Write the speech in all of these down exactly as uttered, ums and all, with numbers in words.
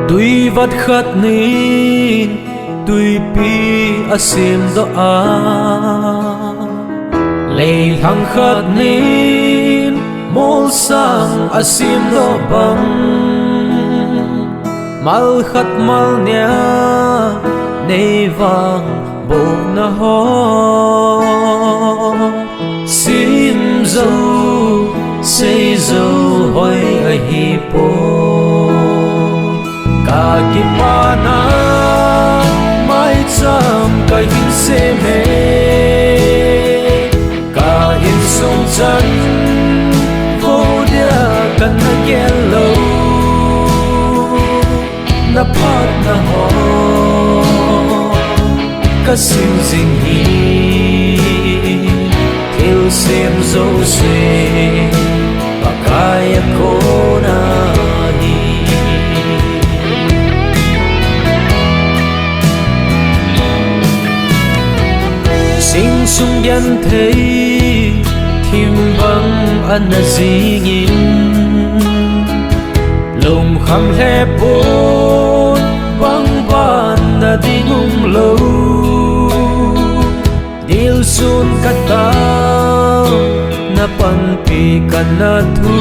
Tui vat khat nin tuipi a semdoh a, leilhang khat nin molsang a semdoh bang, mal khat mal nia nei vang bohna ho. Sim zo, sei zo hoi ahi poi. Ka kipana maicham ka hin sem e. Ka insung chan vo dia ka na gel lou. Na phatna ho ka sim jing hi, thil sem jouse Pakai a kona hi. Sing sung genthei thim bang ana jingin, lungkham lheh pon bang ban na ding umlou. Dilsun ka tao na panpi ka na thu,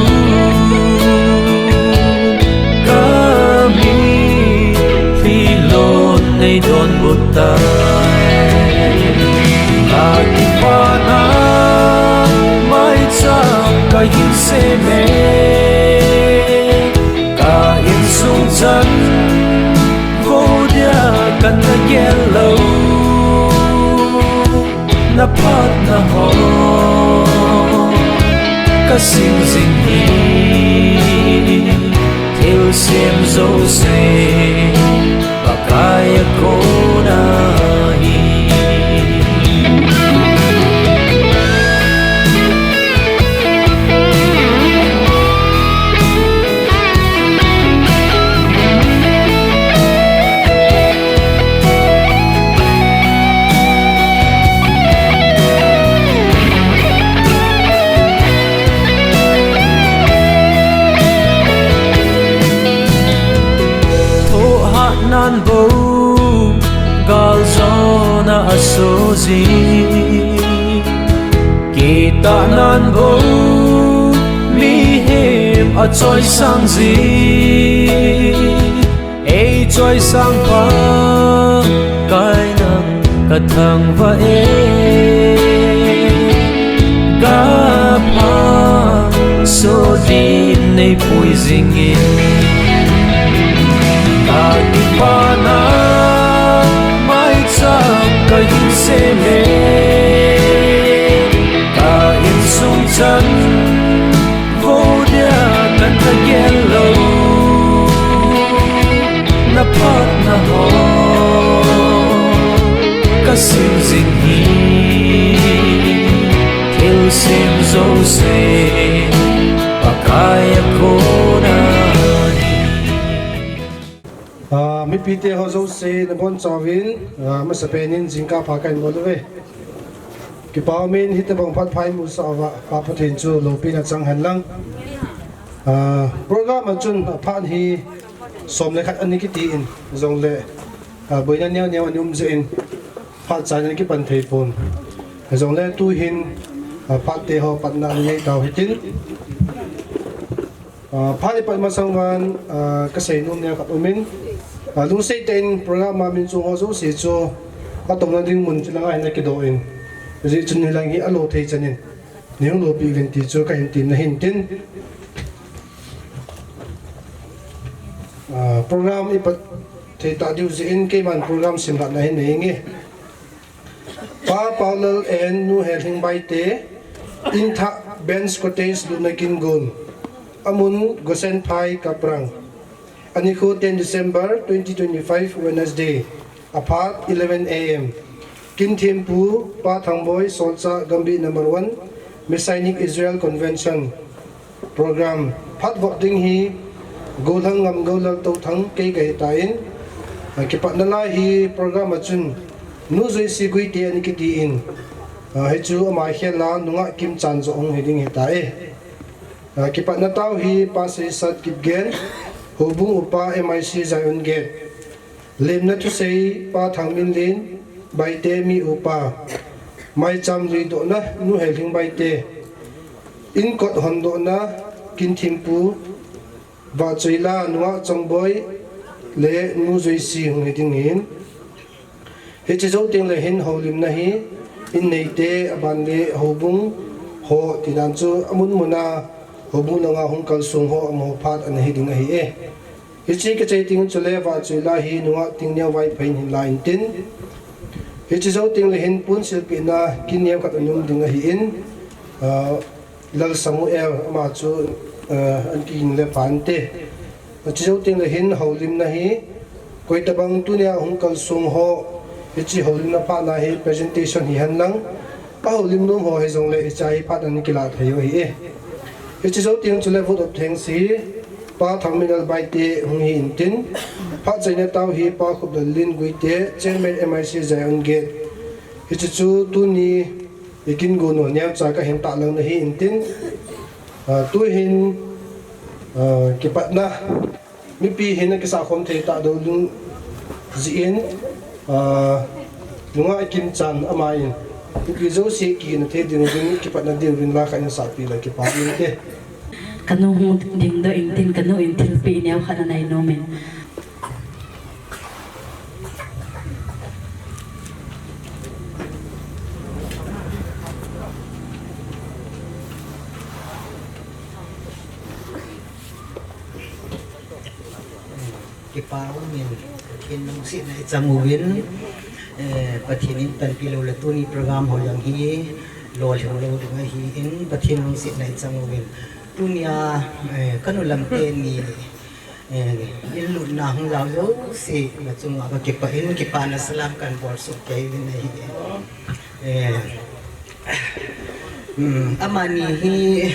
ka mitlhi lon nei donbut tai. Ka kipana maicham ka hin sem e. Ka insung chan vo dia ka na gel lou. Na phatna ho ka sim jing hi, thil sem jouse Pakai a kona hi. Thohhat nan bou galjona a so jing, kitah nan bou mihem a choisang jing. Ei choisang Pakai nang ka thangvah e. Ka pha so din nei pui jingin, ka kipana maicham ka hin sem e. Ka insung chan vo dia ka na gel lou. Na phatna ho ka sim jing hi, thil sem jouse Pakai a kona hi. Ah, mipite ho jouse nabonchauvin, ah, masapen in jingkah pha kahin bol uve. Kipa umin, hitobang phat pha imusah uva, Pa Pathen chu loupina chang hen lang. Ah, program a chun aphat hi som le khat ana kiti in, jongle, ah, boina neo neo ana um jeh in, phat chan in kipan thei pon. Jongle tuhin, ah, phat te ho patna ana nei tau hitin. Ah, phat ipat masang uva, ah, kasei nom neo khat umin. Ah, lungset tah in program a min chung ho jouse chu atouna ding mun chi langa hin akidoh in. Hijeh chun hilang hi alo thei chan in neihung loupi uvin ti chu kahin temna hin tin. Ah, program ipat thei tah diu jeh in keiman program simlhatna hin nei inge. Pa Paulal and Nu Helhingbai te, inthah Benz Cottage lutna kin gon, amun Gosenphai Kaprang. Anikho ten December twenty twenty-five, Wednesday, aphat eleven A M. Kin thempu Pa Thangboi, Solchah, Gambih number one, Messianic Israel Convention. Program phat vop ding hi Golhang Ngamgou Laltouthang kei kahi tan, ah, kipatna lai hi program a chun Nu Joyce Guite ana kiti in, ah, hichu ama khel a nungah kimchan joh hung hi ding ahitai. Ah, kipatna tao hi Pa Seisat Kipgen, Houbung Upa M I C Zion Gate. Lemna thusei Pa Thangminlen, Baite mi upa. Maicham luidohna Nu Helhing Baite. Inkot hondohna Kinthimpu, Vahchoila nungah Chongboi le Nu Joisi hung hi dingin. Hiche jou teng le hin houlimna hi in neite aban le houbung ho tidan chu amun muna houbung langa hung kalsong ho amaho phat ana hi ding ahi e. Hiche kichai teng chule Vahchoila hi nungah Tingneo Vaiphei in hin la intin. Hiche jou teng le hin pon silpehna kin neo khat ana um ding ahin, ah, Lal Samuel ama chu, ah, an kiging le pa ante. Hiche jou teng le hin houlimna hi koi tabang tunia hung kalsong ho, hiche houlimna phatna hi presentation hihen lang, ahoulim nom ho hijongle hiche hi phat ana kila thei u ahi e. Hiche jou teng chule vote of thanks hi Pa Thangminlen Baite hung hi intin, phat chaina tao hi Pa Khuplallen Guite, Chairman M I C Zion Gate. Hiche chu tuni i kin gon u neocha kahin tahlang na hi intin, ah, tuhin, ah, kipatna mipi hin akisah khom thei tah dou ding jeh in, ah, nungah Kimchan ama in mipi jouse kina thei ding uvin kipatna ding uvin la khat in sahpeh le kipa inte. Kanu hung dingdoh intin, kanu in thilpeh neo khat anei nom in. Kipa umin, Pathen lungsetna i chang uvin, eh, Pathen in panpi lou le tuni program ho jong hi lolhing lou ding ahin, Pathen lungsetna i chang uvin. Tunia, eh, kanu Lamte ni, eh, in lutna hung jao jouse na chunga kakipah in, kipana salam kan bol soh kei uvin ahi. Eh, um, amani hi,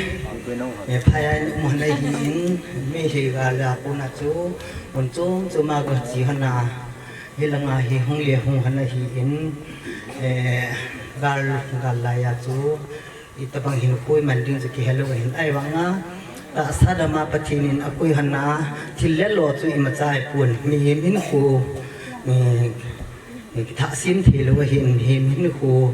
eh, phai a in um hon ahin, Meitei gal a kona chu, mun chom chom a kache hon a, hilanga hi hung le hung hon ahin, eh, gal, gal lai a chu, Itobang hinkho iman ding chu kihelou ahin, ahivanga tahsa dama Pathen in akoi hon a, thil le lo chu imacha ahipon, mihem hinkho, eh, kithah sem theilou ahin, mihem hinkho,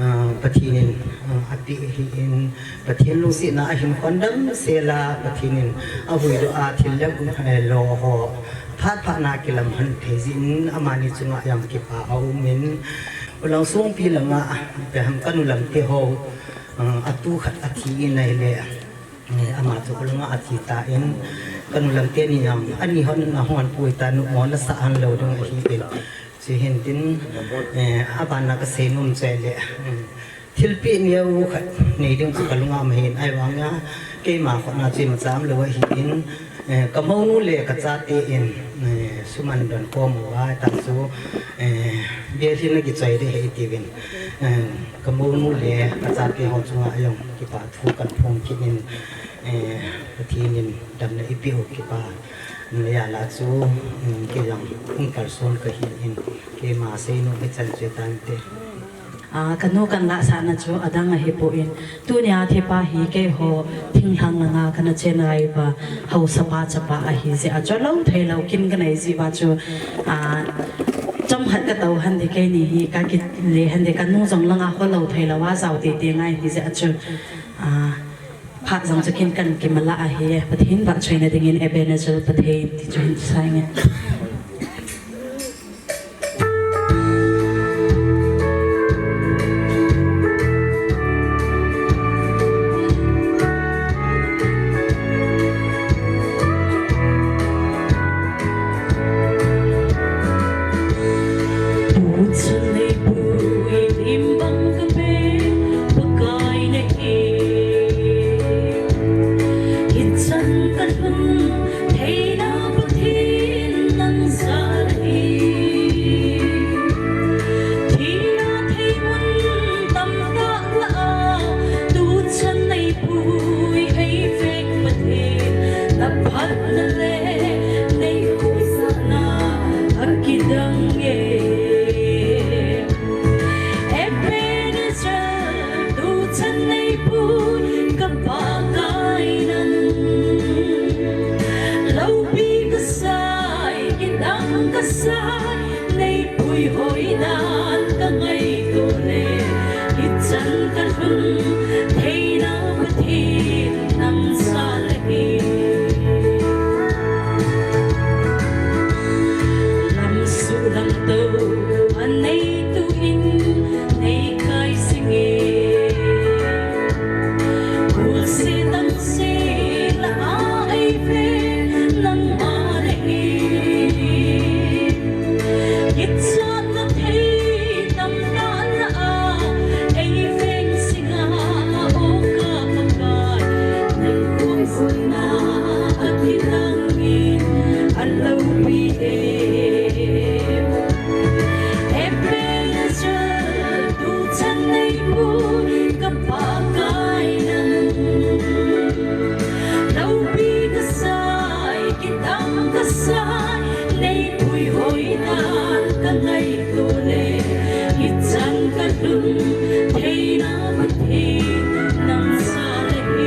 ah, Pathen in, ah, apeh ahin, Pathen lungsetna ahin khondam sel a, Pathen in ahuhdoh a, thil le, eh, lo ho phat phat na kilam hon thei jeh in, amani chunga jong kipa aumin, Ulang Songpi langa, ipi ham kanu Lamte ho, ah, atu khat athi in ahile, eh, ama chu ulanga athi tan, kanu Lamte ni jong, ani hon na hon pui ta nu mo na sa hon lou ding ahin. Chuhin tin, eh, abana kasei nom chu ahile, um, thilpeh neo khat nei ding chu kalunga um ahin, ahivanga keima khut na chu imacha umlou ahin, eh, kamounu le kachate in, eh, suman don khom uva, tah chu, eh, bial hin akichoi ding ahi tiuvin, eh, kamounu le kachate ho chunga jong kipa thu kan phong kit in, eh, Pathen in damna eipeh u kipana jal a chu, um, kei jong hung kalson kahin, keima seinom hichan chu tante. Ah, kanu kan lahsahna chu adang ahipon, tunia thipa hi keiho thinglhang langa kana chen lai uva, haosapa chapa ahi jeh a chu lou theilou kin kanei jeh uva chu, ah, chomkhat katou hon ding, keini hi kakile hon ding, kanu jong langa holou theilou a jao tete ngai ahi jeh a chu, ah, phat jong chu kin kan kimalah ahi, Pathen vahchoina dingin Ebenezer Pathen ti chu hin sa inge. Nei puihoi dan ka ngaito le, hichan ka lhun theina Pathen nang jal ahi. Lamsuh lamto a neitu in nei kai singe. Kul se tam se la a ei ve nangma le hi. Kichatna thei tam dan la a ei veng singa o ka Pakai. Nei koi suna a kinang in a loupi e. Ebenezer, tuchan nei pui ka Pakai nang. Loupi ka sai, kidang ka sai, nei puihoi dan ka ngaito le, hichan ka lhun theina Pathen nang jal ahi.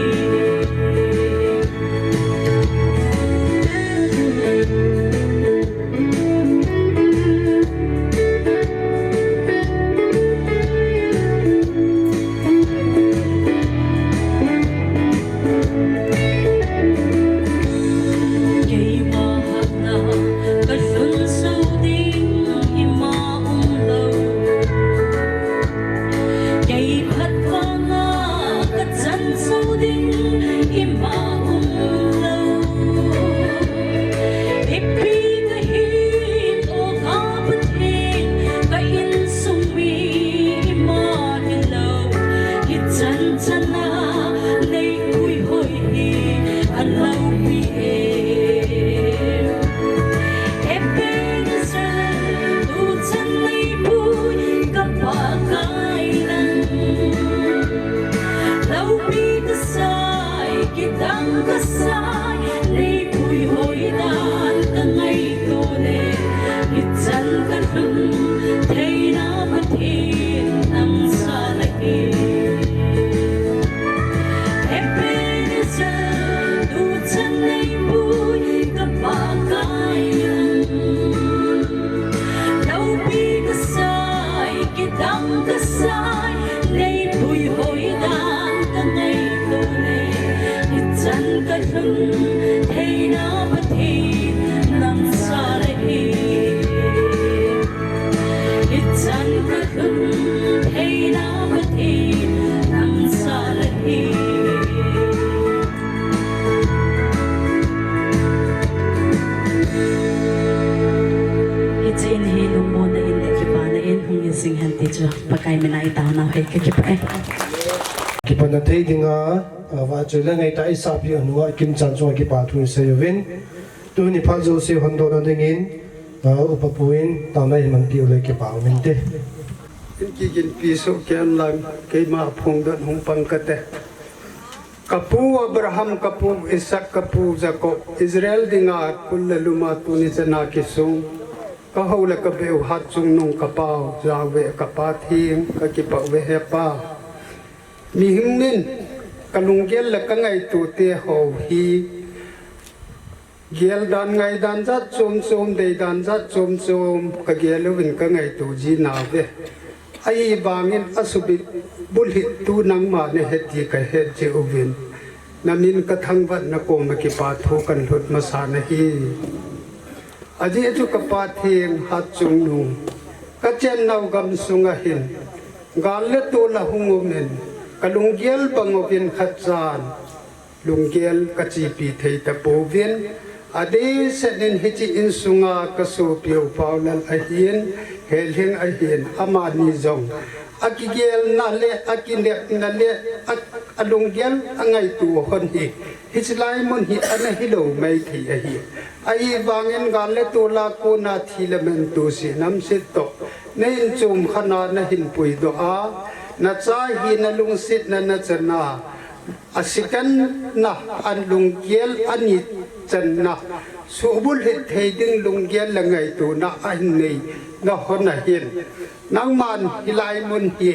Keima hatna ka lhun so ding ima um lou. Kei phat vanga ka chan so ding ima um lou. Ipi ka hi o ka Pathen, ka insung mi ima hilou. Hichan chana nei puihoi hi a loupi e. Ebenezer, tuchan nei pui ka Pakai nang. Loupi ka sai, kidang ka sai, nei puihoi dan ka ngaito le, hichan ka lhun theina Pathen nang jal ahi. Ebenezer, tuchan nei pui ka Pakai nang. Loupi ka sai, kidang ka sai, nei puihoi dan ka ngaito le, hichan ka lhun theina Pathen nang jal ahi. Hichan ka lhun theina Pathen nang jal ahi. Hiche in hi lungmonna in le kipana in hung hi jing hen ti chu Pakai mina i taona hei ka kipah e. Kipana thei dinga, a, vahchoi le ngaitah i sahpi a nunga Kimchan chunga kipa thu i sei uvin. Tuni phat jouse hondona dingin, a, Upa Pu in taona i manpi u le kipa um inte. In kiginpi soh kei lang, keima phongdoh hung pang kate. Ka pu Abraham, ka pu Isaac, ka pu Jacob, Israel dinga kul le luma tuni chana kisung ka hou le ka beu Hatchungnung ka pau, Jahve ka Pathen, ka kipah uve he Pa. Mihing min ka lunggel le ka ngaito te ho hi gel dan, ngai dan jat chom chom, dei dan jat chom chom ka gel uvin ka ngaito ji nauve. Ahivangin asubit bulhit tu nangma nahe ti ka het jeh uvin, na min ka thangvah, na koma kipa thu kan lhut masa nahi. Ajeh chu ka Pathen, Hatchungnung ka chennau gamsunga hin gal le tol ahung umin, ka lunggel bang uvin khatchan lunggel ka chepi thei tapouvin, adehset in hiche insunga ka sopi u Paulal ahin, Helhing ahin, amani jong akigelna le akinepna le a, alunggel angaito hon hi, hiche lai mun hi ana hilou maithei ahi. Ahivangin gal le tol a kona thi le mantu se namse toh, na inchom khat a na hin puidoh a, na cha hina lungsetna na chana, a second na a lunggel a ni channa, subulhit thei ding lunggel le ngaitona ahin nei na hon ahin, nangman hilai mun hi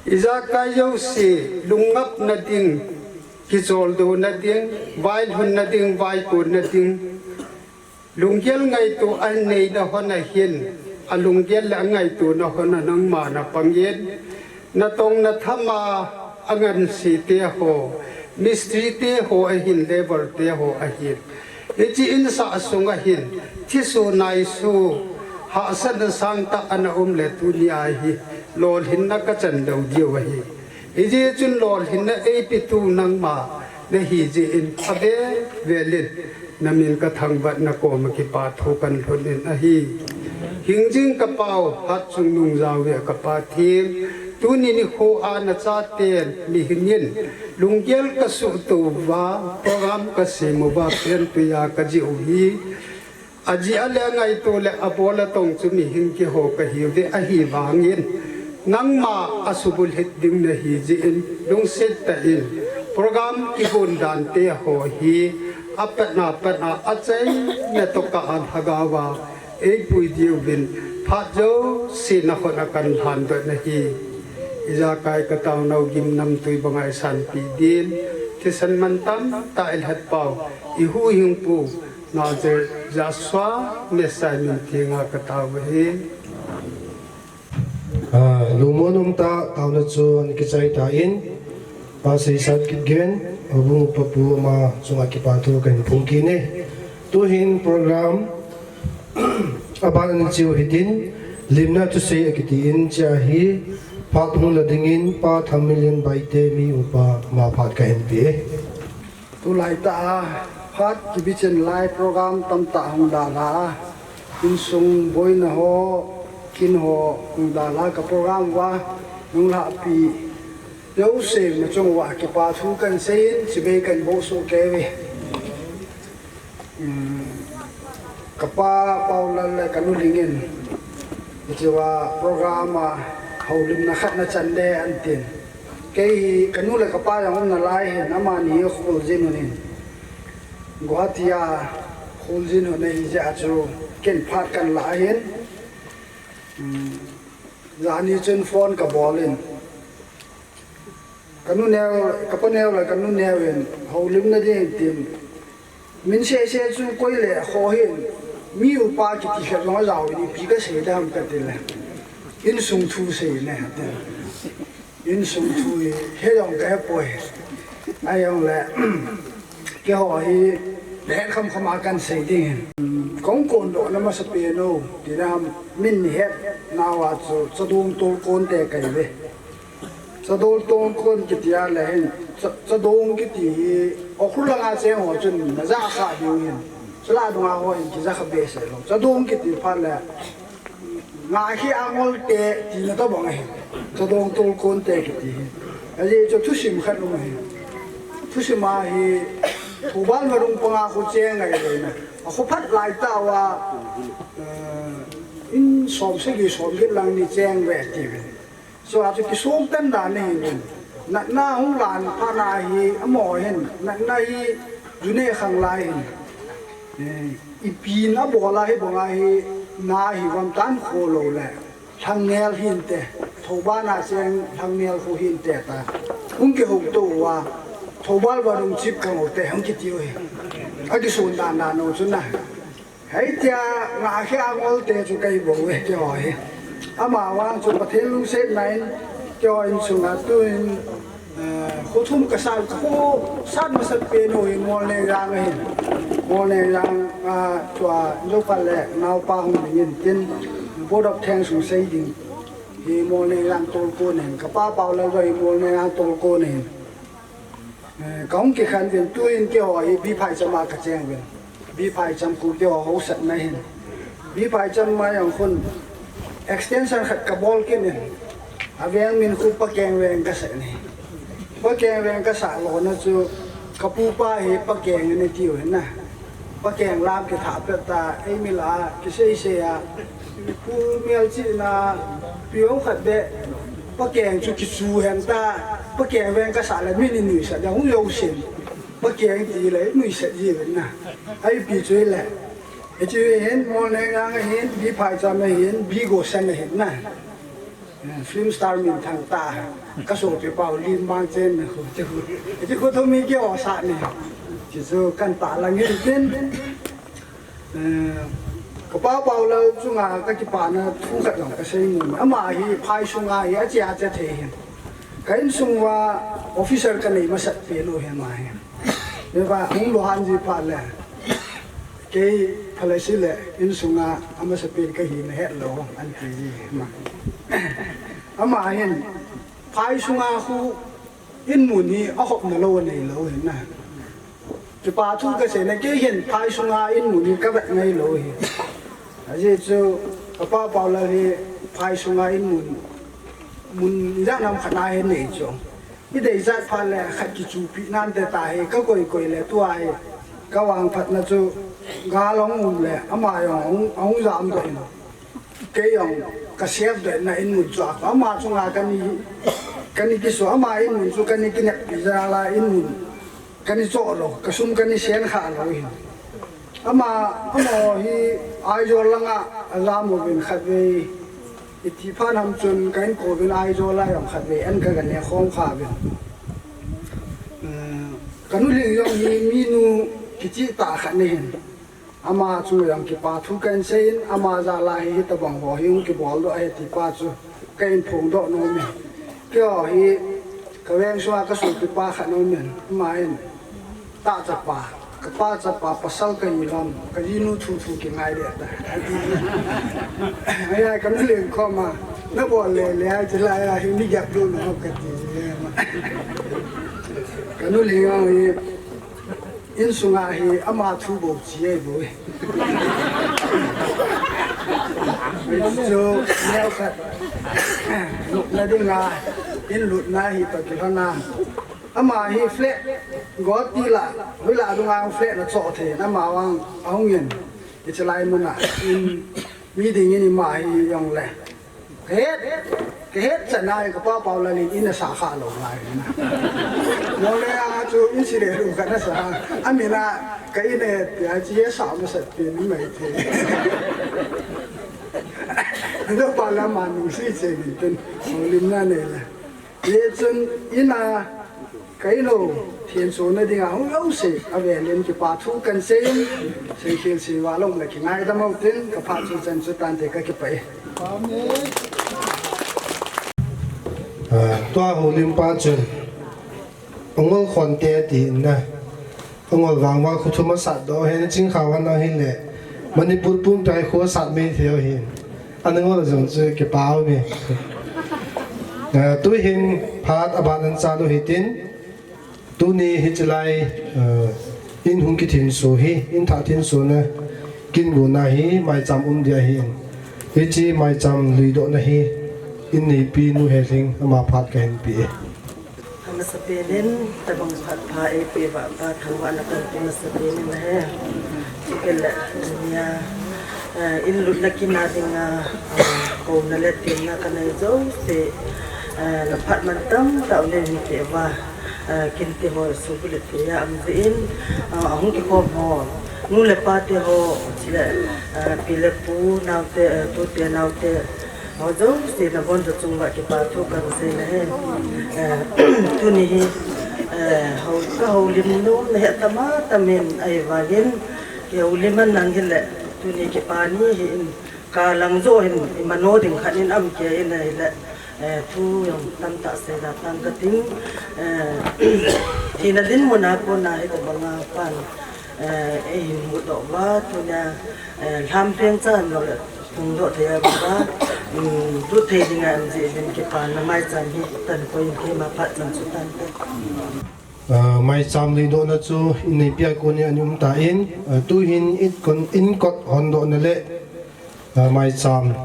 ijakai jouse lungngapna ding, kicholdo na ding, vailhunna ding, vaikonna ding, Lunggel ngaito a neina hon ahin, a lunggel le a ngaitona hon a nangma na pangin, na tong na thama a ngansi te ho, mistri te ho ahin, labour te ho ahin. Hiche insah sung ahin, thisu naisu, hahsatna sangtah ana um le tuni a hi, lolhinna ka chan lou diu ahi. Hijeh chun lolhinna eipetu nangma nahi jeh in, avel vel in na min ka thangvah na koma kipa thu kan lhun in ahi. Hingjing ka pau, Hatchungnung Jaovia ka pa thim, tuni nikho a na chaten mihing in lunggel ka suhto uva, program ka sem uva, pen tui a ka jih u hi, ajeh a le a ngaito le a bol a tong chu mihing keiho ka hiuve, ahivangin nangma a subulhit ding nahi jeh in, lungset tah in program kigon dan te ho hi a patna patna a chaina tokah a lhagao a eipui diuvin phat jouse na khut a kan lhan doh nahi. Ijakai ka taonau gimnamtui banga i sanpi din, thisan mantam tah i lhat pau, i huhhingpu Nazareth Joshua Messiah min tienga ka tao ahi. Ah, lungmon umtah taona chu ana kichai tan, Pa Seisat Kipgen, houbung upa pu ama chunga kipa thu kahin phong kit e. Tuhin program aban ana cheu hitin, limna thusei akiti in, hiche hi phat hung la dingin Pa Thanmilin Baite, mi upa, ama phat kahin pe e. Tulai tah a phat kibichen lai program tamtah hung dalha a, insung boina ho, kin ho hung dalha, ka program uva nung lhahpi jouse na chung uva kipa thu kan seiyin, chibai kan boh soh kei uve. Um, ka pa Paulal le ka nu Ling in, hiche uva program a houlimna khat na chan de antin. Kei hi ka nu le ka pa jong um nalai hin, amani hi kholjin un in, Guwahati a kholjin un ahi jeh a chu ken phat kan la ahin. Um, jani chun phone ka bol in, ka nu neo, ka pa neo le ka nu neo in houlimna ding tin, min sese chu koi le kho hin, mi upa kiti khat jong ajao in, ipi ka sei dam ka ti le, insung thu sei ne, ati. Insung thu hi he jong ka he poi. Ahi jong le, keiho hi, le het kham kham a kan sei ding hin. Kong kondoh na masapen u, ti na ham, min ni het nauva chu, Chadong Tolkon te kahi uve. Chadong Tolkon kiti a le hin, Cha-, Chadong kiti hi, Ukhrul langa cheng ho chun na ja kha diu hin, chule adunga ho hin kija kha behseh lou. Chadong kiti phat le, Ngakhe a ngol te, tina tobang ahi. Chadong Tolkon te kiti hi. Ajeh chu thusim khat um ahi. Thusim a hi, Thoubal Vadung panga khu cheng ngai le na. Akhu phat lai tah uva, eh, in som sagi som get lang ni cheng uve ati uve. Chua chu kisong tan dan ahi in. Natna hung lan phat na hi, amaho hin, natna hi, ju ne khang lai hin. Eh, ipi na bol a hi bang a hi, na hi vam tan kho lou le. Lhangnel hinte, Thoubal a cheng Lhangnel khu hinte ta. Hung kihouto uva, Thoubal Vadung chip kang u te, hung kiti u hi. Akisong dan dan u chu na. Hitia ngakhe a ngol te chu kahi bou ve keiho hi. Ama vang chu Pathen lungsetna in keiho insung a tuin, eh, kho thum ka sat, kho sat masat pen u hi Molnengjang ahin. Molnengjang, ah, chua Jouphat le naopa hung ding in tin, vote of thanks hung sei ding hi Molnengjang Tolkon ahin. Ka pa Paulal jong hi Molnengjang Tolkon ahin. Eh, ka hung kikhen uvin, tuin keiho hi B. Phaicham a ka cheng uvin. B. Phaicham khu keiho haosatna hin. B. Phaicham a jong khun extension khat ka bol kit in. Aveng min khu Pakeng Veng ka sah in ahi. Pakeng Veng ka sah lona chu ka pupa hi Pakeng ana tiu hin na. Pakeng lam kithah pet ta, eimi lah a, kisei sei a, Pu Melchih na, pi hou khat beh, Pakeng chu kichu hen ta, Pakeng Veng ka sah le min i nuisat le hung jousen. Pakeng ti le nuisat ji ven na. Ipi chu hile. Hichu hin, Molnengjang ahin, B. Phaicham ahin, B. Gosang ahin na. Eh, film star minthang tah, ka sopi pau lim bang chen na khu, chu khu, chu khu thum hi keiho sah ni. Chu chu kan tah lang hin tin. Eh, kapa Paulal chunga kakipana thu khat jong kasei nom e. Ama hi phai sunga hi ache ache thei hin. Ka insung uva officer kanei masat pen u hi ama hi. Hiva hung lou han ji phat le, kei phalasi le insunga amasapen kahi nahet lou, anti ji ama. Ama hin phai sunga khu inmun hi ahopna lou anei lou hin na. Kipa thu kasei na, kei hin phai sunga inmun hi kavet ngai lou hi. Ajeh chu kapa Paulal hi phai sunga inmun, mun ijat ham khat na hi nei chu. Idei jat phat le khat kichupi nante tahi, kakoi koi le tua hi kavangphatna chu gal ahung um le ama jong ahung, ahung jamdoh in. Kei jong ka save dohna inmun chu a, ama chunga kani, kani kiso, ama inmun chu kani kineppi jal a inmun kani choh lou, kasum kani sen kha lou hin. Ama, amaho hi Aizawl langa ajam uvin khatvei, iti phat ham chun ka inkouvin Aizawl a jong khatvei an kaga ne khom kha uvin. Eh, ka nu Lhing jong hi minu kichih tah khat ahin. Ama chu jong kipa thu kahin seiyin, ama jal a hi hitabang ho hi hung kibol doh ahi ti pa chu kahin phongdoh nom e. Keiho hi ka veng sunga ka sopipa khat aumin, ama hin, "Tah chapa, kapa chapa pasal kahi lom, ka jinu thu thu kingai le ta." Ai ai, ka nu Lhing koma, "Na bol le le ai, chilai a hi mi gap lou na ho," kati. Ka nu Lhing hi Insunga hi ama thu bou chi ahi bou e. Chu neo khat lutna dinga, in lutna hi toh kilhona. Ama hi flat, goti la, hoila dunga flat na cho the, ama vang ahung in, ichalai muna, in mi dingin ima hi jong le. Kahet, kahet chan a hi kapa Paulal in in asah kha lou ngai na. Mole a chu in sile lu khat na sa. Amin a ka in e tia chi asah masat pi ni mai the. Lo pa la ma nu si che ni ten. Mo lim na ne la. Ye chun in a Ka in u, thensona dinga hung jouse, avelin kipa thu kahin seiyin, seikhel seiva lom le kingaidam utin, ka phat chu chan chu tante, ka kipah e. Ah, tua houlimpa chun, angol khonte ati na, angol vangva khu thum asat doh, hin ching kha wan ahile, Manipur pumpi a khu asat mai thei u hin. Ana ngol jong chu kipa um e. Eh, tuhin phat aban ahin chan u hitin, tuni hiche lai, eh, in hung kithinso hi, in thah thinsona kin guna hi maicham um dia ahin. Hiche maicham luidohna hi in neipi nu Helhing ama phat kahin pe e. Amasapen in, tabang phat pha eipeh uva, phat thangvahna kahin pe masapen in ahi. Chukit le, nia, eh, in lutna kin a dinga, eh, kouna le temna kanei jouse, eh, na phat mantam tah u neipeh uva, eh, kin te ho subu le te a um jeh in, eh, ahung kikhom ho, nu le pa te ho, chule, eh, pi le pu, naote, eh, tute naote, Ho jouse nabonchauva kipa thu kahin sei nahi. Eh, tuni hi, eh, ho, ka houlim nom nahi atam atam in ahivangin, kihoulim a nang hile, tuni kipa ni hi in, kalang joh hin, imano ding khat in um kei in ahile, eh, thu jong tamtah seida tan kating, eh, thina dinmun a kona hitabanga pan, eh, eihin mudoh uva, tunia, eh, lhampheng chan lou le, Tungdoh thei a bou a, um, lut thei dinga um jeh uvin kipana maicham hi tan koi in keima phat chan chu tan te. Ah, maicham luidohna chu in neipi a kon in ana um tan, ah, tuhin in kon, in kot hondohna le, ah, maicham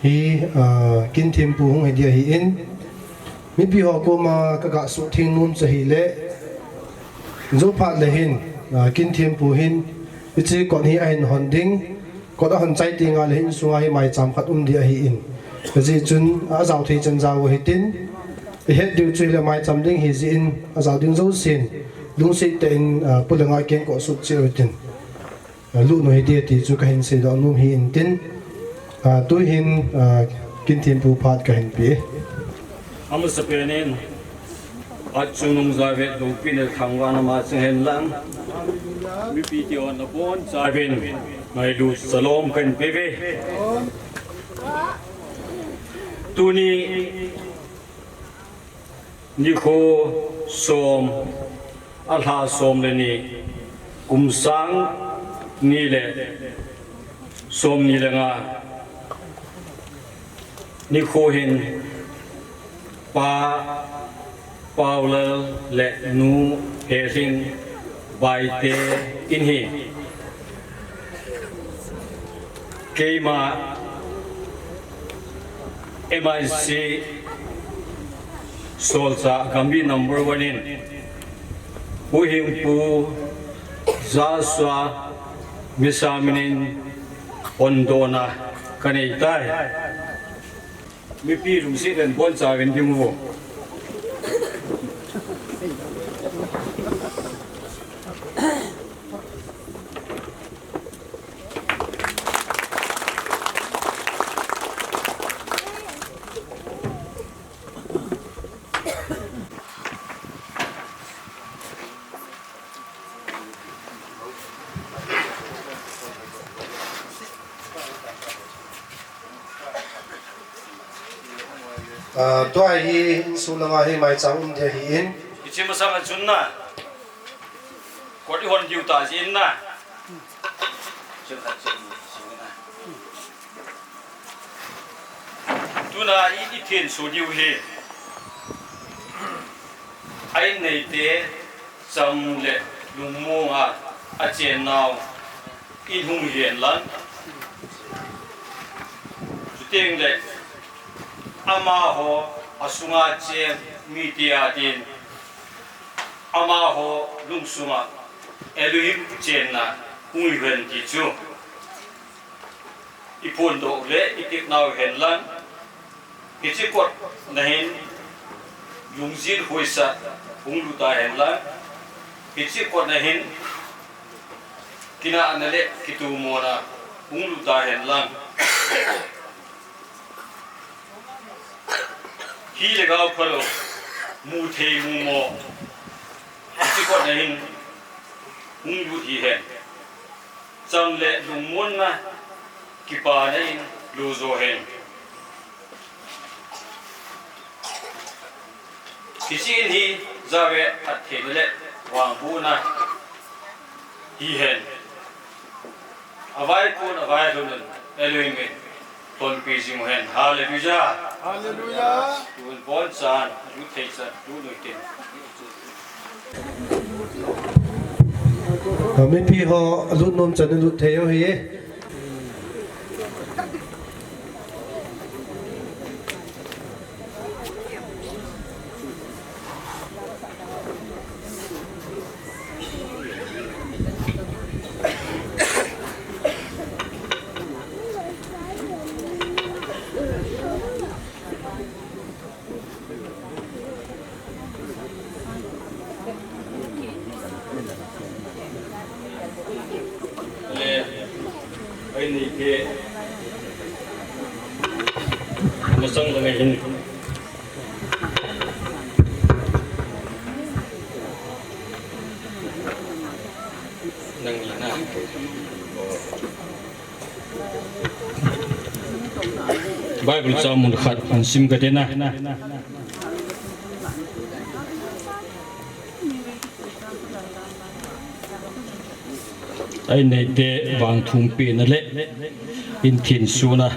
hi, ah, kin thempu hung hi dia ahin, mipi ho koma ka gah suhtheng nom chu ahile, jou phat le hin, ah, kin thempu hin, hiche kot hi ahin hon ding, Kot ahon chai teng le hin sunga hi maicham khat um dia ahin. Hijeh chun ajao thei chan jao u hitin. Ihet diu chu hile maicham ding ahi jeh in ajao ding jousen lungset tah in, ah, polanga kengkoh sut cheh u hitin. Ah, lut u hite ti chu kahin seidoh nom ahin tin. Ah, tuhin, ah, kin thempu phat kahin pe. Amasapen in. Achungnung Jave loupina thangvahna ama chang hen lang. Mipi te hon nabonchauvin ngailut shalom kahin peuve. Tuni nikho som, alha som le ni, kum sang ni le som ni le nga nikho hin Pa Paulal le Nu Helhing Baite in hi keima M I C Solchah Gambih number one in Huhhingpu Joshua Misa minin hondohna kanei tai. Mipi lungset in bonchauvin ding uvo. Ah, tua hi insung langa hi maicham um ding ahin. Hiche masang a chun na. Kot i hon diu ta jin na. Tuna i, i thenso diu hi. A inneite cham le lungmong a achen nau in hung hihen lang. Chuteng le amaho asunga cheng mite adin amaho lungsunga Elohim chenna hung hihen ti chu i phondoh le i tep nau hen lang. Hiche kot na hin lungjin hoisat hung lut ta hen lang. Hiche kot na hin kinahna le kitomona hung lut ta hen lang. Hi le gao phalou, mu thei mu mo, hiche kot na hin hung lut hihen. Cham le lungmonna kipana in lujo hen. Hiche in hi Jave phattheina le vangbohna hihen. Avaikon availhun un Elohim in tonpi jing uhen. Hallelujah. Hallelujah. Tun bonchan lut thei chan lut uhitin. Mipi ho lut nom chan lut thei uhi. Le, a inneite masang langa hin. Nang ina. Bible chang mun khat hin sim kate na. A inneite vangthumpehna le in thensona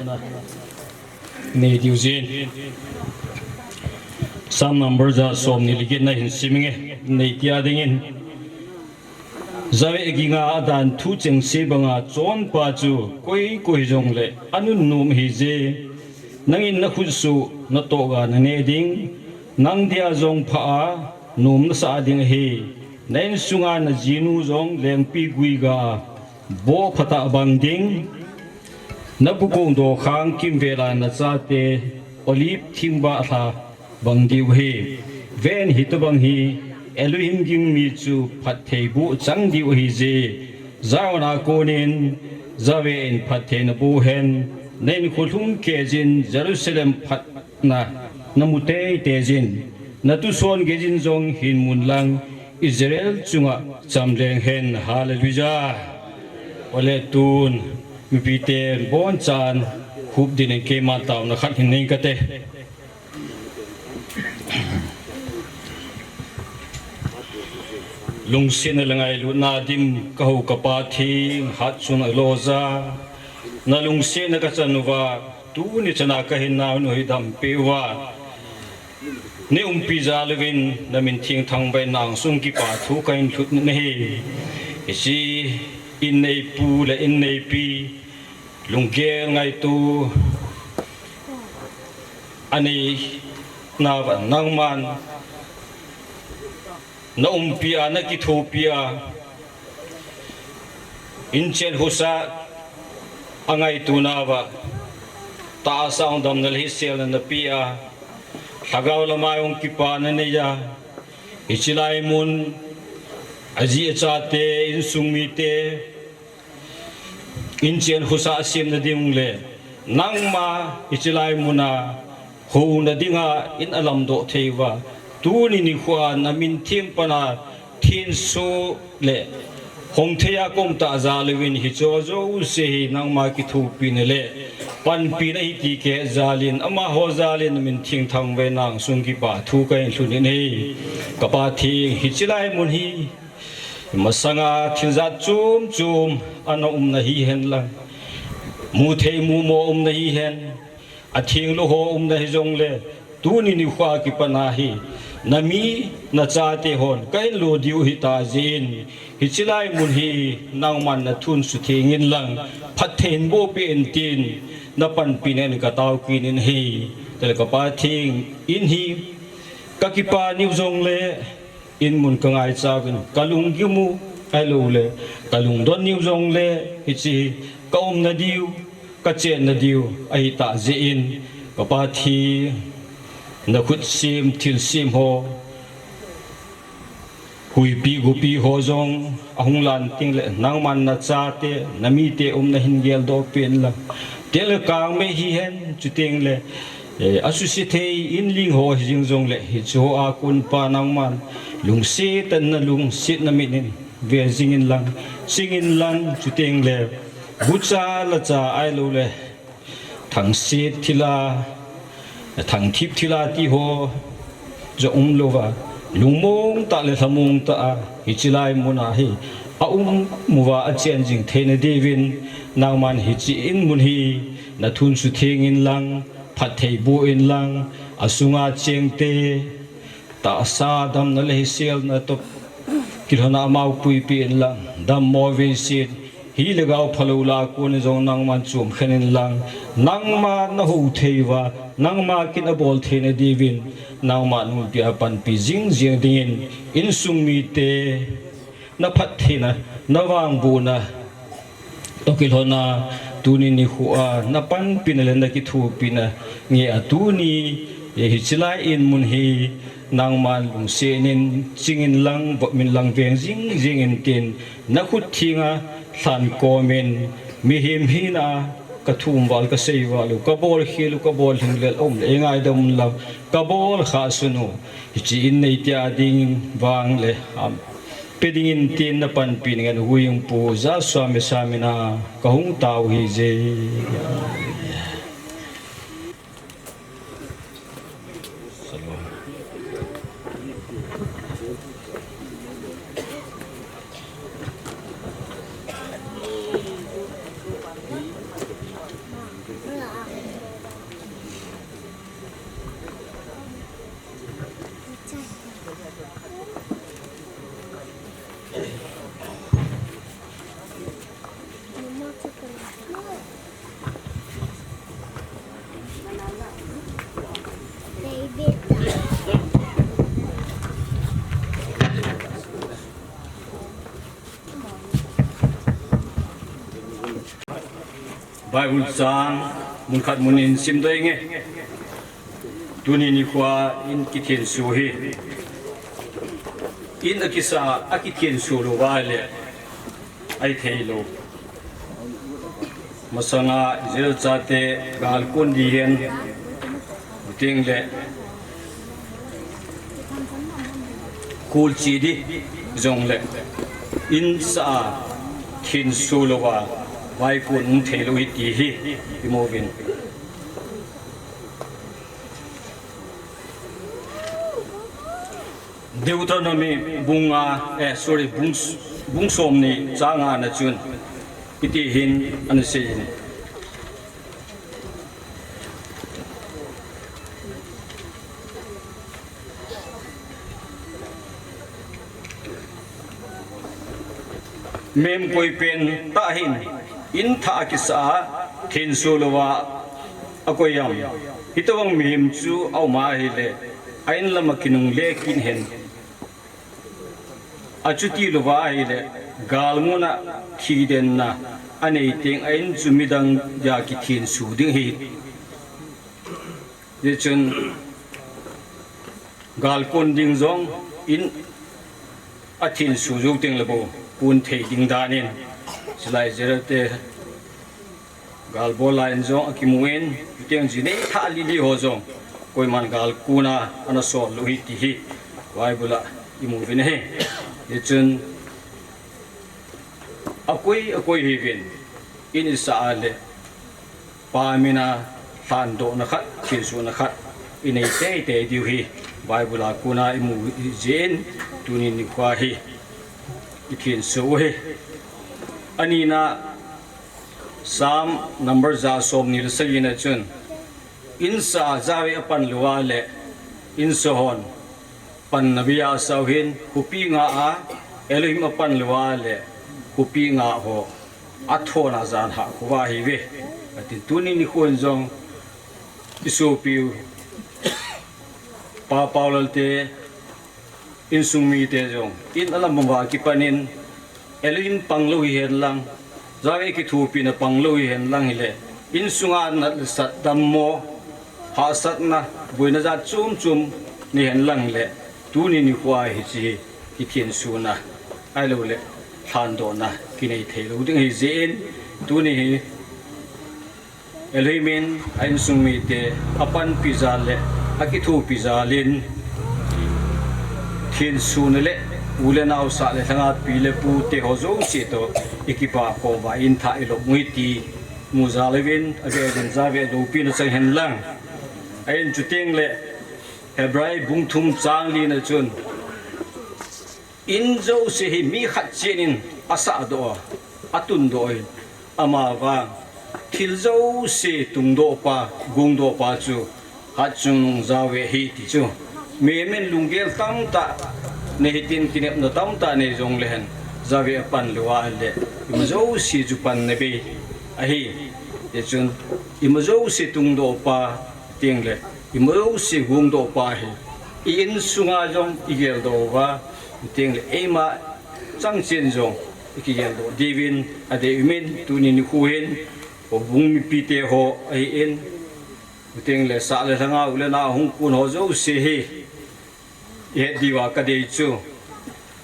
nei diu jin. Psalm number ja som ni le get na hin sim inge, inneite a dingin. Jave ginga adan thu chengse banga chonpa chu koi koi hijongle anunnom ahije. Nangin nakhutsoh natoh ga naneh ding. Nang dia jong pha a nom nasah ding ahi. Na insunga najinu jong lengpi gui ga boh phatah bang ding. Napukong dokhang kimvel a nachate olive thingbah lha bang diu ahi. Ven, hitobang hi Elohim gingmi chu phattheiboh chang diu ahije. Zion a konin Jave in phatthei naboh hen, na inkho lhung kei jin, Jerusalem phatna namu teitei jin. Natuson geijin jong hinmun lang, Israel chunga chamleng hen. Hallelujah. Ole tun, mipiten bonchan, hup dingin keiman taona khat hin nei kate. Lungsetna le ngailutna dim kahou ka Pathen, hatchunga loja. Na lungsetna kachan uva, tuni chana kahinna u hi dampi uva. Nei umpi jal uvin, na min thengthang vei nang sung kipa thu kahin lhut nahi. Hiche in neipu le in neipi, lunggel ngaito, anei nauva nangman, na umpi a, na kithopi a, inchen husa a ngaito nauva, tahsa damna le hiselna na pe a, lhagao lama jong kipana nei a, hiche lai mun, aji achate, insung mite, inchen husa asemna ding le, nangma hiche lai muna houna dinga in alamdoh thei uva, tuni nikhoa na min theng pana thenso le hong thei a kom tah jal uvin hiche jouse hi nangma kithopina le panpina hi ti kei jal in amaho jal in na min thengthang vei nang sung kipa thu kahin lhut in ahi. Ka Pathen, hiche lai mun hi masanga thil jat chom chom ana umna hihen lang, mu thei mu mo umna hihen, atheng lou ho umna hijongle, tuni nikhoa kipana hi, na mi, na chate hon, kahin lo diu hita jeh in, hiche lai mun hi, nangman na thunsutheng in lang, phatthei in boh peh in tin, na panpina in katao kit in ahi. Tele ka Pathen, in hi, ka kipa niu jongle, in mun ka ngaicha uvin, ka lunggim u, ahilou le, ka lungdon niu jongle, hiche, ka umna diu, ka chenna diu, ahitah jeh in, ka Pathen, na khut sem, thil sem ho, huipi, gopi ho jong, ahung lan teng le, nangman na chate, na mite umna hin geldoh peh in lang. Tele kangmei hihen, chuteng le, eh, asuse thei in ling ho hijing jongle, hiche hoa kon pa nangman, lungset tah in na lungsetna mit in, ve jing in lang, ching in lang, chuteng le, gucha lacha ahilou le, thangset thil a, thangthip thil a ti ho, jong umlouva, lungmong tah le lhamong tah a, hiche lai muna hi, aum uva achen jing theina diuvin, nangman hiche in mun hi, na thunsutheng in lang, phatthei boh in lang, asunga chengte, tahsa damna le hiselna toh kilhona amau puipeh in lang, dammo veiset, hi le gou phalou lah a kon jong nangman chomkhen in lang, nangma na hou thei uva, nangma kin abol theina diuvin, nangma nungpi a panpi jing jing dingin, insung mite, na phattheina, na vangbohna, toh kilhona, tuni nikhoa, na panpina le na kithopina, ngeh a tuni, eh, hiche lai in mun hi, nangman lungset in, ching in lang, vop in lang veng jing jing in tin, na khut thenga, lhan kom in, mihem hina, ka thum val, ka sei val u, ka bol khel u, ka bol lhinglel um le, ei ngaidam un lang, ka bol khah sun u, hiche in nei tia ding vang le, am, pe dingin tin na panpi ngen hui ung pu, Joshua Messiah mina ka hung tao hije. Bible chang mun khat mun in simdoh inge. Tuni nikhoa in kithenso hi, in akisa, akithenso lou va le, ahi thei lou. Masanga Israel chate gal kon ding hen, chuteng le, Kulchi di jongle, insa a thenso louva vaikon um theilou ahi ti hi imu uvin. Deuteronomy bung nga, eh, sorry, bung, bung somni chang nga na chun hiti hin ana seiyin. Mem koi pen tah hin, in thah a kisa a thenso louva akoi am? Hitobang mihem chu aum ahile, a in lam a kinungle kit hen. Achuti louva ahile, galmun a thidenna anei teng a in chu midang dia kithenso ding ahi. Hichun, gal kon ding jong in a thenso jou teng le bou kon thei ding dan in, silai Israel te gal bol lai in jong akimu in, chuteng ji nei thah lili ho jong koiman gal kon a ana sol lou ahi ti hi Bible a imu uvin ahi. Hichun, akoi, akoi hiuvin, in isa a le, Pa min a lhandohna khat, thensona khat inei teitei diu hi Bible a kon a imu jeh in, tuni nikho hi ithenso u ahi. Ani na, Psalm number ja somni le sagi na chun, insa a Yahweh apan louva le, insa hon panna bia asau hin, khopi nga a Elohim apan louva le, khopi nga ho athon a jan hah khovah ahiuve, ati. Tuni nikho in jong isopiu Pa Paulal te insung mite jong in alam uva kipan in Elohim pang lou hihen lang, Yahweh kithopina pang lou hihen lang hile, insung a nat le sat dammo, hahsatna, boina jat chom chom nei hen lang hile, tuni nikho a hiche hi kithensona, ahilou le lhandohna kinei thei lou ding ahi jeh in, tuni hi Elohim in a insung mite apanpi jal le akithopi jal in, thensona le u le nao, sah le lhanga, pi le pu te ho jouse toh ikipa khom uva in thah ilop u ahi ti mu jal uvin, avel in Yahweh loupina chang hen lang. Ahin chuteng le Hebrai bung thum chang li na chun, in jouse hi mi khat chen in asahdoh a, atundoh ahin, ama vang thil jouse tungdoh pa, gongdoh pa chu hatchungnung Yahweh ahi ti chu. Mihem in lunggel tamtah nei hitin, kinepna tamtah nei jong le hen, Yahweh apan lou a le, ima jouse chu panna bei ahi. Hichun ima jouse tungdoh pa teng le, ima jouse gongdoh pa hi i insunga jong igeldoh uva, teng le eima chang chen jong ikigeldoh diuvin adei umin, tuni nikho hin houbung mipite ho ahin, teng le sah le lhanga u le nao hung kon ho jouse hi ihet diuva kadei chu,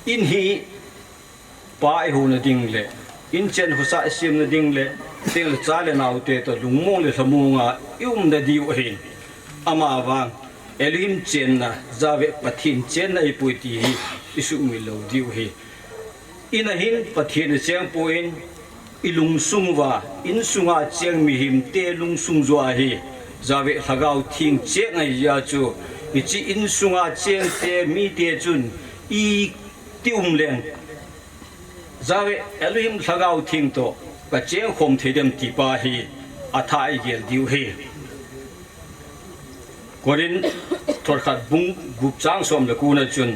in hi pa ihouna ding le, inchen khosah isemna ding le, teng le cha le naote toh lungmong le lhamong a iumna diu ahin, ama vang Elohim chenna, Yahweh Pathen chenna ahipoi ti hi isuhmil lou diu ahi. In a hin Pathen acheng poi, ilungsung uva, insunga cheng mihemte lungsung joh a hi Yahweh Lhagao Theng cheng ahi jeh a chu, hiche insunga chengte mite chun iti um leng, Yahweh Elohim Lhagao Theng toh kacheng khom thei dem ti pa hi atha a igel diu ahi. Korin thot khat bung gup chang som le ko na chun,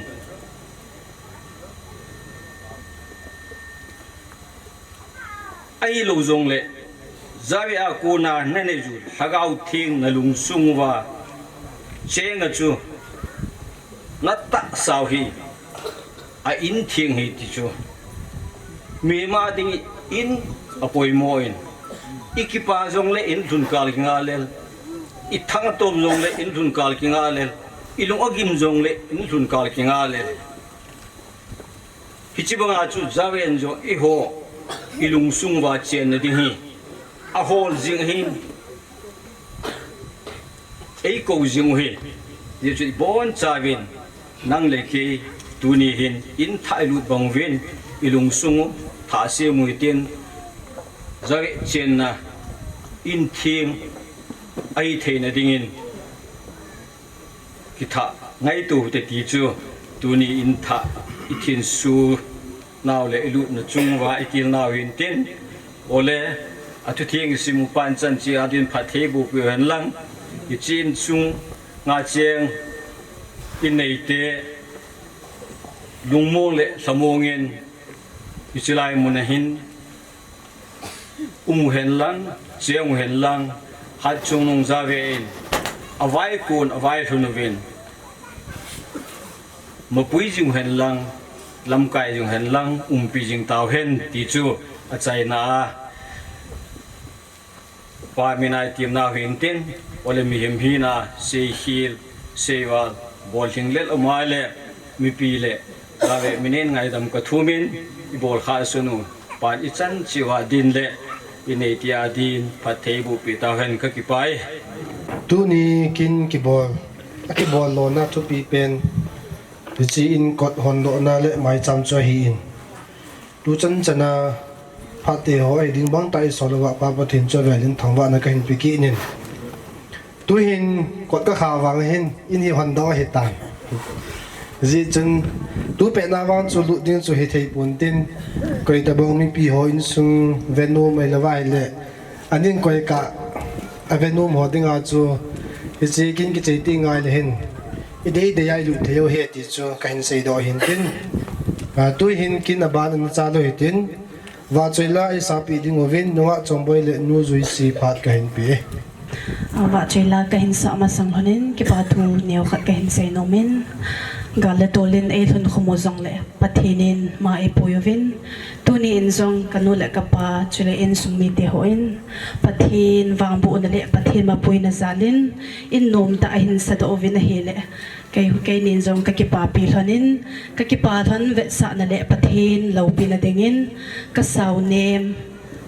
ahilou jongle Yahweh a kona nanei u Lhagao Theng nalungsung uva cheng a chu natahsau hi a in theng ahi ti chu. Mihem a ding in apoimo in, ikipa jongle in lhun kal kinga lel, ithang atom jongle in lhun kal kinga lel, ilung agim jongle in lhun kal kinga lel. Hiche banga chu Yahweh in jong eiho ilungsung uva chenna ding hi ahol jing ahin, eikou jing u ahi. Hijeh chun ibonchauvin nang le kei Tuni hin in thah i lut bang uvin, i lungsung u thah sem u hitin, jave chenna in theng ahi theina dingin kithah ngaito u hite ti chu tuni in thah i thinsu nau le i lutna chung uva i til nau hin tin, ole, a thutheng i sim u pan chan chi a din phatthei boh peh u hen lang, i chin chung nga cheng i neite lungmong le lhamong in i chilai mun a hin um u hen lang, cheng u hen lang, hat chung nung jave in, a vai kun a vai lhun uvin, mapui jing u hen lang, lamkai jing u hen lang, umpi jing tau hen ti chu a chaina a. Pa mina i tim nau hin tin, ole mihem hina, seikhel, seival, bol lhinglel um a le, mipi le, jave minen ngaidam ka thum in, i bol kha sun u, pan i chan cheh uva din le, i neite a din, phatthei boh peh tau hen ka kipah e. Tuni kin kibol, a kibol lona thupi pen, hiche in kot hondohna le maicham chu ahi in. Tu chan chan a phat te ho ahi ding bang tah i sol uva Pa Pathen chu avel in thangvahna ka hin pe kit in. Tu hin kot ka kha vang hin in hi hondoh ahi tan. Hijeh chun tu pet na vang chu lut ding chu hithei pon tin, koi tabang mipi ho insung ve nom ahi lou va ahile, aning koi kah a ve nom ho dinga chu hiche kin kichai ti ngai le hin i dei dei a i lut thei u ahi ti chu ka hin seidoh hin tin. A, tu hin kin a ban ana cha lou hitin, vahchoi la i sapeh ding uvin, nungah Chongboi le nu Juisi phat ka hin pe e. A, vahchoi la ka hin sah masang lhon in, kipa thu neo khat ka hin sei nom in, gal le tol in ei lhun khum u jong le, Pathen in ma ei pui uvin, tuni in jong ka nu le ka pa, chule insung mite ho in, Pathen vangbohna le Pathen mapuina jal in, in nom tah a hin sadoh uvin ahile, kei, keinin jong ka kipapi lhon in, ka kipa lhon vetsahna le Pathen loupina dingin, ka sao nem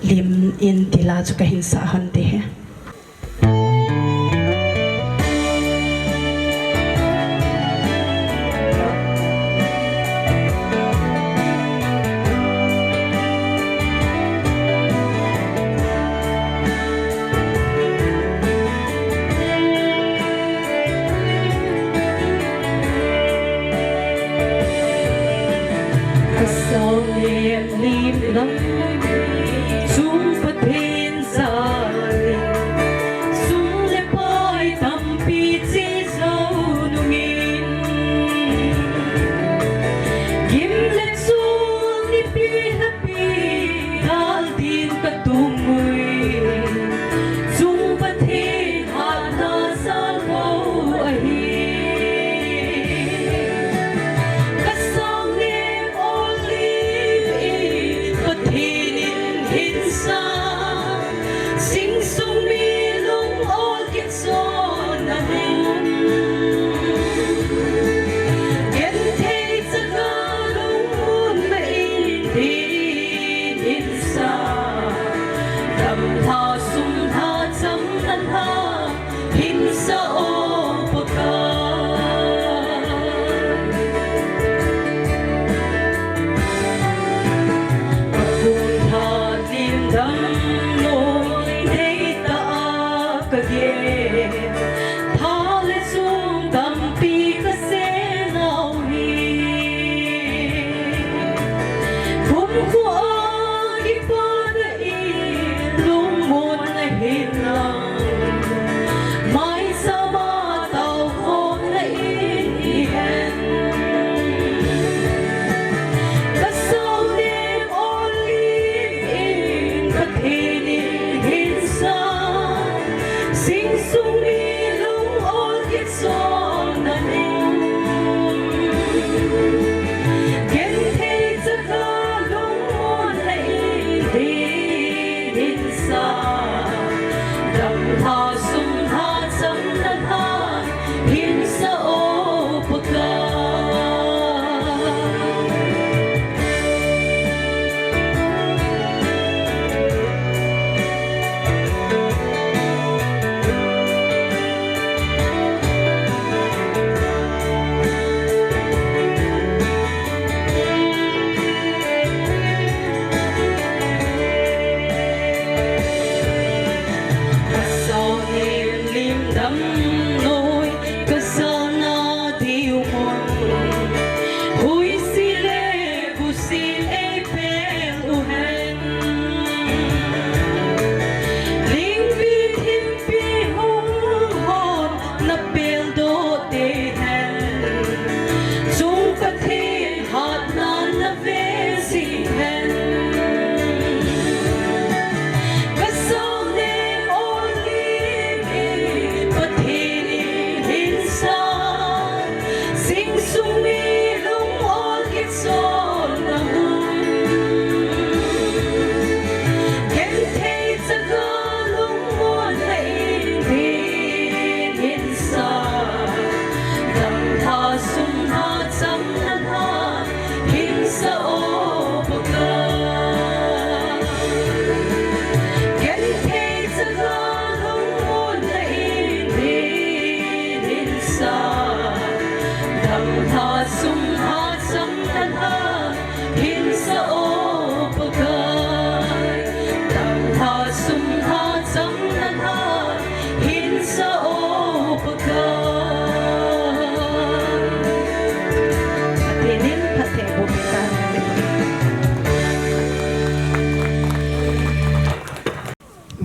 lim in ti la chu ka hin sah hon te. Ka sao nem lim lang chung Pathen jal in, sum le pai tampi che jou nungin, gim le chul nipi lhapi dal din ka tung uvin, chung Pathen hatna jal bou ahi. Ka sao nem ol lim in Pathen in hin sa, sing sung mi lung ol kichonna mun, genthei chaka lungmonna in din hin sa, damlha sumlha chamna lha hin sa o Pakai. Ka kum tha lim damlou nei tah a ka gen, tha le sum tampi ka seh nau hi. Kumkhuh a kipana in lungmonna hin lang, maicham a taokhomna in hihen. Ka sao nem ol lim in Pathen in hin sa, sing sung mi lung ol kichonna mun, genthei chaka lung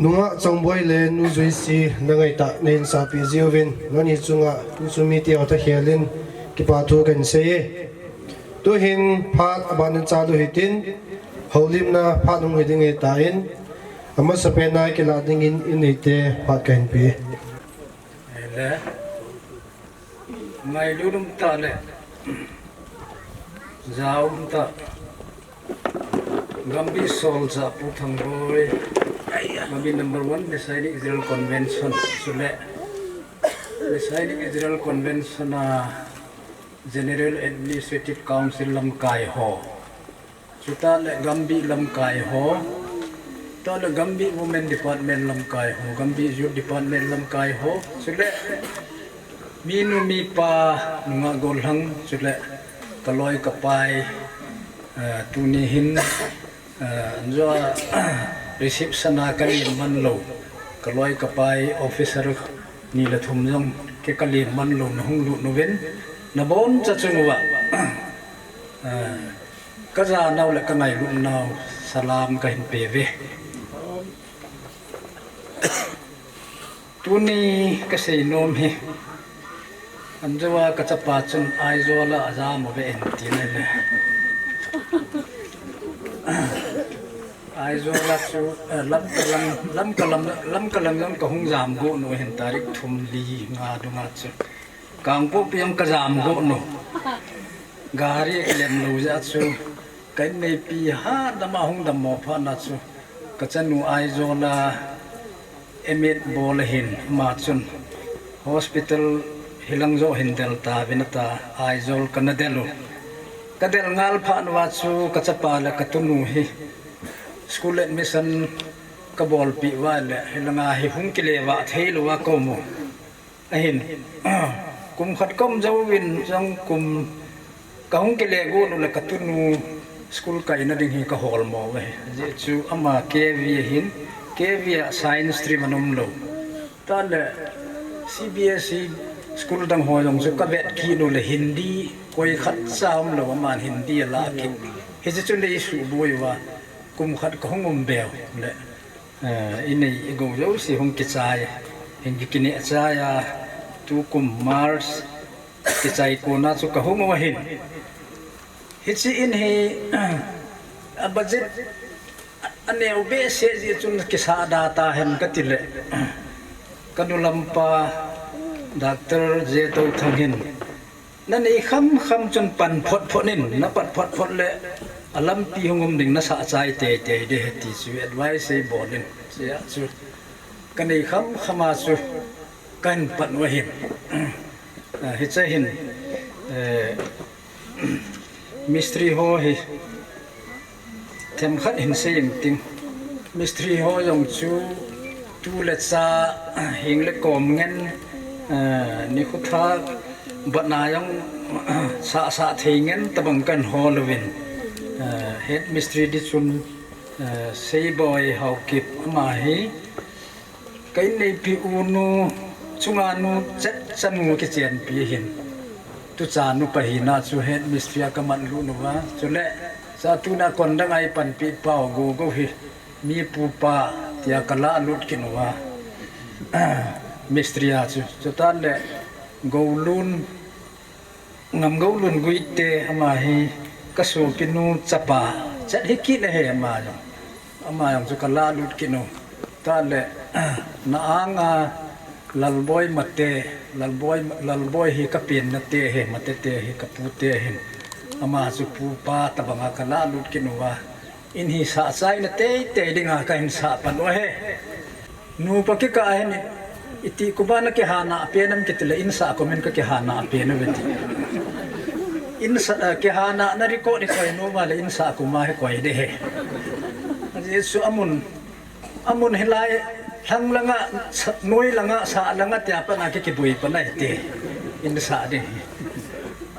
Nungah Chongboi le Nu Juisi na ngaitah na hin sapi jiuvin, nani chunga insung mite ho toh khelin kipa thu kahin seiye. Tuhin phat aban in chalu hitin, houlimna phat hung hi ding ahitan, amasapen a kilah dingin in neite phat kahin pe. Ele. Ngailut umtah le, ja umtah, Gambih solchah Pu Thangboi, Gambih number one, Messianic Israel Convention, chule Messianic Israel Convention a General Administrative Council lamkai ho. Chutah le Gambih lamkai ho, tah le Gambih Women Department lamkai ho, Gambih Youth Department lamkai ho, chule minu mipa nungah gollhang, chule kaloi kapai, eh, tuni hin, eh, anjo a reception a kalen man lou, kaloi kapai officer ni le thum jong kei kalen man lou nahung lut uvin, naboncha chunguva, eh, kajanau le kangailut nau salam kahin peuve. Tuni kasei nom hi, anjo a kachapa chun Aizawl a ajam uve in tin ahile. Aizawl a chu, eh, Lamka lang, Lamka lang, Lamka lang jong kahung jam got u ahin tarik thum li nga dunga chu. Kangpokpi jong kajam got u. Gari kilem lou jeh a chu. Ka inneipi hadam a hung dammo phat na chu. Kachanu Aizawl a M Ed bol ahin ama chun. Hospital hilang joh hin del tauvin ata Aizawl kana del u. Kadel ngal phat uva chu kachapa le katunu hi. School admission kabolpeh uva le hilanga hi hung kile vah thei lou a kaum u. Ahin, kum khat kaum jouvin jong kum kahung kile got u le katunu school kaina ding hi kaholmo uve. Ajeh chu ama K V ahin, K V a science stream ana um lou. Tah le C B S E school dang ho jong chu kavet kit u le Hindi koi khatcha umlou aman Hindi alah kit. Hiche chu neisuh boi uva kum khat kahung um beu le. Eh, inei igou jouse hung kichai, hin kikineh chai a, tukum March kichai kona chu kahung u ahin. Hiche in hi, a budget aneo behseh jeh chun kisah da tahen kati le. Kanu lampa Doctor J Touthang hin. Nanei khamkham chun pan photphot in, napan photphot le alampi hung um ding nasah chai teitei ding ahi ti chu advice eibol in, hichea chu kanei khamkham a chu kahin pan u ahin. Ah, hiche hin, eh, mistri ho hi themkhat hin sei inting. Mistri ho jong chu tu le cha, heng le kom ngen, eh, nikho thah, batna jong sahsah thei ngen tabang kahin hol uvin. Eh, head mistri di chun, eh, Seiboi Haokip ama hi ka inneipi u nu, chunga nu, chetchanu kichenpi ahin. Tucha nu pahina chu head mistri a kaman lut uva. Chule, cha tuna kon dang a eipanpi pau Gogou hi. Mi pupa tia kalah lut kit uva. Mistri a chu. Chutah le Goulun, Ngam Goulun Guite ama hi kasopinu chapa. Chet hi kit ahi ama jong. Ama jong chu kalah lut kit u. Tah le, na anga Lalboi Mate, Lalboi, Lalboi hi kapenna te ahi, Mate te hi kapu te ahin. Ama chu pupa tabanga kalah lut kit uva. In hi sah chaina teitei dinga kahin sah pan u ahi. Nupa kikah a hin iti kuma na kihana pen am kiti le in sah kumin ka kihana pen uve ti. In sah, eh, kihana na record hi koi nom a le in sah kuma hi koi ding ahi. Ajeh chu amun, amun hilai lhang langa, sa-, noi langa, sah langa tia pat na ki, kiboi pan ahi ti. In sah ding.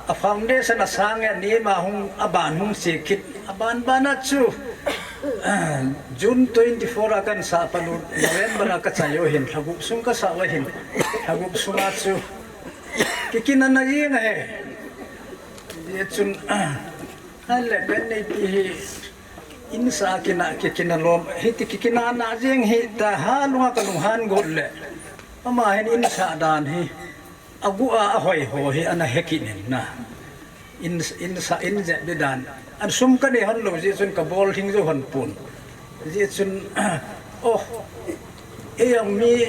A foundation asang e, ni ma hung, aban hung se kit, aban ban a chu, June twenty-four a kahin sah pan u, November a kachai u ahin, lha gup sung kasah u ahin, lha gup sunga chu, kikinana jeng ahi. Hijeh chun, ahile ka inneipi hi, Insah kina, ki, kina lom, hiti ki, kina na jeng hi ta ha lunga ka lunghan got le. Ama hin insah dan hi. Agu a, ahoi ho hi ana he kit in na. In, insah, in jep di dan. An sum ka nei hon lo jeh chun ka bol hing jo hon pun. Jeh chun, oh, Ei ang mi,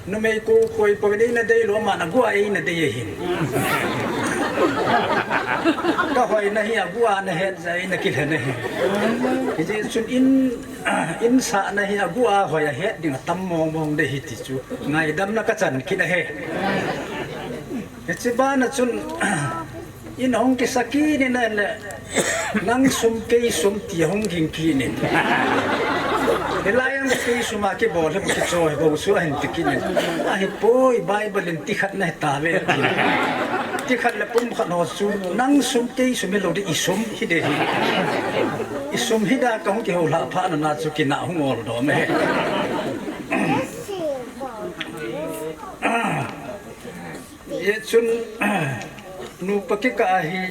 numei ko koi pa dei na dei lo, ama na gua ei na dei hin. Ka hoi na hi a gua na het ja ei na kil na hi. Hiti chun in, insah na hi a gua hoi a het ding a tam mong mong dei hi ti chu. Ngaidam na ka chan kit na he. Hichi bana chun, in hong kisa kit in ahile, nang sum kei sum ti hong ging kit in. Hilai ang kei sum a kibol hi bu kicho hi bu su ahin ti kit in. Ahi poi Bible in ti khat na hi ta ve ti. Ti khat le pum khat ho chu nang sum kei sum hi lo di i sum hi de hi. I sum hi da ka hong kihou lha pha na na chu kina hong ol do me. Ye chun, nupa kikah a hi,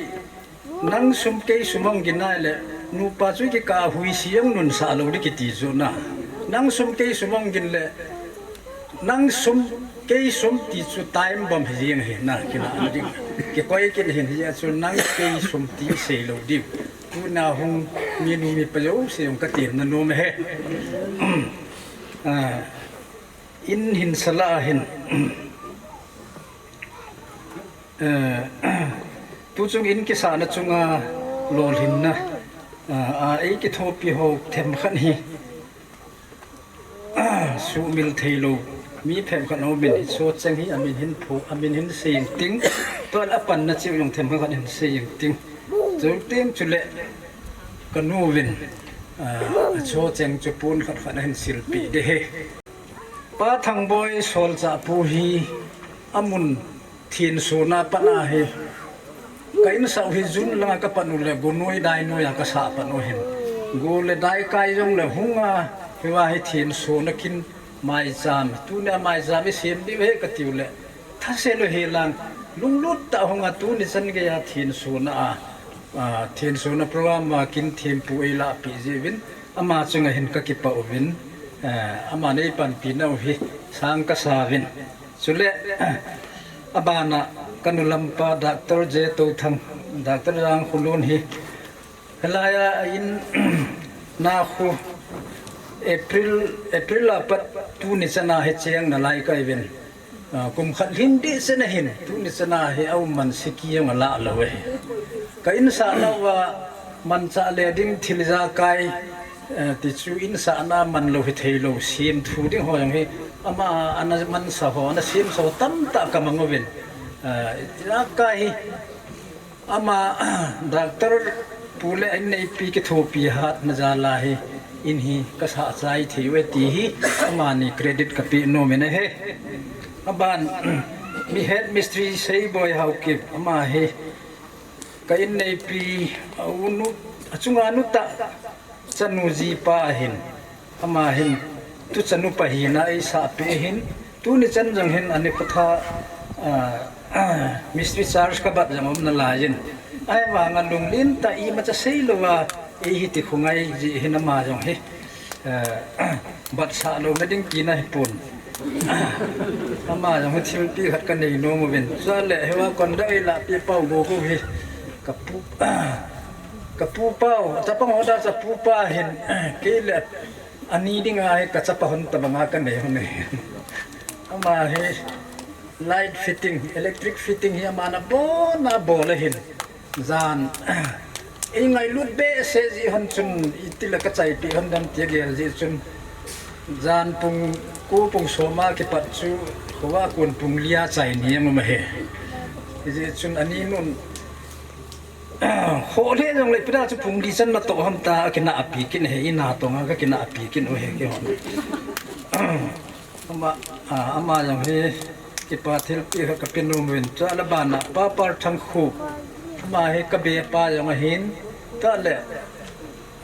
nang sum kei sum hong gin ahile, nupa chu kikah a huisi hong nunsah lou di kiti chu na. Nang sum kei sum hong gin le, nang sum kei sum ti chu time bomb hi jeng hi na, kina na ding. Kikoi kit hin hi a chu nang kei sum ti sei lou di. Tuna hung mi nu mi pa jouse hung ka ti na nom he. Ah, in hin sala hin. Eh, tu chung in kisahna chunga lolhinna, ah, a ei kithopi ho themkhat hi, ah, sumil thei lou mi themkhat ho min hi so cheng hi amin hin phu, amin hin sei ting, tuan a panna chiu jong themkhat hin sei ting. Chu ting chule ka nu vin, ah, a so cheng chu pun khat khat a hin silpi de he. Pa Thangboi Solchahpu hi amun Thinsona pat ahi. Ka insah u hi June langa ka pat u le gonoi dainoi a ka sah pat u hin. Go le dai kai jong le hunga hiva hi Thinsona kin maicham. Tunia maicham i sem diu he ka tiu le. Thase lou he lang lunglut tah hunga tuni chan geiya Thinsona a, a, Thinsona program a kin thempu ei lahpeh jiuvin. Ama chunga hin ka kipah uvin, eh, ama nei panpi nau hi sang ka sa uvin. Chule, abana ka nu lampa Doctor J Touthang, Doctor Jangkhulun hi, hilaiya in na khu April, April a pat tuni chana hi cheng nalai ka uvin. Ah, kum khat lhin deh chana hin, tuni chana hi a um man siki jong a lah lou e. Ka insah nauva manchah le ding thil ijakai, eh, ti chu insahna man lou hi thei lou, sem thu ding ho jong hi, ama ana mansa ho, ana semsa ho tamtah ka mang uvin. Eh, ijakai hi, Ama, Doctor Pu le a inneipi kithopi hatna jal a hi, in hi ka sah chai thei uve ti hi, amani credit ka pe nom in ahi. Aban, mi head mistri Seiboi Haokip, ama hi ka inneipi, a u nu, a chunga nu tah, chanu jipa ahin, ama hin, tu chanu pa hina eisah peh ahin, tuni chan jong hin ani patha, ah, mistri charge ka bat jong um nalai in. Ahivanga lunglen tah imacha sei louva, ei hiti khongai ji hin ama jong hi, eh, bat sah louna ding tina hi pon. Ama jong hi thilpi khat ka nei nom uvin. Chule hiva conduct ei lahpeh pau go go hi. Ka pu, ka pu pau, chapang ho da cha pu pa hin, kei le ani dinga hi ka chapa hon tabanga ka nei hon e. Ama hi light fitting, electric fitting hi ama na bol na bol ahin. Jan, ei ngailut behseh ji hon chun, itile ka chaipi hon dam ti gel ji chun. Jan pung ko pung som a kipat chu, khovah a kon pung li a chai ni ang um ahi. Hijeh chun ani nun, Kho le jong le pida chu pung li chan natoh ham ta, akina api kin he, ina tonga ka kina api kin u he kihon. Ama, a, ama jong hi kipa thilpi kha ka pe nom uvin. Chule abana Pa Parthangkhup, ama hi ka bepa jong ahin. Chule,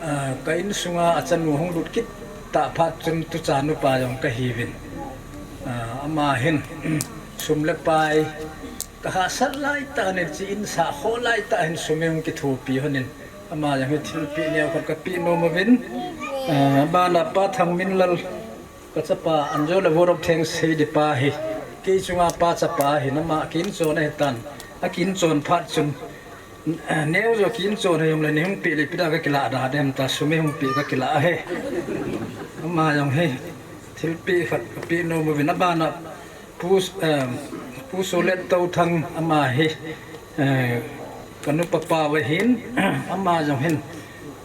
a, ka insunga achanu hung lut kit tah phat chun tucha nupa jong ka hiuvin. A, ama hin sum le pai ka hahsat laitah in, chi insah kho laitah hin sum hung kithopi honin, Ama jong hi thilpeh neo khat kapeh nom uvin. Ah, abana Pa Thangminlal, kachapa, anjo le vorok theng seidi pa hi. Kei chunga pa chapa ahin, ama kinchon ahitan. Akinchon phat chun, ah, neo jo kinchon ahi jongle neihung peh le ipi da kakilah da dem ta, sum eihung peh kakilah ahi. Ama jong hi thilpeh khat kapeh nom uvin, abana Pu, eh, Pu Solet Touthang ama hi, eh, kanupa pau ahin, ama jong hin,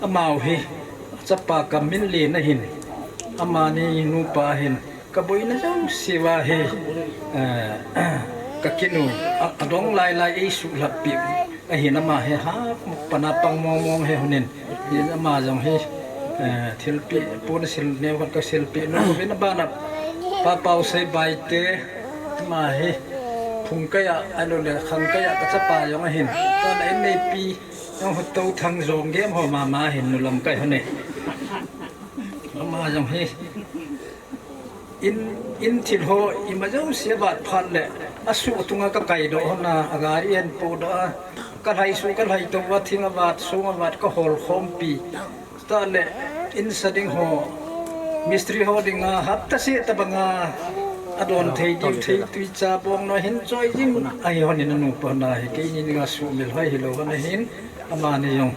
amau hi, chapa kamin len ahin, amani nupa ahin, kaboina jouse uva hi, eh, kakinu, a, adong lailai eisuhlhap peh ahin, ama hi ha, pana pang mongmong hi honin, hin ama jong hi, eh, thilpeh, ponsil neo khat kasilpeh nom uvin, abana Pa Pausei Baite, ama hi, Phungkai a, ahilou le Khangkai a kachapa jong ahin, tana inneipi, jong hi Touthang Jonggem ho mama ahin, nu lamkai hone. Ama jong hi, in, in thil ho, ima jouse avat phat le, asuh tunga kakaidoh hon a, agari ahin pohdoh a, kalhaisuh, kalhaitou a, thing avat, song avat, kahol khompi. Tale, in sa ding ho, mistri ho dinga, hapta seh tabanga, adon thei diu, thei tui cha bong no hin choi jing, ahi honin anupa na hi, keini dinga sumil hoi hilou hon ahin, amani jong,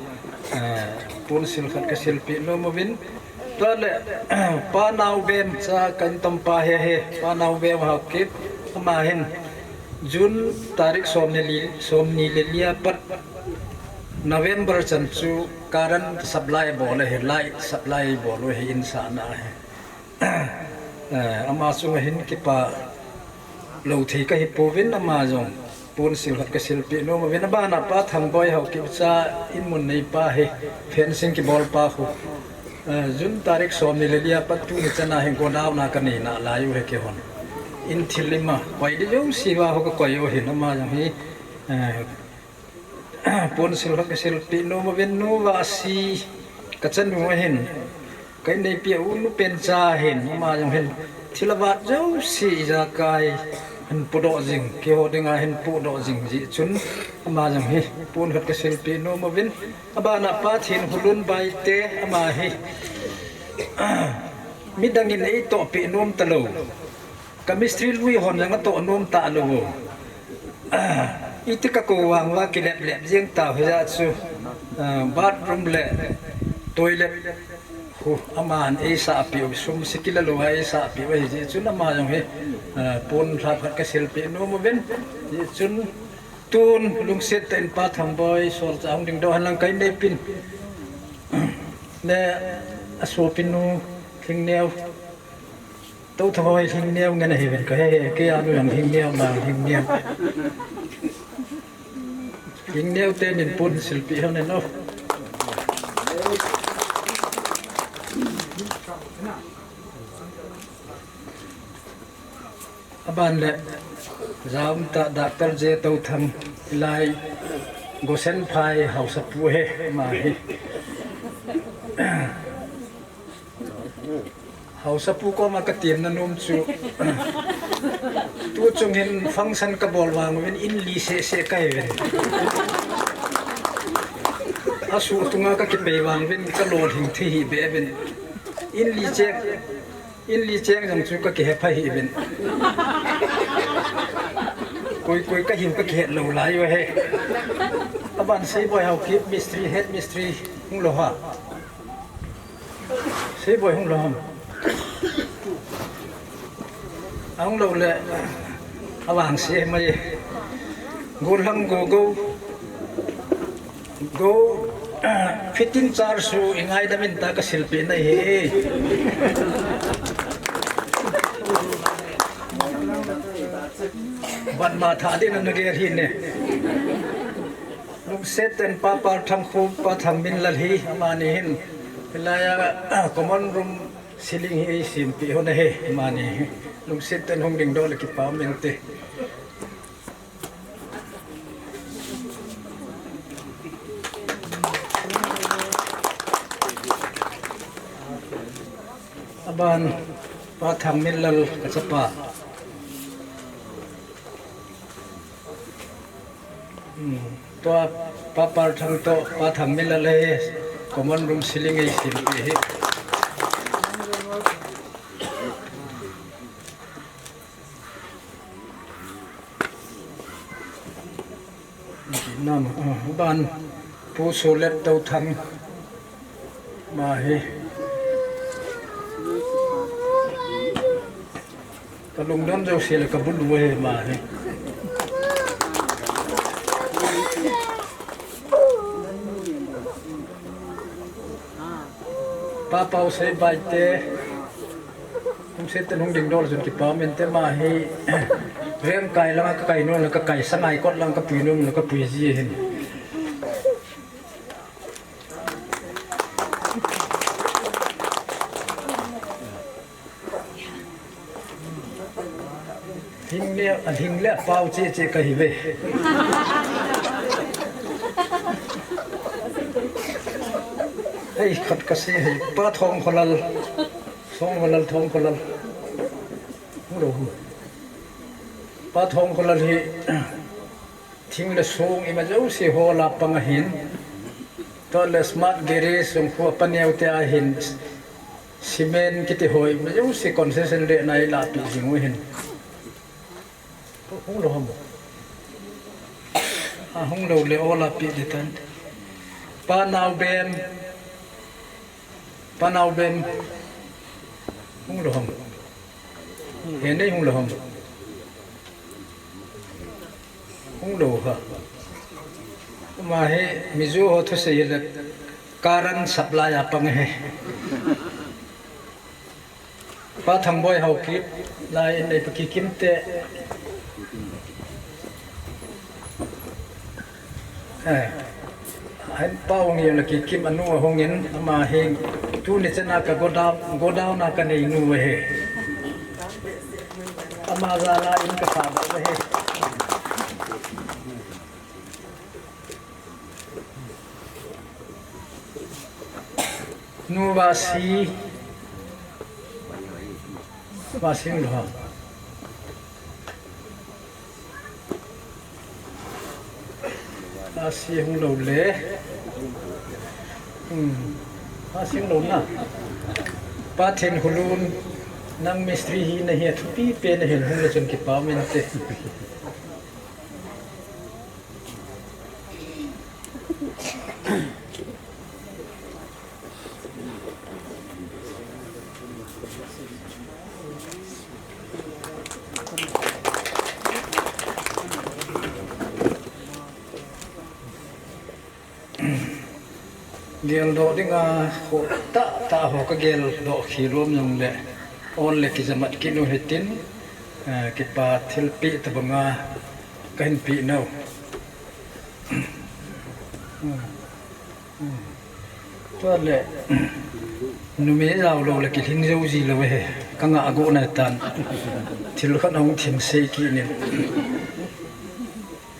eh, ponsil khat kasilpeh nom uvin. Tale, Pa Naobem cha kaintompa hi ahi, Pa Naobem Haokip, ama hin, June tarik somni le li, somni le li a pat November chan chu current supply bol ahi, light supply bol u ahi, in sahna ahi. Eh, ama chunga hin kipa lou thei kahi pouvin, ama jong ponsil khat kasilpeh nom uvin, abana Pa Thangboi Haokip cha in mun neipa hi, fencing kibol pa khu. Eh, June tarik somni le li a pat tuni chana hin godown a kanei nalai u ahi keihon. In thil ima koi ding jouse uva ho kakoi u ahin, ama jong hi, eh, ponsil khat kasilpeh nom uvin, Nu Vahsi kachanu ahin, ka inneipi a u Nu Pencha ahin, ama jong hin thil avat jouse ijakai hin pohdoh jing, keiho dinga hin pohdoh jing jeh chun, ama jong hi pon khat kasilpeh nom uvin, abana Pa Thenkhulun Baite, ama hi midang in eitohpeh nom talou. Ka mistri lui hon jong atoh nom talou. Iti kakou vang uva kileplep jeng tau hijeh chun, ah, bathroom le toilet khu aman eisahpeh u, sum sikila lou a eisahpeh u ahijeh chun ama jong hi, ah, pon lhap khat kasilpeh nom uvin. Hijeh chun tun lungset tah in Pa Thangboi solchah hung dingdoh henlang ka inneipi in. Le asopinu Lhingneo. Touthang hoi Lhingneo ngen ahiuvin kahe, kei a nu jong Lhingneo, nang Lhingneo. Lhingneo tenin ponsil peh hon in o. Aban le, jaum tah Doctor J Touthang, hilai Gosenphai haosapu ahi, ama hi. Haosapu koma katemna nom chu, tuchung hin function kabol vang uvin, in li seh seh kahiuvin. Asuh tunga kakipei vang uvin, kalolhing thei hih beh uvin. In li cheng, in li cheng jong chu kakihe pha hih uvin. Koi koi kahiu kakihet lou lai u ahi. Aban Seiboi Haokip mistri, head mistri hung lou ham. Seiboi hung lou ham. Ahung lou le, avangse mai. Golhang Gogou. Go, fitting charge chu ingaidam in tia kasilpeh nahi. Batma thah din nagel hih in. Lungset tah in Pa Palthangkhup, Pa Thangminlal hi, amani hin. Hilai a, common room ceiling hi eisempeh hon ahi, amani hi. Lungset tah in hung dingdoh le kipa um inte. Aban, Pa Thangminlal kachapa. Hmm, tua Pa Palthang toh, Pa Thangminlal hi, common room ceiling ei simpi hi. Nam, ah, ban, Pu Solet Touthang, ama hi. Ka lungdon jouse le ka bulu ahi ama hi. Pa Pausei Baite, hung se ten hung ding dol chun kipa um inte ama hi. Rengkai langa ka kai nom le ka kai, Sangaikot langa ka pui nom le ka pui ji ahin. Hing le, a hing le pau che che ka hi ve. Hei, khat ka sei hei, Pa Thongkholal, Thongkholal, Thongkholal. Hung lo hung. Pa Thongkholal hi, thing le song ima jouse hol a pang ahin. Tua le Smart Garage sung khu a paneo te ahin. Cement kiti ho ima jouse concession le nai la pi jing u hin. Hung lo ham. A hung lo le ola pi di tan. Pa Naobem. Pa Naobem. Hung lo ham. He nei hung lo ham. Hung lo ha. Ama hi Mizo ho thusei le current supply a pang hi. Pa Thangboi Haokip, lai in nei pa Kikim te. Eh, hin pa hung in la Kikim anu ahung in, ama hi tuni chana ka godown, godown a ka nei nu ahi. Ama jal a in ka sa ba ahi. Nu Vasi. Vasi hung lo. Vasi hung lo le. Hmm. Vasi hung lo na. Pa Thenkhulun, nang mistri hina hi athupi pen ahin, hung le chun kipa um inte. Geldoh dinga khoh tah tah ho ka geldoh khel lom jong le, ol le kijamat kit u hitin, eh, kipa thilpeh tabanga kahin peh nau. Tua le, numei jao lou le kilhing jou ji lou ahi, ka ngah agoh nai tan. Thil khat ahung thim sei kit in.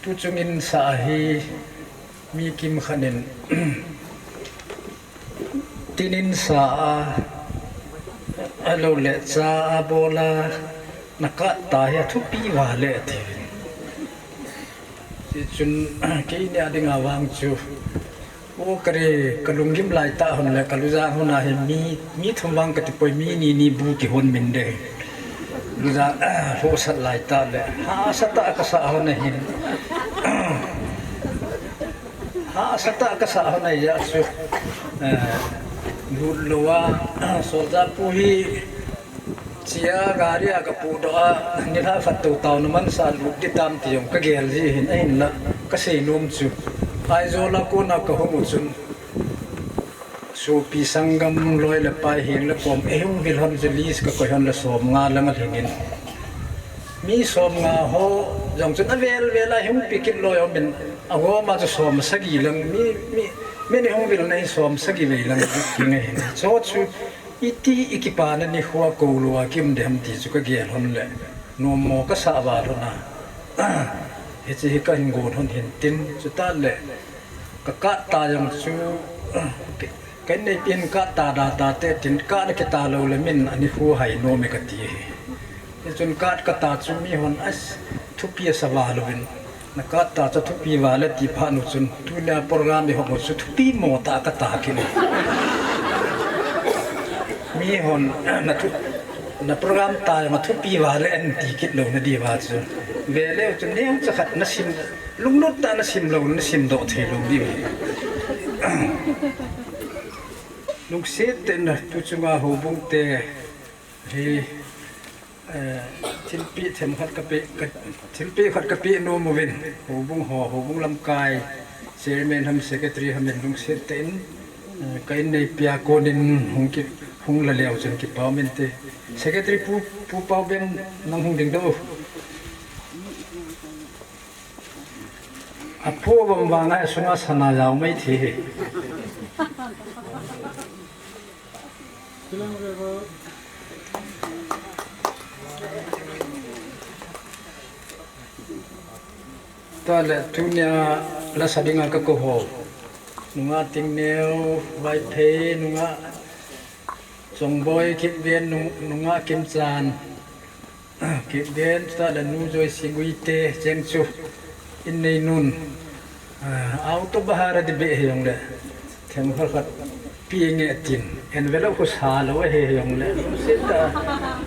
Tuchung in sa ahi, mi kimkhat in, tin in sa a, ahilou le cha a bol a, na kah ta hi athupi val e ati. Hichun, keini a dinga vang chu, o kari, ka lunggim lai tah hon le, ka lujang hon a hi mi, mi thum vang kati poi, mi ni ni bu kihon min de. Lujang, lhosat lai tah le, hahsa tah kasa hon ahin. Hahsa tah kasa hon ahi a chu, eh, lut lou a, soldier pu hi, Chia gari a ka pudoh a, nilhah khat tou tao na mansa lut di tam ti jong ka gel ji hin, ahinla ka sei nom chu. Aizawl a kona ka hung u chun, sopi sanggam loi le pai heng le kom, ei hung vil hon chu list ka koi hon le som nga lang a lhing in. Mi som nga ho jong chun avel vel a hung pi kit loi um in, agom a chu som sagi lang, mi, mi, mi ni hung vil na hi som sagi vei lang ki ngai hin. Chu chu Iti i kipana nikho a kou lou a kium dem ti chu ka gel hon le, nom mo ka sa val hon a. Hiche hi ka hin gon hon hin tin, chutah le ka kah ta jong chu, ka inneipi hin kah ta da ta te tin, kah na kita lou le min a nikho hai nom e ka ti hi. Hichun kah ka ta chu mi hon a thupi a sa val uvin. Na kata chu thupi vale ti phat nu chun, tunia program i hop chu thupi mo ta ka ta kit le. Mi hon, na thu, na program ta ma thupi vale an ti kit lo na di va chu. Vele chu neo cha khat na sim, lunglut ta na sim lo, na sim doh thei lo di. Lungset te na tu chunga houbung te hi, eh, thilpeh them khat ka pe, ka, thilpeh khat ka pe nom uvin. Houbung ho, houbung lamkai, chairman ham, secretary ham in lungset te in, eh, ka in nei pia konin hung ki, hung la leo chun kipa min te. Secretary pu, pu Pau Ben nang hung ding do. A pu bam vang a sunga sana yau mai thi hi. Tale tunia la sa dinga ka ko ho. Nunga Tingneo, Vaiphei, nunga Chongboi, Kipgen, nung-, nunga Kimchan. Kipgen, tale nu Joyce Guite, cheng chu. In nei nun. Ah, auto bahara di be he yong le. Them khat khat pi nge tin. Envelope ko sa lo he yong le. Sita.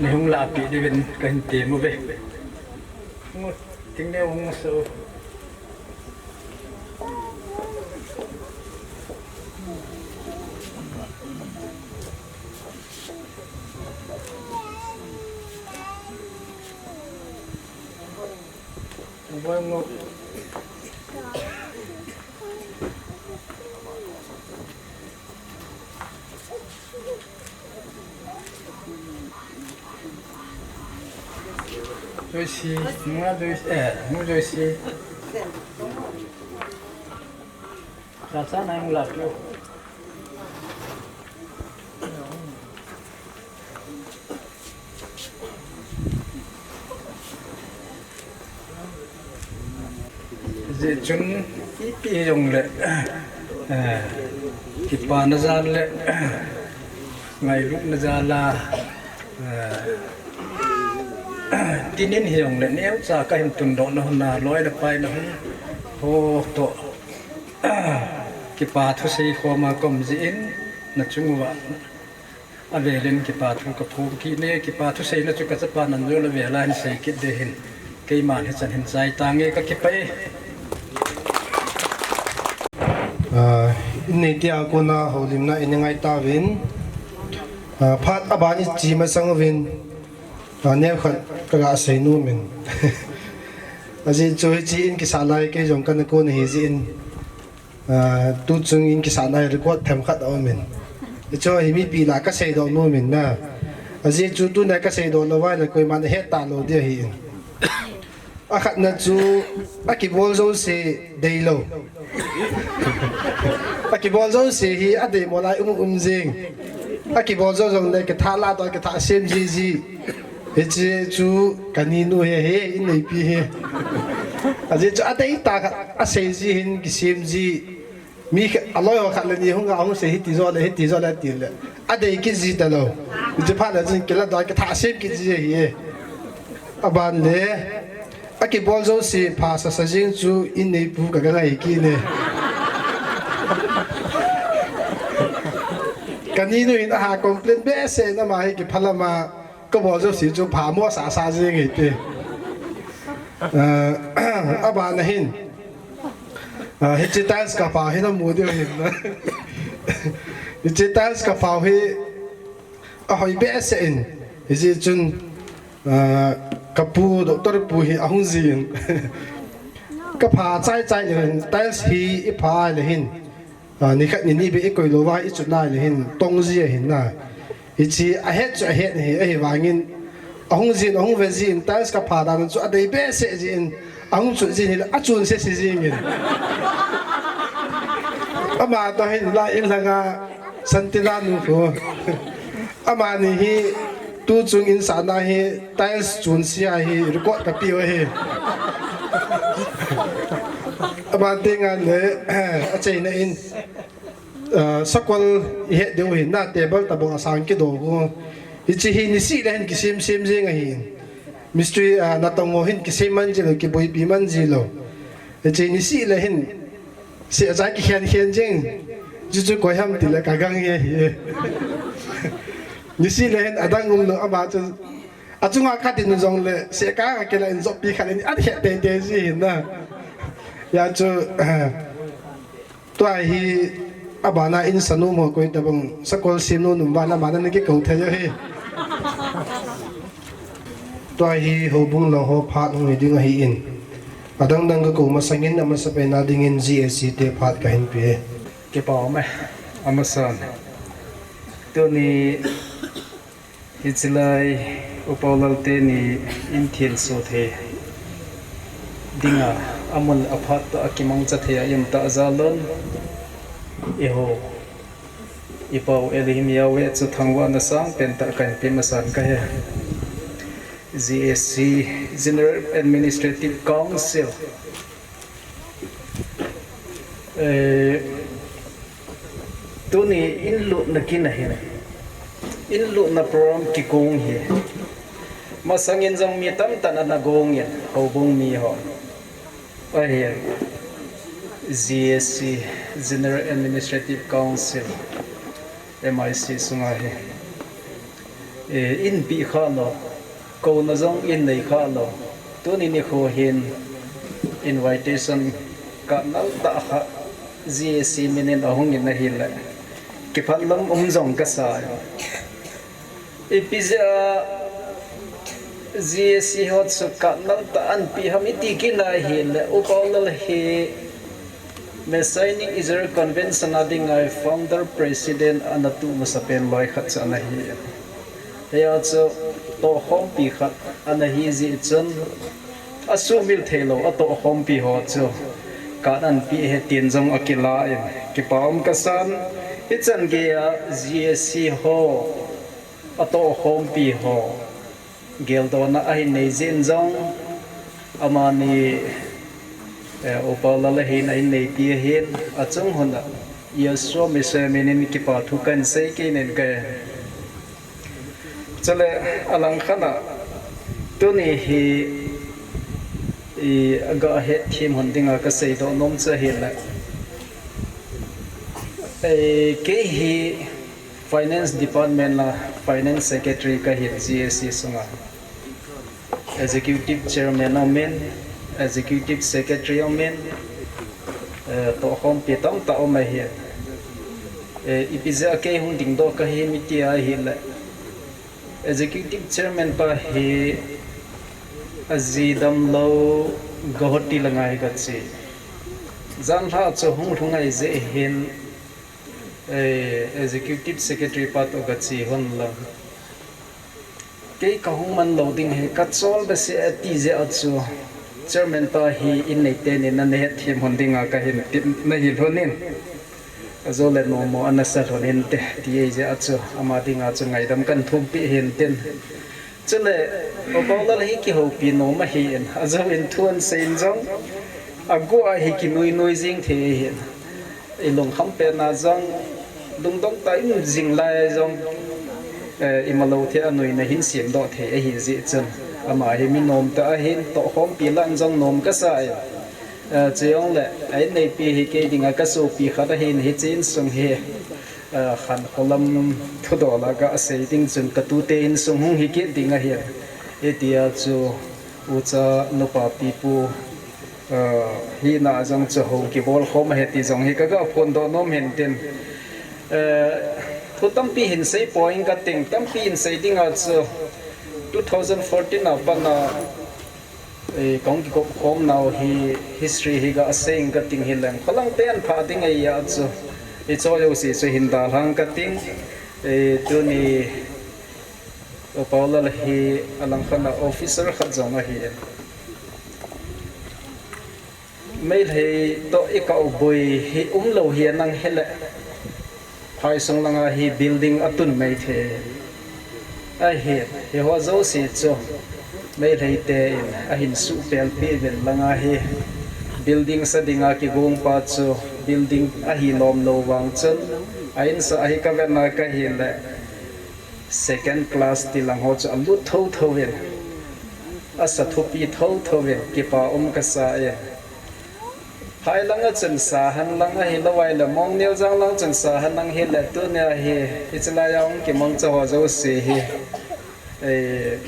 Ni hung la pi di ben ka hin te mu be. Ngut, Tingneo hung so. Ngut. Joyce, nunga Joyce, eh, nu Joyce. Sa sa na hung la pio. Jeh chun ipi jong le, eh, kipana jal le, ngailutna jal a, eh, tinin hi jong le neocha ka hin tundoh na hun a, loi le pai na hun ho toh, kipa thusei khoma kom jin na chung uva. Avelin kipa thu ka phong kit e, kipa thuseina chu ka chapa Nanjol avel a hin sei kit ding ahin. Keiman hichan hin chai tange, ka kipah e. Ah, in nei tia kona houlimna in ngai tauvin. Ah, phat aban i chi masang uvin. Ah, neo khat ka ga sei nom in. Ajeh chu hiche in kisa lai kei jong kana kon ahi jeh in. Ah, tuchung in kisahna hi record themkhat aum in. Hichu hi mipi lah a kaseidoh nom in na. Ajeh chu tuna kaseidoh lou vai le koiman ahet talou ding ahi in. Akhatna chu akibol jouse deilou. Akibol jouse hi adeimo lai um um jing. Akibol jou jong le kitha lah toh kitha sem jiji. Hiche chu kaninu hi, hi, in neipi hi. Ajeh chu adei tah khat asei ji hin kisem ji. Mi khat, aloi ho khat le ni hung a hung sei hiti jo le, hiti jo le ti le. Adei kit ji talou. Hiche phat le chun kila doh kitha sem kit ji ahi e. Aban le. Akibol jouse pha sasa jing chu in neipu ka, ka ngai kit e. Kaninu hin aha complain behseh in ama hi kiphalam a. Kabol jouse chu phamo sasa jing e ti. Ah, aban ahin. Ah, hiche tiles kaphau hi namu diu ahin. Hiche tiles kaphau hi ahoi behseh in. Hijeh chun, ah, kapu, Doctor pu hi ahung jin. Kapha chai chai le hin, tiles hi ipha le hin. Ah, nikhat nini beh ikoi lou va ichut nai le hin tong ji ahin na. Hiche ahet chu ahet ahi, ahivangin ahung jin, ahung ve jin, tiles kapha dan chu adei behseh jin, ahung chut jin hile achun sese jingin. Ama toh hin la in langa Santina nu khu. Amani hi tuchung in sahna hi tiles chun sia hi record kapeh u ahi. Aban tengle, achaina in, ah, sakol ihet diu ahin na, table tabang asang kido khu. Hiche hi niseh le hin kisem sem jing ahin. Mistri, ah, natong ho hin kisem man ji lou, kiboipi man ji lou. Hiche nisi le hin, sehcha kikhen khen jing. Chuchu koi ham tile kagang hi ahi. Nisi le hin adang umlou ama chu. Achunga kadin jongle, sehcha kakila in joppi khat in ahet teitei ji hin na. Hijeh chun, tua hi abana in sanu mo koi tabang sakol sinu num bana bana ni kikou thei ahi. Tua hi houbung lang ho phat hung hi ding ahin. Adang dang kakou masangin amasapen a dingin G A C te phat kahin pe. Kipa um e, amasan. Tuni hichelai U Paulal teni in thenso thei dinga amun aphat tah a kimangcha thei a ium tah jal un. Eiho i Pau Elihim Yahweh chu thangvahna sangpen tah kahin pe masan kahi. G A C, General Administrative Council. Eh, tuni in lutna kin ahin. In lutna program kigong hi. Masangin jong mi tamtah in ana gong in, houbung mi ho. Ahin, G A C, General Administrative Council, M I C sunga hi. Eh, in pi kha lou, kouna jong in nei kha lou. Tuni nikho hin invitation kanal tah kha G A C minin ahung in ahile. Kipah lam um jong kasa. Ipi jeh a G A C ho chu kanal tah anpi ham iti kit ahile, U Paulal hi Messianic Israel Convention a dinga founder president ana tu masapen loi khat chu ana hi. Hijeh chun tohkhompi khat ana hi jeh chun asuhmil theilou atohkhompi ho chu kan anpi ahi tin jong akilah in kipa um kasan. Hichan geiya G A C ho atohkhompi ho geldohna ahin nei jeh in jong amani, eh, U Paulal ahin ahin neipi ahin achung hon a Yeshua Messiah minin kipa thu kahin sei kei nin kahi. Chule alangkhat a tuni hi i, aga hetthem hon dinga kaseidoh nom chu ahile, eh, kei hi Finance Department a Finance Secretary kahin G A C sunga. Executive Chairman aumin, Executive Secretary aumin, eh, tohkhompi tamtah um ahin. Eh, ipi jeh a kei hung dingdoh kahi ham iti ahile, Executive Chairman pa hi aji damlou Guwahati langa hi kache. Janlhah chu hung lhung ahi jeh hin, eh, Executive Secretary pa toh kache hon lang. Kei kahung man lou ding ahi, kachol behseh e ati jeh a chu Chairman pa hi in neite nin ana hetthem hon dinga kahin tepna hi lhonin. Ajole nommo ana sa lhonin te, ti ahi jeh a chu ama dinga chu ngaidam kahin thumpi ahin tin. Chule, U Paulal hi kihoupi nom ahin, ajouvin thu ahin seiyin jong, aguh a hi kinui nui jing thei ahin. I lungkham pen a jong, lungdong tah in jing lai jong, eh, imalou thei a nuina hin semdoh thei ahi jeh chun. Ama hi mi nomtah ahin, tohkhompi lah in jong nom kasa in. Eh, chujongle, a inneipi hi kei dinga kasopi khat ahin, hiche insung hi, eh, khankho lam thudol a gasei ding chun katute insung hung hi kit ding ahin. Hitia chu ucha nupa pipu, eh, hina jong chu hou kibol khom ahi ti jong hi kaga phondoh nom hin tin. Eh, thu tampi hin sei poi kating, tampi hin sei dinga chu two thousand fourteen a pat a, eh, kahung kikop khom nau hi history hi gasei kating hileng. Kholang ten pha ding ahi a chu. Ichoi jouse chu hin dalhang kating. Eh, tuni U Paulal hi alangkhat a officer khat jong ahin. Meitei toh ikah u boi hi umlou hi anang hile. Phaisung langa hi building atun mai thei. Ahin, hiho jouse chu Meitei ten ahin suhpelpeh uvin langa hi building sa dinga kigong pa chu building ahi lom lou vang chun a insa ahi kavet na kahile. Second class ti lang ho chu alut thotho in, asa thupi thotho in, kipa um kasa in. Hai langa chun sa hen lang ahi lou vai le, Mongneojang lang chun sa hen lang hi le, tunia hi, hiche laiya hung kimangcha ho jouse hi, ei,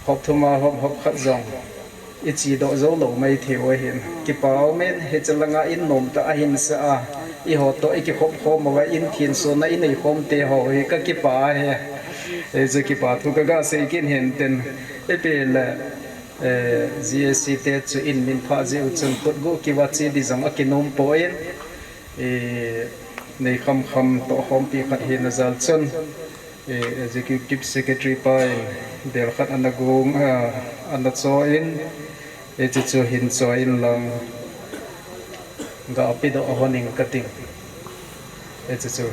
hop thum a hop, hop khat jong i chedoh jou lou mai thei u ahin. Kipa umin, hiche langa in nomtah a hin sa a, eiho toh i kikhop khom uva, in thensun a i nei khom te ho hi ka kipa ahi. Hichu kipa thu ka ga sei kit hin tin, ipi le, eh, G A C te chu in min phah jeh u chun khut guh kiva che di jong a kinom poi, eh, nei kham kham toh khompi khat hina jal chun, eh, Executive Secretary pa in bel khat ana gong, ah, ana cho in, eh, chuchu hin cho in lang ga pedoh a hon ing ka ting. Eh, chuchu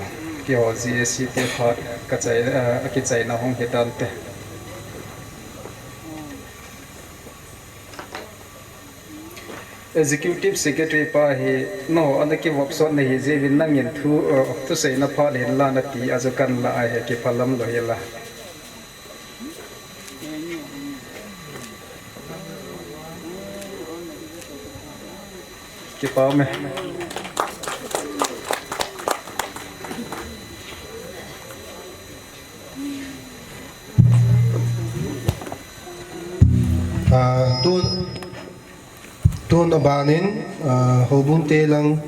keiho G A C te phat ka chai, ah, a kichaina hung hi tante. Executive Secretary pa hi, no, ana kivop sot na hi jeh uvin nangin thu, uh, thuseina phat hin la nati a chu kan la ahi, kiphalam lou hi la. Kipa ume. Ah, tun, tun abanin, ah, houbung te lang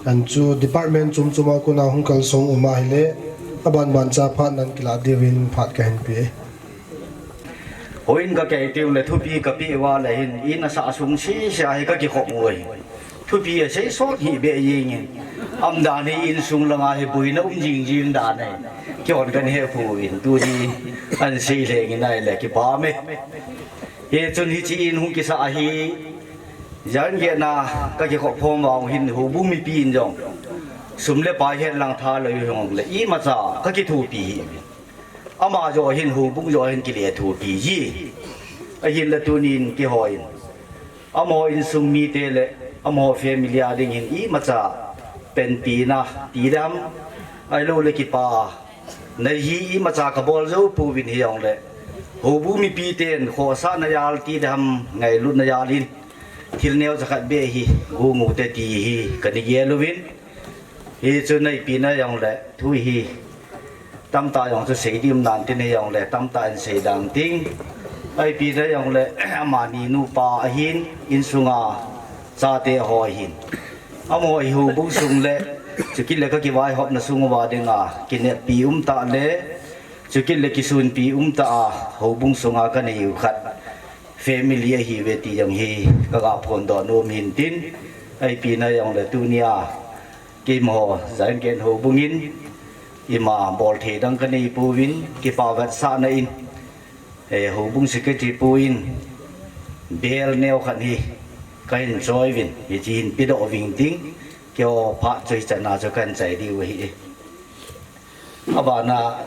an chu department chom chom a kona hung kalsong um ahile, aban ban cha phat nan kila diuvin phat kahin pe. Houin ka kei tiu le thupi ka pe uva le hin, in a sah sung sese a hi ka kikhop u ahi. Thupi a sei sot hi be jeng in. Aumdan hi insung langa hi boina um jing jing dan ahi. Keihon kan he poi, tuni an sei lheng in ahile kipa ume. Hichun hiche in hung kisah ahi. Jan gei na ka kikhop khom vang hin houbung mipi in jong sum le pai het lang tha lou hi hung le imacha ka kithopi hi. Ama joh hin houbung joh hin kile thopi ji. Ahinla tunin keiho in, amaho insung mite le amaho family a ding hin imacha panpina ti dam, ahilou le kipana hi imacha ka bol jou pouvin hijongle, houbung mipi ten khohsahna jal ti dam, ngailutna jal in thil neocha khat beh hi gong u te ti hi kana gel uvin. Hichu eipina jongle thu hi tamtah jong chu sei ding um nan tin, hijongle tamtah in sei dang ting. Eipina jongle amani nupa ahin, insunga chate ho ahin. Amaho hi houbung sung le, chukit le ka kivaihopna sung uva dinga kineppi um tah le, chukit le kisunpi um tah a houbung sunga ka nei u khat family ahiuve ti jong hi ka ga phondoh nom hin tin, eipina jongle tunia keima ho Zion Gate houbung in ima bol thei dang ka nei pouvin, kipa vetsahna in, eh, houbung secretary pu in bel neo khat hi kahin choi uvin, hiche hin pedoh uving ting, keiho phat chu hichan a chu kahin chai diu ahi. Abana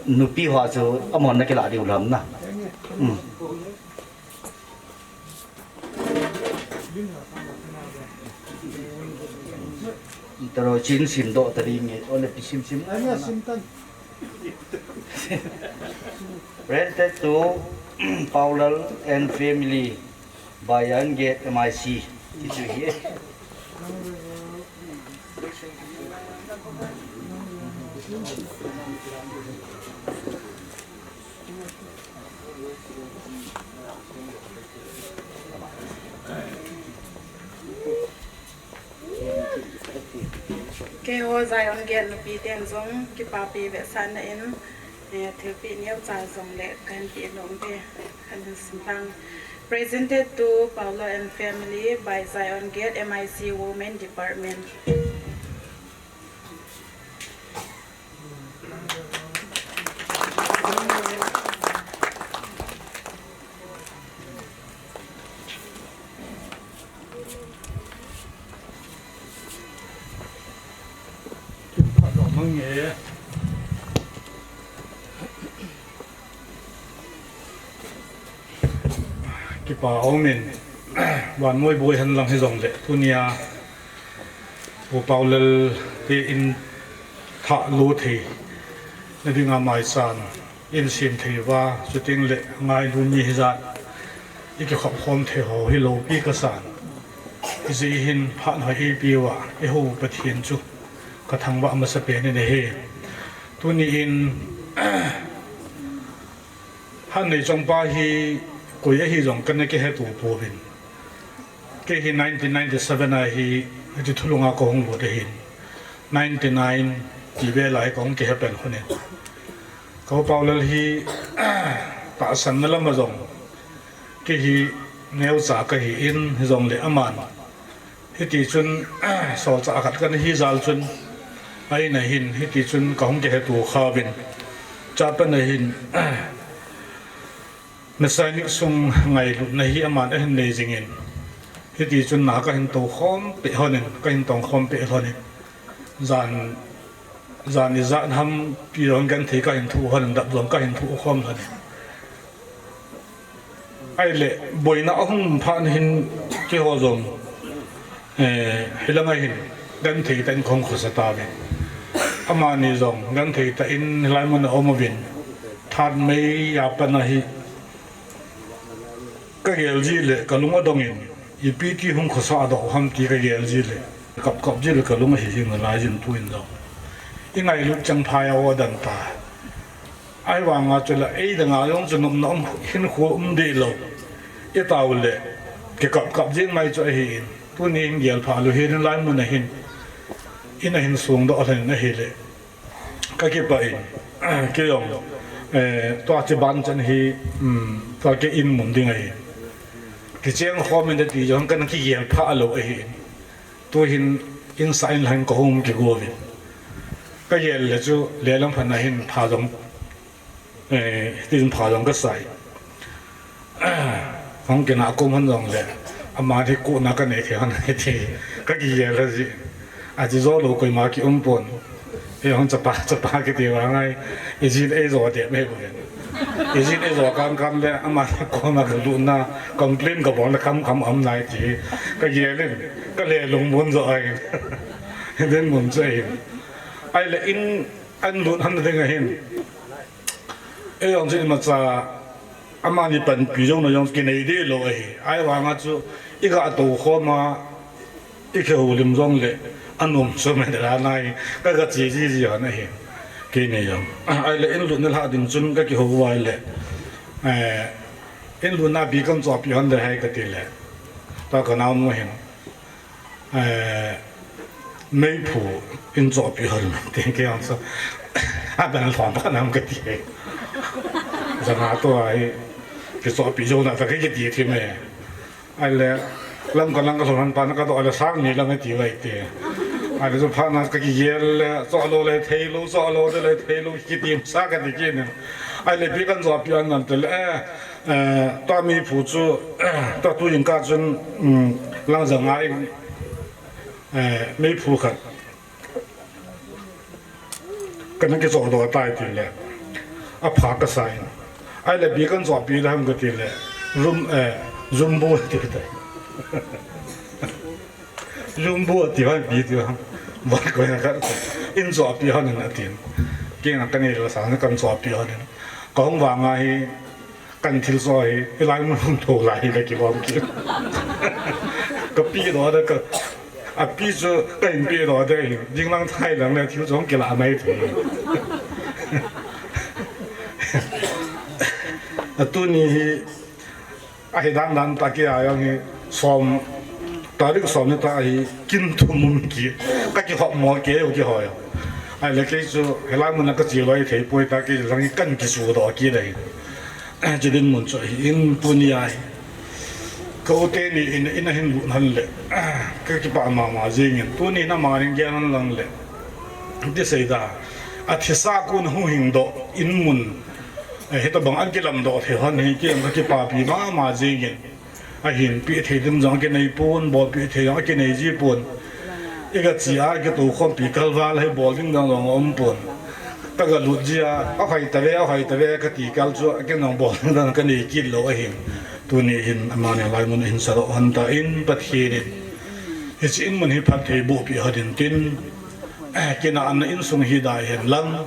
nupi ho chu amahon na kila diu lou ham na. Hmm. Taro chin sim doh ta ding e, ole pi sim sim. Rented to Paulal and family by Zion Gate M I C. Ti chu hi e. Keiho Zion Gate nupi ten jong kipapi vetsahna in, eh, thilpeh neocha jongle kahin peh nom uve, kahin sim lang. Presented to Paulo and family by Zion Gate M I C Women Department. Kipa umin, vannoi boi hen lang hijongle, tunia Pu Paulal te in thah lo thei na dinga maicham in sem thei uva, chuteng le ngailu mi hijat i kikhop khom thei ho hi loupi kasan. Ijeh hin phat hoi eipeuva, eiho Pathen chu kathangvah masapen in ahi. Tuni in, Hatnei Chongpa hi koi ahi jong kana kiheto pouvin. Kei hi nineteen ninety-seven a hi, hiche thulhunga kahung lut ahin. Ninety-nine ti vel a hi kahung kihe pen lhonin. Ka u Paulal hi, tahsanna lama jong, kei hi neocha kahin, hijongle aman hitichun, solchah khat kana hi jal chun, a in a hin, hitichun kahung kiheto khauvin. Chapang a hin, Messianic sung ngailutna hi aman ahin nei jingin. Hitichun na kahin tou khom peh lhonin, kahin tong khom peh lhonin. Jan, jan ijat ham pi jong genthei kahin thoh lhonin, dap jong kahin thoh khom lhonin. Ahile, boina ahung phat hin keiho jong, eh, hilanga hin, genthei tah in kahung khosa tauvin. Amani jong, genthei tah in hilai mun a aum uvin. Thanmei a pat a hi, kagel jile, kalung adongin, ipi ti hung khosa adoh ham ti kagel jile, kap kap jile kalung ahi jing nalai jin tuin jong. Ingailut chang phai a adan ta. Ahivanga chule, eidanga jong chu nopna um, hinkho um deh lou. Itaule, kikap kap jing mai chu ahin. Tuni hin gel pha lou hin hilai mun a hin. In a hin songdoh lhonin ahile. Kakipah in, kei jong, eh, tua chi ban chan hi, um, tua kei in mun ding ahi. Kicheng khom inte ti jong kana kigel pha lou ahin. Tuhin insung in lang kahung kigouvin. Kagel le chu, lelam phat a hin pha jong, eh, tin pha jong kasai. Hung kinah kum hon jongle, amani kona kanei thei hon ahi ti, kakigel ahi. Achi jou lou koima kium pon. Eihon chapa, chapa kiti vang ahi. Ijin eijo deh me bou. Ijin eijo kam kam le, amani kona kalutna, complain kabol le kam kam um nai ti. Kagel in, kale lung mun jo ahi. Hidin mun jo ahi. Ahile in, an lut hon ding ahin. Ei jong chu imacha, amani panpi jong na jong kinei deh lou ahi. Ahivanga chu, iga tou khom a, ikihoulim jongle, anom chu me dela nai, kaga che jiji hon ahi. Keini jong. Ahile in lutna lhah ding chun kakihou uva ahile. Eh, in lutna pi kan chohpeh hon ding ahi kati le. Tua kanaonu hin. Eh, meiphu in chohpeh hon ti kei jong chu. Aban lhom pha nam kati. Janga tua hi kichohpeh jou na ta kei kiti thim e. Ahile, Lamka lang kalhun hon phat na kadoh le sang ni lang ati uve ti. Ahile chu phat na kakigel le, choh lou le thei lou, choh lou le thei lou, kiti masa kati kit in. Ahile pi kan chohpeh hon nam tile, eh, Eh, tua meiphu chu, tua tu jingkah chun, um, lang janga in, eh, meiphu khat kana kichohdoh tai tile, apha kasa in. Ahile bi kan chohpeh le ham kati le, rum, eh, jumbo ati tai. Jumbo ati hon, pi ati hon. Bol koi na khat. In chohpeh hon in atin. Kei na kanei lou sang kan chohpeh hon in. Kahung vanga hi, kan thil so hi, hilai mun hung thou lai hi le kibang kit. Kapeh doh de ka, api chu kahin peh doh de hi, ding lang thai lang le thil chu hung kilah mai thei. Atuni hi, ahi dan dan tah kei a jong hi, som, tarik som ni tah hi, kin thum um kit, kakihop mo kei u kihoi. Ahile kei chu, hilai mun a kache loi thei poi tah kei lang hi kan kichu doh kit ahi. Chi dinmun chu ahin tuni a hi. Ka u teni in, in ahin lut hon le. Kakipah mama jingin. Tuni in amanin gel hon lang le. Ti seida. Athisa kon hung hing doh in mun. Eh, hitobang akilam doh thei hon hi kei kakipah pi mama jingin. Ahin peh thei ding jong akinei pon, bol peh thei jong akinei ji pon. Iga che a, kitou khompi kalval hi bol ding jong jong aum pon. Kaga lut ji a, ahoi tave, ahoi tave kati kal chu, akin jong bol ding jong kanei kit lou ahin. Tuni hin amani lai mun ahin sadoh hon tan Pathen in. Hiche in mun hi phatthei boh peh hon in tin. Eh, kinahna insung hi dai hen lang.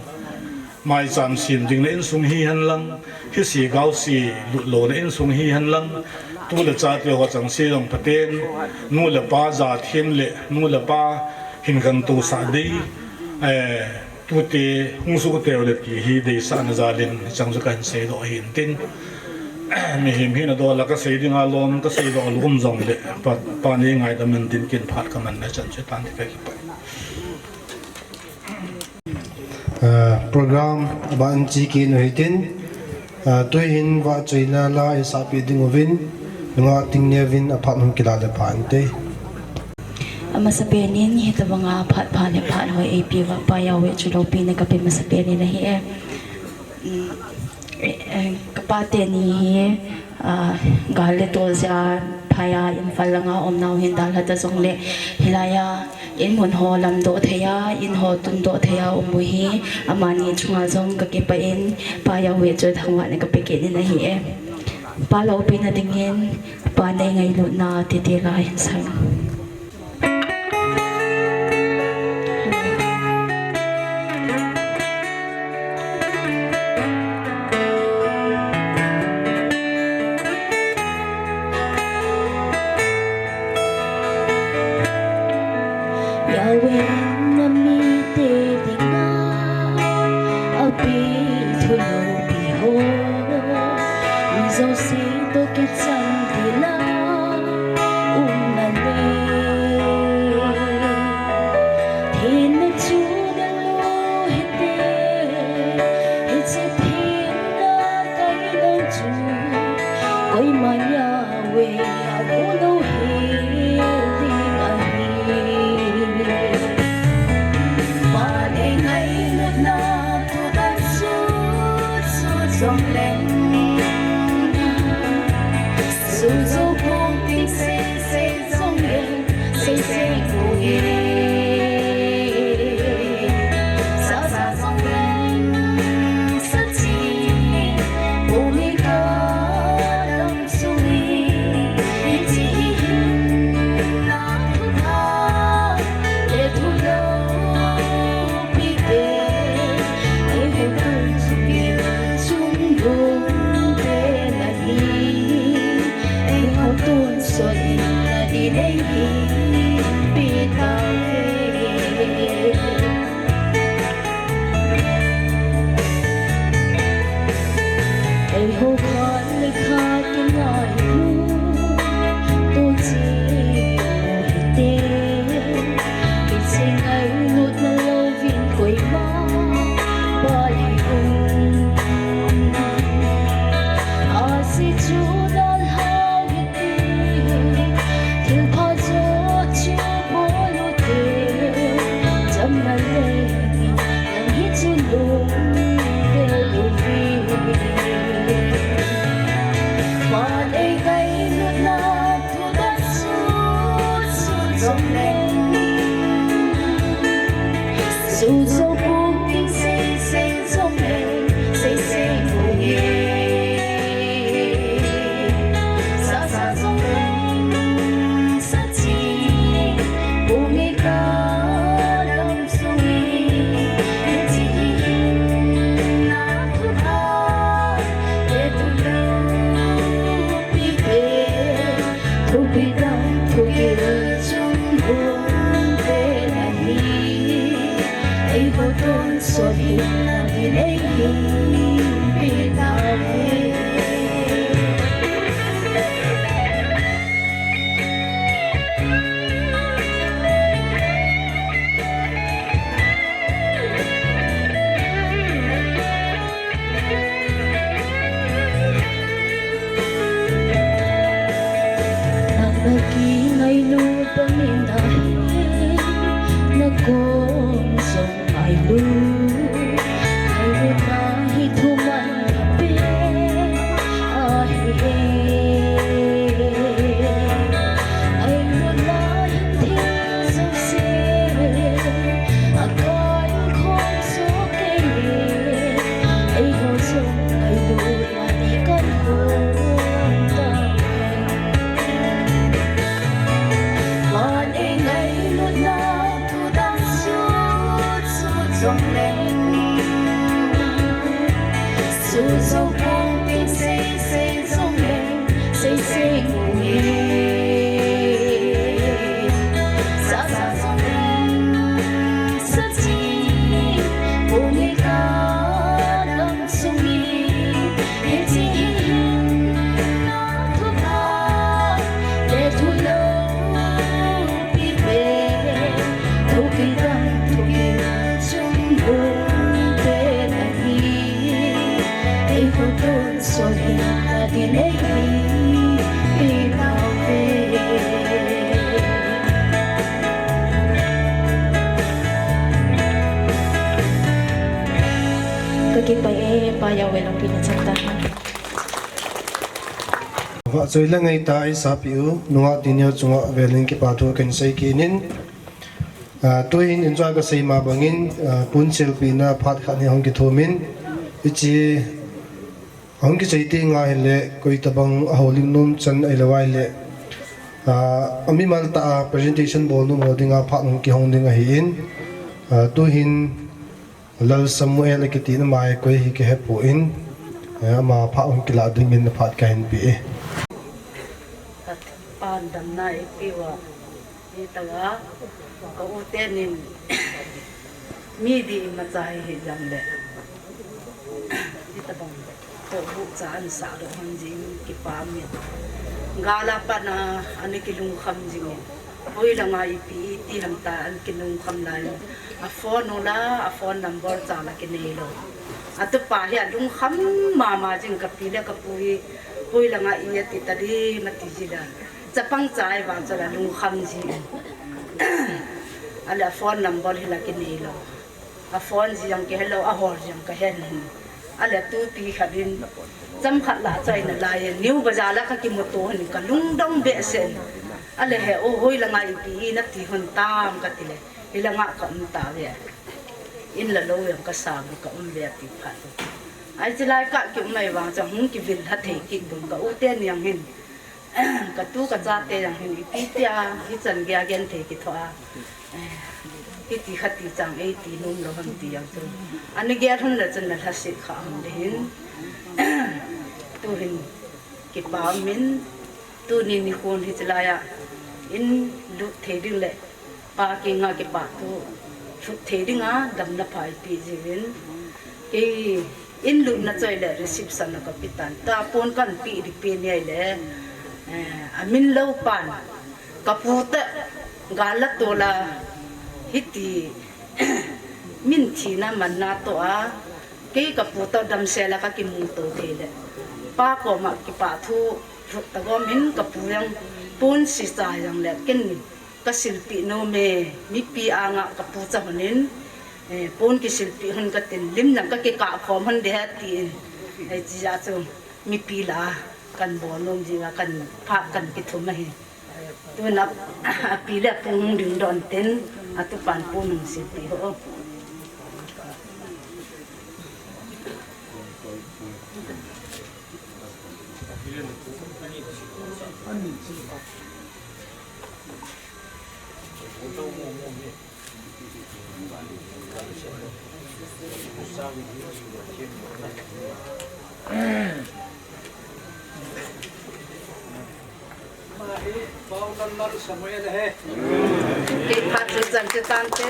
Maicham sem ding le insung hihen lang, hise gaose lut louna insung hihen lang, tu le cha te ho chengse jong phaten, nu le pa jathem le nu le pa hin khantousah dei, eh, tute hung soh teu le ti hi deisahna jal in chang chu kahin seidoh ahin tin. Mihem hina dol a kasei dinga lom kaseidoh lom jong le, Pa, Pa nei ngaidam in tin kin phat kaman na chan chu tan ti kakipah. Ah, program aban chi kit u hitin, ah, tuhin vahchoina la isahpeh ding uvin, nungah Tingneuvin aphat hung kilah le pha inte. Amasapen in hitabanga phat pha le phat hoi eipeh uva Pa Yahweh chu loupina kape masapen in ahi e. Um, eh, eh, kapa teni hi, ah, gal le tol jeh a phai a Imphal langa umnau hin dalha ta jongle, hilai a in mun ho lamdoh thei a, in ho tundoh thei a um u hi, amani chunga jong kakipah in, Pa Yahweh chu thangvahna kape kit in ahi e. Pa loupina dingin, Pa nei ngailutna titi la hin sang. Yahweh in amite dinga apeh thu loupi ho, mi jouse toh kichan tila umna le. Thenna chu dalou hite, hiche thenna tailou chu koima Yahweh abolou hel ding ahi. Pa nei ngailutna thutan chu chu jongleng, chu jou pung ting sese jongleng, sese pung e. Sasa jongleng, sachi pung e ka dam Eiho khat le khat kingailut, tu chi u hite. Hiche ngailutna louvin koima pa hi um. Ahsi chu dalhau hite, thilpha jouse chu bol ute, chamna le Nang hi chu lungdei louve. Pa nei ngailutna thutan chu chu jongleng, chu jou pung ting sese jongleng, sese pung e. Sasa jongleng, sachi pung e ka dam Nang na kingailut bang in ahi, na kom jong ngailut. Ngailutna hi thuman ape ahi e. Ngailutna hin thil jouse a kan khom soh kei e. Eiho jong ngailutna nei kan khom ta hen. Pa nei ngailutna thutan chu chu jongleng, Ka kipah e, Pa Yahweh lampi na chang ta. Vahchoi le ngaitah eisahpeh u, nungah teni ho chunga velin kipa thu kahin sei kit in. Ah, tuhin injoi kasei ma bangin, ah, pon silpehna phat khat hi ahung kithumin, hiche ahung kichai teng ahile, koi tabang a houlim nom chan ahilou ahile, ah, amimal tah a presentation bol nom ho dinga phat hung kihong ding ahin, ah, tuhin Lal Samuel akiti nama hi koi hi kahepoi, eh, ama phat hung kilah dingin phat kahin pe e. Pan damna eipeh uva, hitah a, ka u tenin, mi dih imacha hi hijong le, hitobang tohbuh cha ana sah doh hon jing kipa umin. Gal a pat a ana kilungkham jingin. Hoilanga ipi iti ham tia ana kilungkham lai. A phone u la, a phone number cha la kinei lou. Atupa hi alungkham mama jing, kapi le kapu hi. Hoilanga i ati ta di mati jila. Chapang cha ahivang chun alungkham jin. Ale a phone number hi la kinei lou. A phone jong kihe lou, a hol jong kahe lou. Ale tupi khat in, chomkhat lah a chun ana lai in, New Bazaar la kakimuto hon, kalungdong behseh in. Ale he o, hoilanga ipi ina ti hon tam kati le, hilanga ka um tauve. In le lou jong kasam, ka um ve ati phat. Ai, chulai kakium ahivang chun hung kivil lha thei kit bou, ka u teni jong hin. Katu kachate jong hin ipi tia, hichan geiya genthei kithoa. Eh, hiti khati chang eiti nom lou ham ti jong chu. Ana gel hon le chun na lhaset kha hon le hin. Tuhin kipa umin, tuni nikhon hiche laiya in lut thei ding le Pa kinga kipathu lhut thei dinga damna pha eipeh jiuvin. Kei in lutna choi le reception a kape tan. Tapon kahin pe ding pen ahile, eh, amin lou pan. Kapu toh gal la tol a hiti min thina manna toh a. Kei kapu toh damsel a kakimuto thei le. Pa koma kipathu lhut tagom hin kapu jong pon sicha jong le ken kasilpeh nom e, mipi anga kapu cha hon in, eh, pon kisilpeh hon katin, lim jong kakikah khom hon ding ahi tin, eh, hiche jeh chun mipi lah a kahin bol nom jeh a kahin pha kahin kithum ahi. Tuna api le apu hung ding don tin, atupan pon hung silpeh ho. Kei phat chu chan chu tante.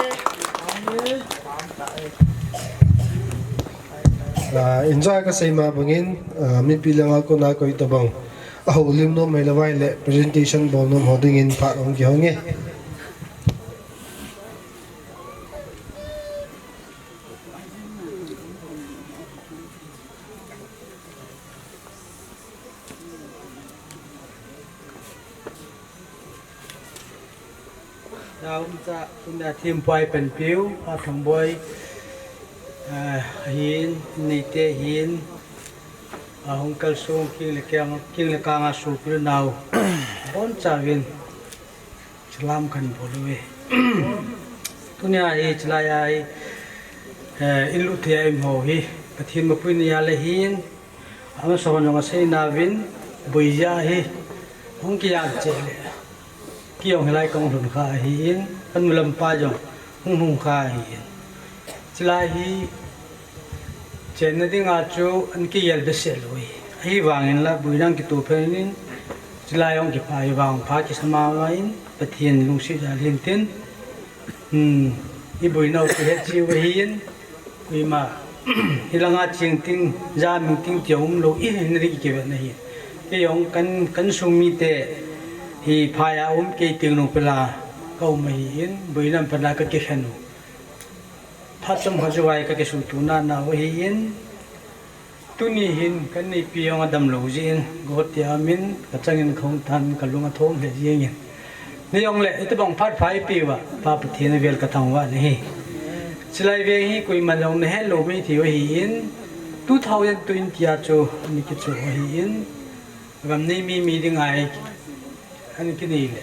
Ah, injoi kasei ma bangin, ah, mipi langa kona koi tabang a houlim nom ahilou ahile presentation bol nom ho dingin phat hung kihong e. Naumcha, tuna thempu a ipanpiu, Pa Thangboi, eh, ahin, Neite ahin, ahung kalsong, king le kang, king le kang a sopi le nao, bonchauvin salam kahin bol uve. Tunia hi, chulai a hi, eh, in lut thei a um ho hi, Pathen mapui ni a le hin, Amasapen jong asei nauvin, boiya hi, hung kiyan cheh le. Kei jong hilai kahung lhun kha ahin, kanu lampa jong hung lhung kha ahin. Chulai hi, Chenna dinga chu an kigel behseh lou hi. Ahivangin la buina kitoh phat in, chulai jong kipah hi vang pha kisa mama in, Pathen lungset jal hintin, hmm, i buina u kihet cheh u ahin, koima, hilanga cheng ting, jam ting ti umlou, i hin ri kivet na hi. Kei jong kan, kan sung mite hi phai a um kei teng nung pela ka um ahin, buina pela ka kikhen u. Phat chomkhat jou a hi ka kisuhtoh nana u ahin, tuni hin kan neipi jong adam lou jeh in, gottia min ka changin kahung tan ka lung athom lheh jengin. Hijongle, itobang phat pha eipeh uva, Pa Pathen avel ka thangvah in ahi. Chulai veng hi koiman jong nahet lou mei thei u ahin, two thousand twenty a chu ana kichoh u ahin, gam nei mi mi dinga hi, ana kinei le,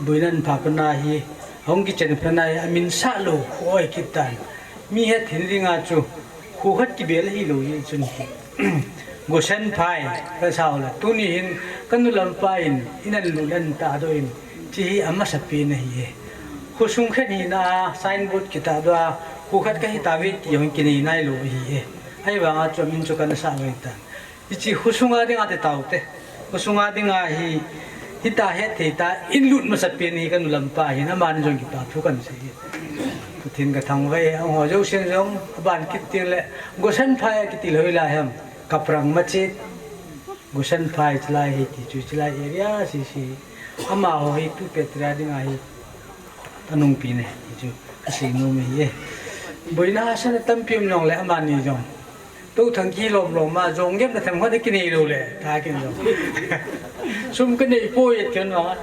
buina pha phat na hi, ahung kichen phat na hi, amin sah lou, oi kitan. Mi het thei dinga chu, kho khat kibel hilou jeh chun hi. Goshen phai, kasah u le, tuni hin, ka nu lampa in, in an lut an tahdoh in, hiche hi amasapen ahi e. Khosung khat hina a, signboard kitahdoh a, kho khat kahi tauve ti jong kinei nailou ahi e. Ahivanga chu amin chu kana sah ngai tan. Hiche khosunga dinga ti taute. Khosunga dinga hi, hita het thei ta, in lut masapen hi ka nu lampa hin, amani jong kipa thu kan sei hi. Pathen ka thangvah e, amaho jousen jong, aban kit teng le, Goshen phai kiti lou hilai ham, Kaprang machit, Goshen phai chulai hi ti chu, chulai area sese. Amaho hi tu pet tira dinga hi, anungpi ne, ti chu, kasei nom ahi e. Buina hahsatna tampi um jongle, amani jong. Touthang kilom lom a, jong gem na themkhat kinei lou le, tha kin jong. Sum kanei poi ken vang,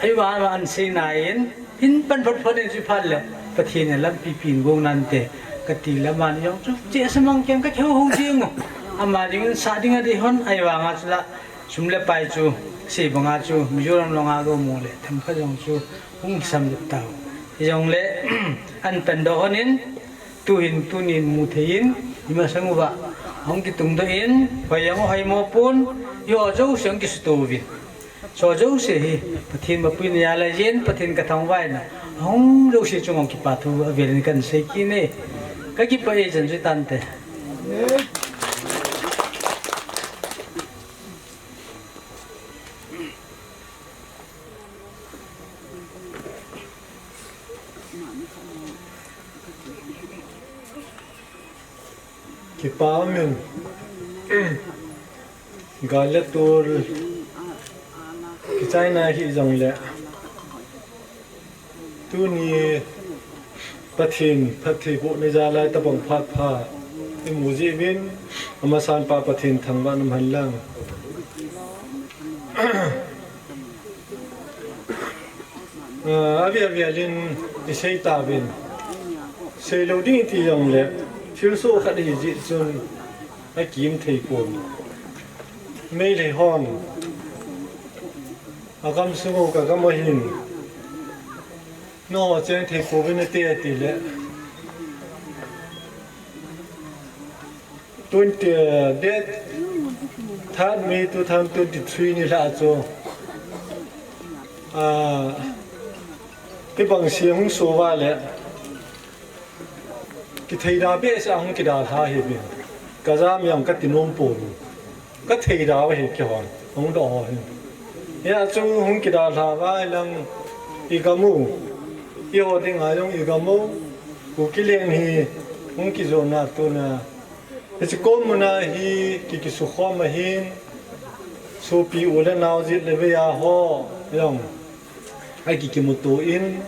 ahivang vang an sei nai in, in pan phot phot in chu phat le, Pathen in lampi pen gong nante, kati le amani jong chu, che samang kem ka kihou hou jeng u. Ama dingin sa ding adei hon, ahivanga chu la, sum le pai chu, sei banga chu, Mizoram langa gou mo le, themkhat jong chu, hung sam lut tau. Hijongle, an pan doh hon in, tuhin tunin mu thei in, imasang uva, hung kitung doh in, hoi jong hoi mo pon, eiho jouse hung kisuto uvin. Eiho jouse hi, Pathen mapuina jal a jeng, Pathen ka thangvah na, hung jouse chunga kipa thu avel in kan sei kit e. Ka kipah e, chan chu tante. Kipa umin. Gal le tol kichaina hi jongle, tuni Pathen phattheibohna jal a itobang phat pha imu jeh uvin, amasan Pa Pathen thangvahna um hen lang. Ah, avel avel in isei tauvin. Seilou ding iti jongle, thilsoh khat ahi jeh chun akim thei pon. Meitei hon, agam sung u ka gam u ahin, nangho cheng thei pouvin nate, atile. Twenty, uh, date third May two thousand twenty-three nilhah chu, ah, ibang se hung so uva le, kitheida behseh a hung kidalha ahiuvin. Ka jam jong kati nom pon. Katheida u ahi keihon, hung doh ho hin. Hia chu hung kidalha uva ilang igam u, eiho dinga jong igam u, Kuki leng hi hung kijona tuna. Hiche kom muna hi ki, kisukhom ahin, sopi u le nao jet le veiya ho jong akikimuto in,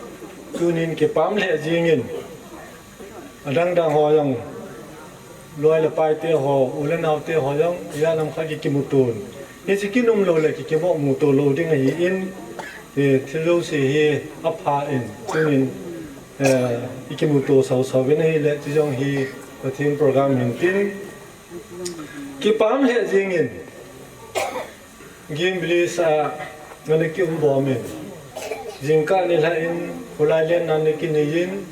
tunin kipah lheh jengin. Adang dang ho jong, loi le paite ho, u le naote ho jong, ijat ham khat kikimuto in. Hiche kin umlou le kikimoh muto lou ding ahin, eh, thil jouse hi apha in, tunin, eh, ikimuto sau sau uvin ahile, chu jong hi Pathen program hin tin, kipah lheh jengin, Game Village a ana kium bom in, jingkah nilhah in, kholai lenna ana kinei in,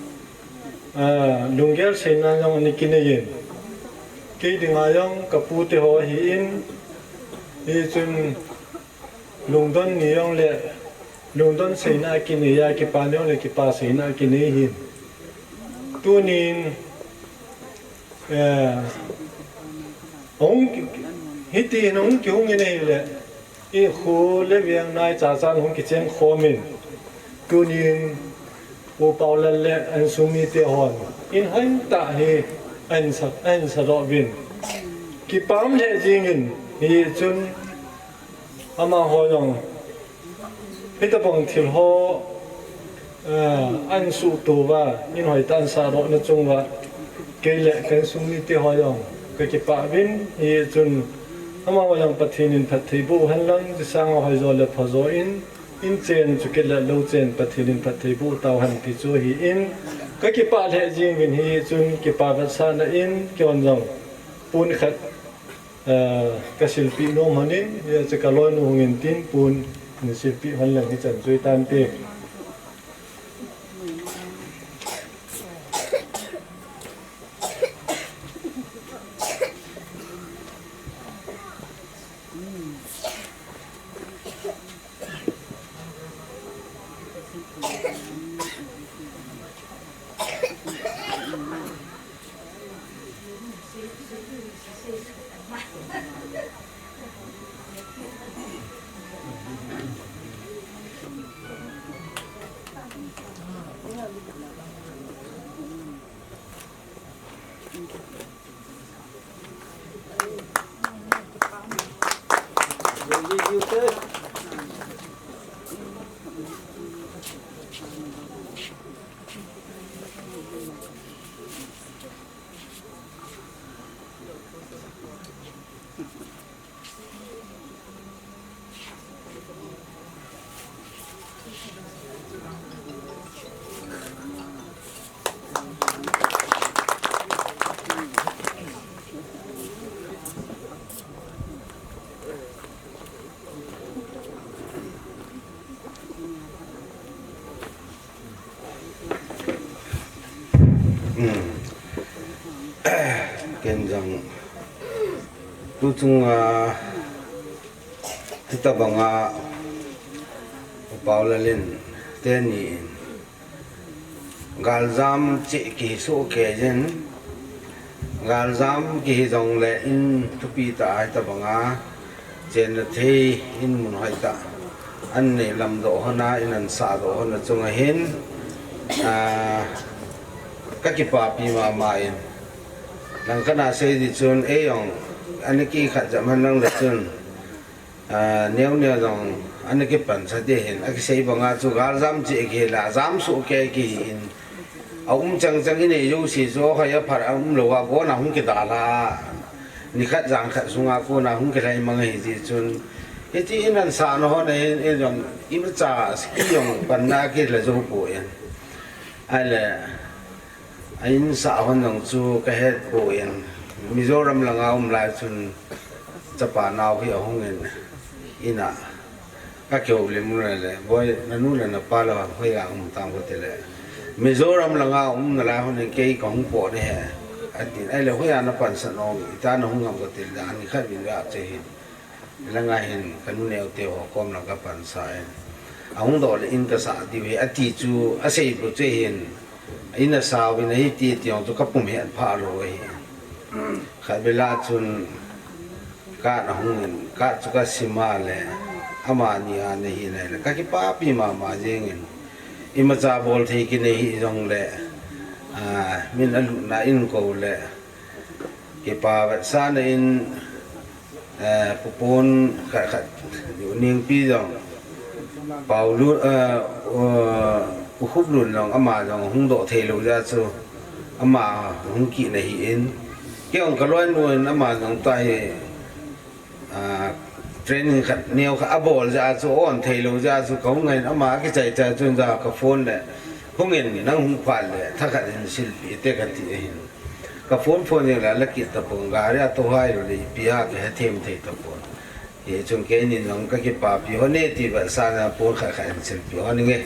ah, lunggel seina jong ana kinei in, kei dinga jong kapute ho ahin, hichun lungdon ni jongle, lungdon seina akinei a, kipa ni jongle kipa seina akinei ahin. Tunin, eh, Hung ki, hiti hin hung kihung in ahile, inkho le veng nai cha chan hung kichen khom in, tunin U Paulal le ansung mite hon in hoitah hi ahin sa, ahin sadoh uvin. Kipah lheh jingin, hichun amaho jong hitabang thil ho, eh, ahin suhto uva, in hoitah ahin sadoh na chung uva, kei le ka insung mite ho jong kakipah uvin, hichun amaho jong Pathen in phatthei boh hen lang, chusanga hoijo le phajo in, in chen chukit le lou chen Pathen in phatthei boh tauhen ti chu ahin, kakipah lheh jing uvin, hichun kipa vetsahna in, keihon jong pon khat, eh, kasilpeh nom lhonin, hiche kaloinu hungin tin pon in silpeh lhon leng hichan chu hitante. Hmm. Ken jong tu chunga, hitabanga U Paulal in teni in galjam cheh kihi soh kei jin, galjam kihi jongle in thupi tah a hitabanga chenna thei in mun hoitah ahin nei lamdoh lhon a, in ahin sahdoh lhon a chunga hin, ah, kakipapi mama in. Nang kana sei di chun, ei jong ana kikhat jep hen lang le chun, ah, neo neo jong ana kipansa di hin, akisei banga chu galjam cheh kihi le jam soh kei kihi in, aum chang chang inei jouse chu ahoi aphat aum lou a, kona hung kidalha, nikhat jankhat sunga kona hung kilhaimang ahi jeh chun, hiti in ahin sahna hon ahin, in jong imacha ski jong panna kila jou poi. Ahile, a in sah hon jong chu kahet poi, Mizoram langa um lai chun chapa nao hi ahung in, in a kakihoulim u le, boi, nanu le napa le hoiya um tam kati le, Mizoram langa um nalai hon in kei kahung pot nahi, atin, ahile hoiya napansan u, iti a nahung ham kati le, ani khat vin ve a che hin. Langa hin kanu neo te ho kom lang kapansa in. Ahung doh le in kasah diu ahi, ati chu asei bou chu hin. In asao in ahi ti ti jong chu kapum het pha lou ahi. Khatvei a chun card ahung in, card chu kasim a le, amani a nahi nai le, kakipapi mama jeng in. Imacha bol thei kinei hih jongle, ah, min alutna in kou le, kipa vetsahna in, eh, pupon khat khat, Ningpi jong, Paulu, eh, uh, U Khuplun jong, ama jong hung doh thei lou jeh a chu, ama hung kit na ahin, kei jong kaloinu in ama jong tua hi, ah, training khat neo khat abol jeh a chu aum thei lou jeh a chu kahung ngai in, ama akichai chai chun ja ka phone le, hung in nang hung phat le thakhat in silpeh te kati ahin. Ka phone phone jeng le ala kit tapon, gari a tou hai lou le ipi a kahe them thei tapon. Hichun keinin jong kakipapi hon e ti vetsahna pon khat khat in silpeh hon inge.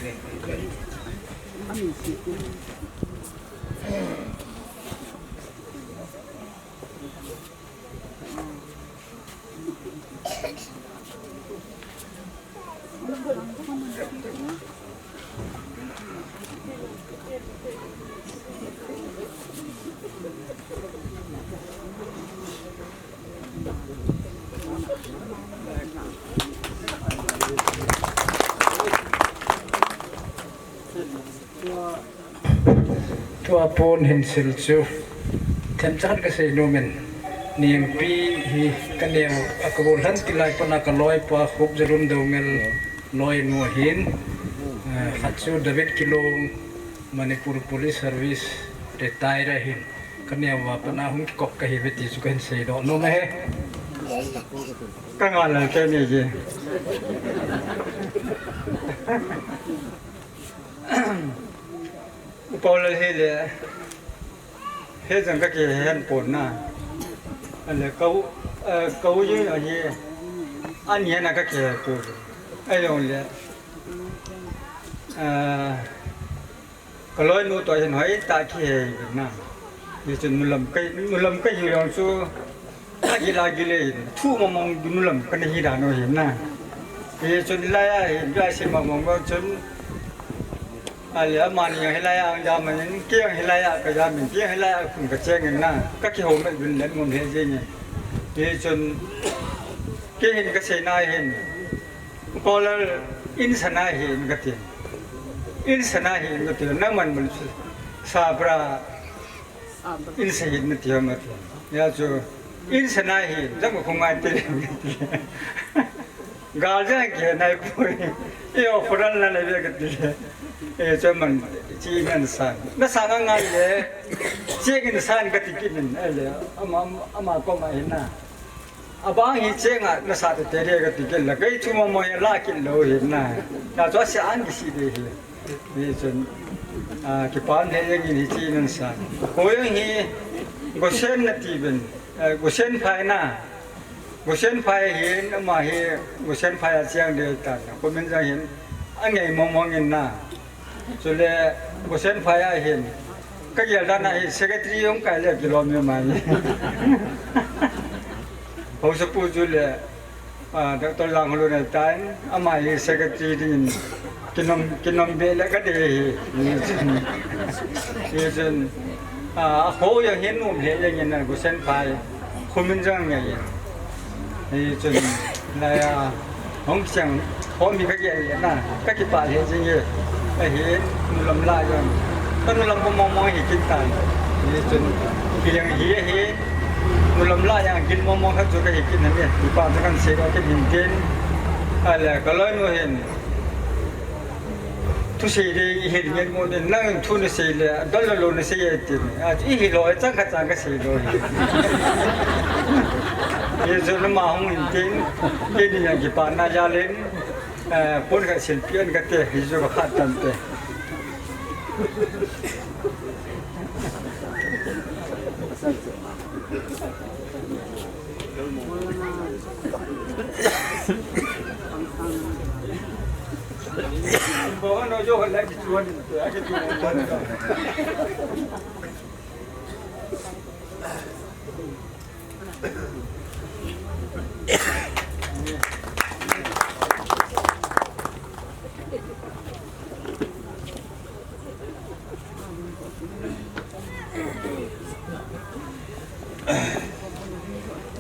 Tua pon hin sil chu themcha khat kasei nom in, Niampi hi kaneo a, kabol lhan tilai pana kaloipa Khupzalun Doungel loinu ahin, eh, khat chu David Kilong, Manipur Police Service, retire ahin, kaneo a pana hung kikop kahiuve ti chu kahin seidoh nom e. Ka ngal lal kei ni ji. U Paulal hi le, he jong kakihen pon na. Ale ka u, eh, ka u jong ahi, ani na kakihe pon. Ajongle, eh, kaloinu toh hin hoitah kihe na. Hichun nulam kai, nulam kai jong chu, agil agil e, thu mongmong nulam kana hi dan u ahi na. Hichun hilai a hi, hilai se mongmong chun, ale amani jong hilai a jam in, kei jong hilai a kajam in, kei jong hilai a khun kacheng in na, kakihoumat uvin le ngom he jeng e. Hichun, kei hin kasei na hin, U Paulal, in sana hin kati. In sana hin kati, nangman mun sa bra. In sa hin nati ham ati. Hijeh chun, in sana hin, jam ko ngai te. Gal jang ke nai poi. E o foran la le kati. E chu man, chi nan sa. Na sa ngai le. Chi in san kati kit in. Ale, ama, ama koma hin na. Abang hi chenga nasa tete ding kati kit la, kei thu mongmong hi la kit lou hi na. Na chu ase an kisi ding hi. Hichun, ah, kipa um lheh jeng in hiche nan sa. Koi jong hi Gosen nati uvin, eh, Gosen phai na. Gosen phai hin, ama hi Gosen phai a cheng ding tan. Comment jong hin, angei mongmong in na. Chule, Gosen phai a hin, kagel dan a hi secretary jong kai le kilom e mai. Haosapu chule, ah, Doctor Langholun ahitan, ama hi secretary dingin kinom, kinom be le kadei hi. Hichun, hichun, ah, akho jong hin um lheh jeng in a Gosen phai, khomin jong ngei. Hichun, lai a, hung kicheng khom hi kagel le na, kakipah lheh jeng e. Ahin, nulam lah jong, ka nulam pa mongmong hi kit tan. Hichun, hileng hi, hi, nulam lah jong gin mongmong khat chu kahi kit na me. Kipa chu kahin seidoh kit hin tin. Ale, kaloinu hin. Thusei ding i hil ngen mo nin, nang thu nasei le, adon lou lou nasei e tin. A, i hil lou, chang khat chang kasei lou hi. Hichun ama hung in tin, kei ni jong kipana jal in, eh, pon khat silpeh in kate, hichu kakhat tante.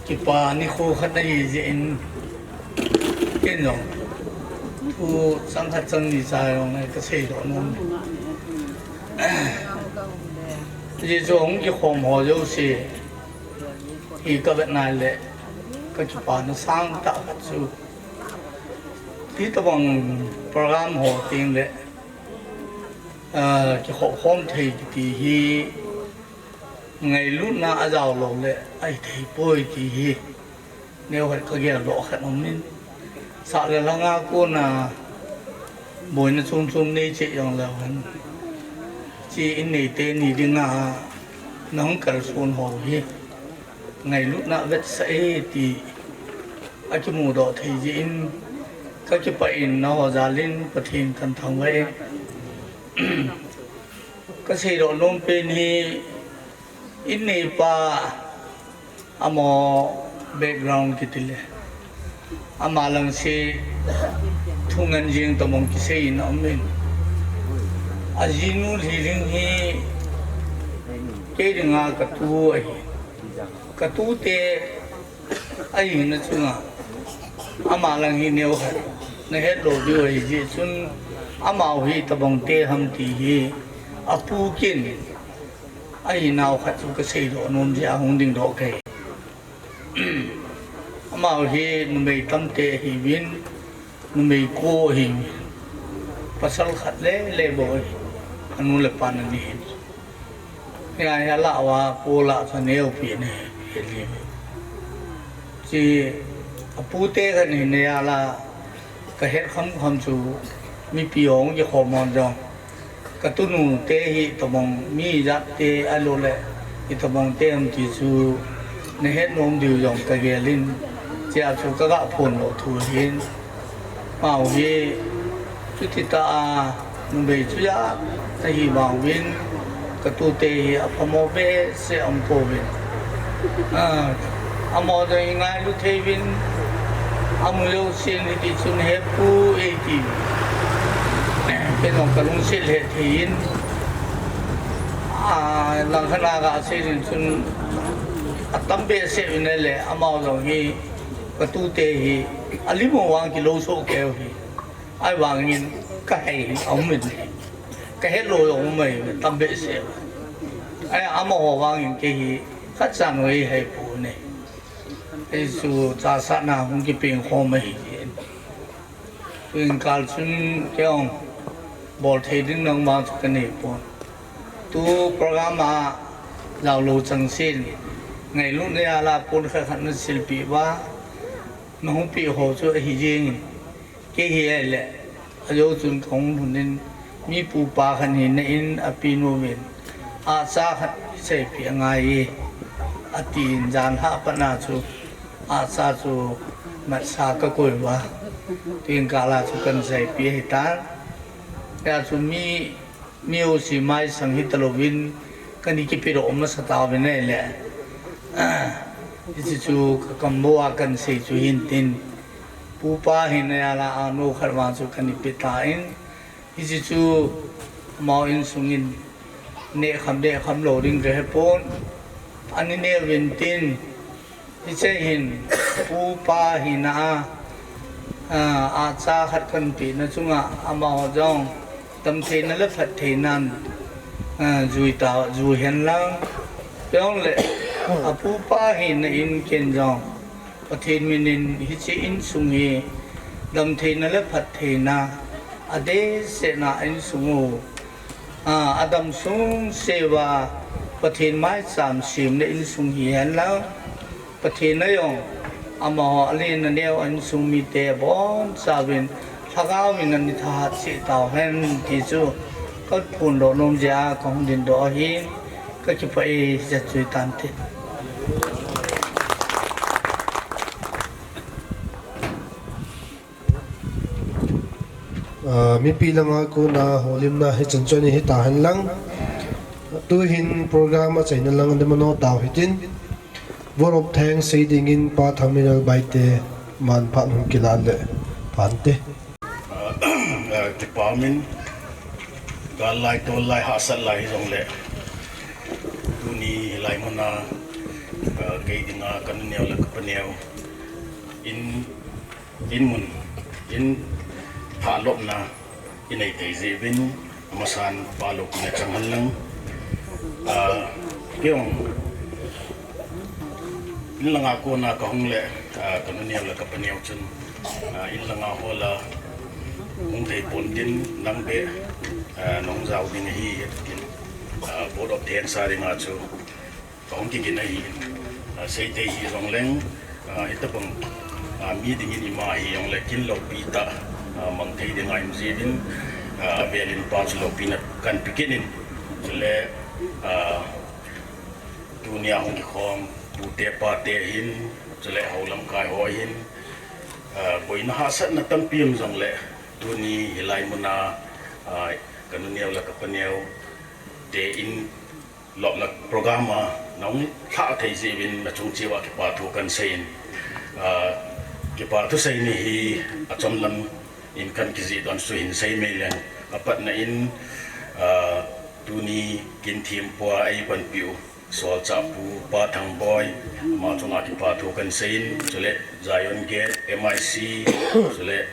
Kipa nikho khat ahi jeh in, ken jong thu chang khat chang ni cha jong kasei doh nom. Hijeh chun hung kikhom ho jouse hi kavet na le, kakipana sangtah khat chu, hitobang program ho teng le, ah, kikhop khom thei kiti hi ngailutna ajao lou le ahi thei poi ti hi neo khat kagel doh khat um in, sah le lhanga kona boina chom chom nei cheh jong leu hen, hiche in neite ni dinga nahung kalson ho hi ngailutna avetsah e ti akimudoh thei jeh in kakipah in, nangho jal in Pathen kahin thangvah e. Kasei doh nom pen hi, in neipa amaho background kiti le, ama lang se thu ngen jeng tobang kisei in aum in. Ajinu Lhiling hi kei dinga katu ahi. Katute ahina chunga Ama lang hi neo khat nahet lou diu ahi jeh chun, amau hi tobang te ham ti hi apu kin ahi nau khat chu kasei doh nom jeh a hung ding doh kahi. Amau hi numei tamteh ahiuvin, numei ko ahiuvin, pasal khat le le bou ahi, anu le pa ana hi. Hiya, hiya lah uva, pu lah chu aneo pi ahi, heli. Chi, apu te khat ahi nai a lah, kahet kham kham chu, mipi hung kikhom hon jong. Katunu te hi tobang, mi jat te ahilou le, itobang te ham ti chu, nahet nom diu jong kagel in, chia chu kaga phondoh thu ahin. Amau hi, chuti tah a, numei chu jat ahi vang uvin, katute hi aphamo behseh a um pouvin. Ah, amaho jong ingailu thei uvin, amu jousen hiti chun hepu eiti. Kei jong kalungset lheh thei in, ah, langkhat a gasei ding chun atam behseh uvin ahile, amaho jong hi, katute hi, alim u vang kilou soh kei u hi. Ahivangin kahei aum in, kahet lou jong um ahi, tam behseh. Ahi, amaho vangin kei hi khat chan u eihei poi. Kei chu chasatna hung kipeng khom ahi. Tuin kal chun kei jong bol thei ding nangma chu kanei pon. Tu program a jaolou chang sin, ngailutna jal a pon khat khat nasilpeh uva, nahung peh ho chu ahi jeng in. Kei hi ahile, ajou chun kahung lhun in, mi pu pa khat hina in apinu vin, ahcha khat seipeh angai e, atin jan lhah pat na chu, ahcha chu matsa kakoi uva, tuin kal a chu kahin seipeh ahitan. Hia chu mi Mi jouse maisang hitalouvin, kana kipedoh masa tauvin ahile. Hiche chu kakam bou a kahin sei chu hintin. Pupa hina jal a, anu khat vang chu kana pe tan. Hiche chu amaho insung in nehkham, nehkham lou ding kahe pon. Ana neh uvin tin. Hiche hin, pupa hina a, a, ahcha khat kahin pehna chunga, amaho jong, damtheina le phattheinan, a, jui ta, jui hen lang. Chule, apupa hina in ken jong, Pathen min in hiche insung hi, damtheina le phattheina, adehsetna insung u, a, adam sungsea, Pathen maicham semna insung hi hen lang. Pathen a jong, amaho alen aneo insung mite abonchauvin, lhagao in ana thahat cheh tauhen ti chu, kaphondoh nom jeh a kahung dingdoh ahin, kakipah e, hichan chu hitante. Ah, mipi langa kona houlimna hichan chu ana hitahen lang. Tuhin program achaina lang ana mano tau hitin. Vote of thanks sei dingin Pa Thanminal Baite manphat hung kilah le phante. Ah, ah, kipa umin, gal lai, tol lai, hahsat lai hijongle, tuni hilai muna, ah, kei dinga kanu neo le kapa neo in, in mun, in phalopna inei thei jeh uvin, amasan pha loupina chang hen lang. Ah, kei jong, in langa kona kahung le, ah, kanu neo le kapa neo chun, ah, in langa hola hung thei pon tin, nang beh, ah, nahung jao ding ahi, tin, ah, vote of thanks a dinga chu kahung kigin ahin, ah, seithei hijongleng, ah, hitobang, ah, mi dingin ima hijongle kin loupi tah, ah, mang thei dinga um jiuvin, ah, avel in Pa chu loupina kahin pe kit in, chule, ah, tunia hung kikhom pute pate hin, chule hou lamkai ho hin, ah, boina hahsatna tampi um jongle, tuni hilai muna, ah, kanu neo le kapa neo te in lopna program a nahung lhah thei jeh uvin nachung cheh uva kipa thu kahin seiyin, ah, kipa thusei ni hi achom lam in kahin kijih don chu hin sei mai leng, apatna in, ah, tuni kin thempua eipanpiu Solchah Pu Pa Thangboi, ama chunga kipa thu kan seiyin, chule Zion Gate, M I C, chule,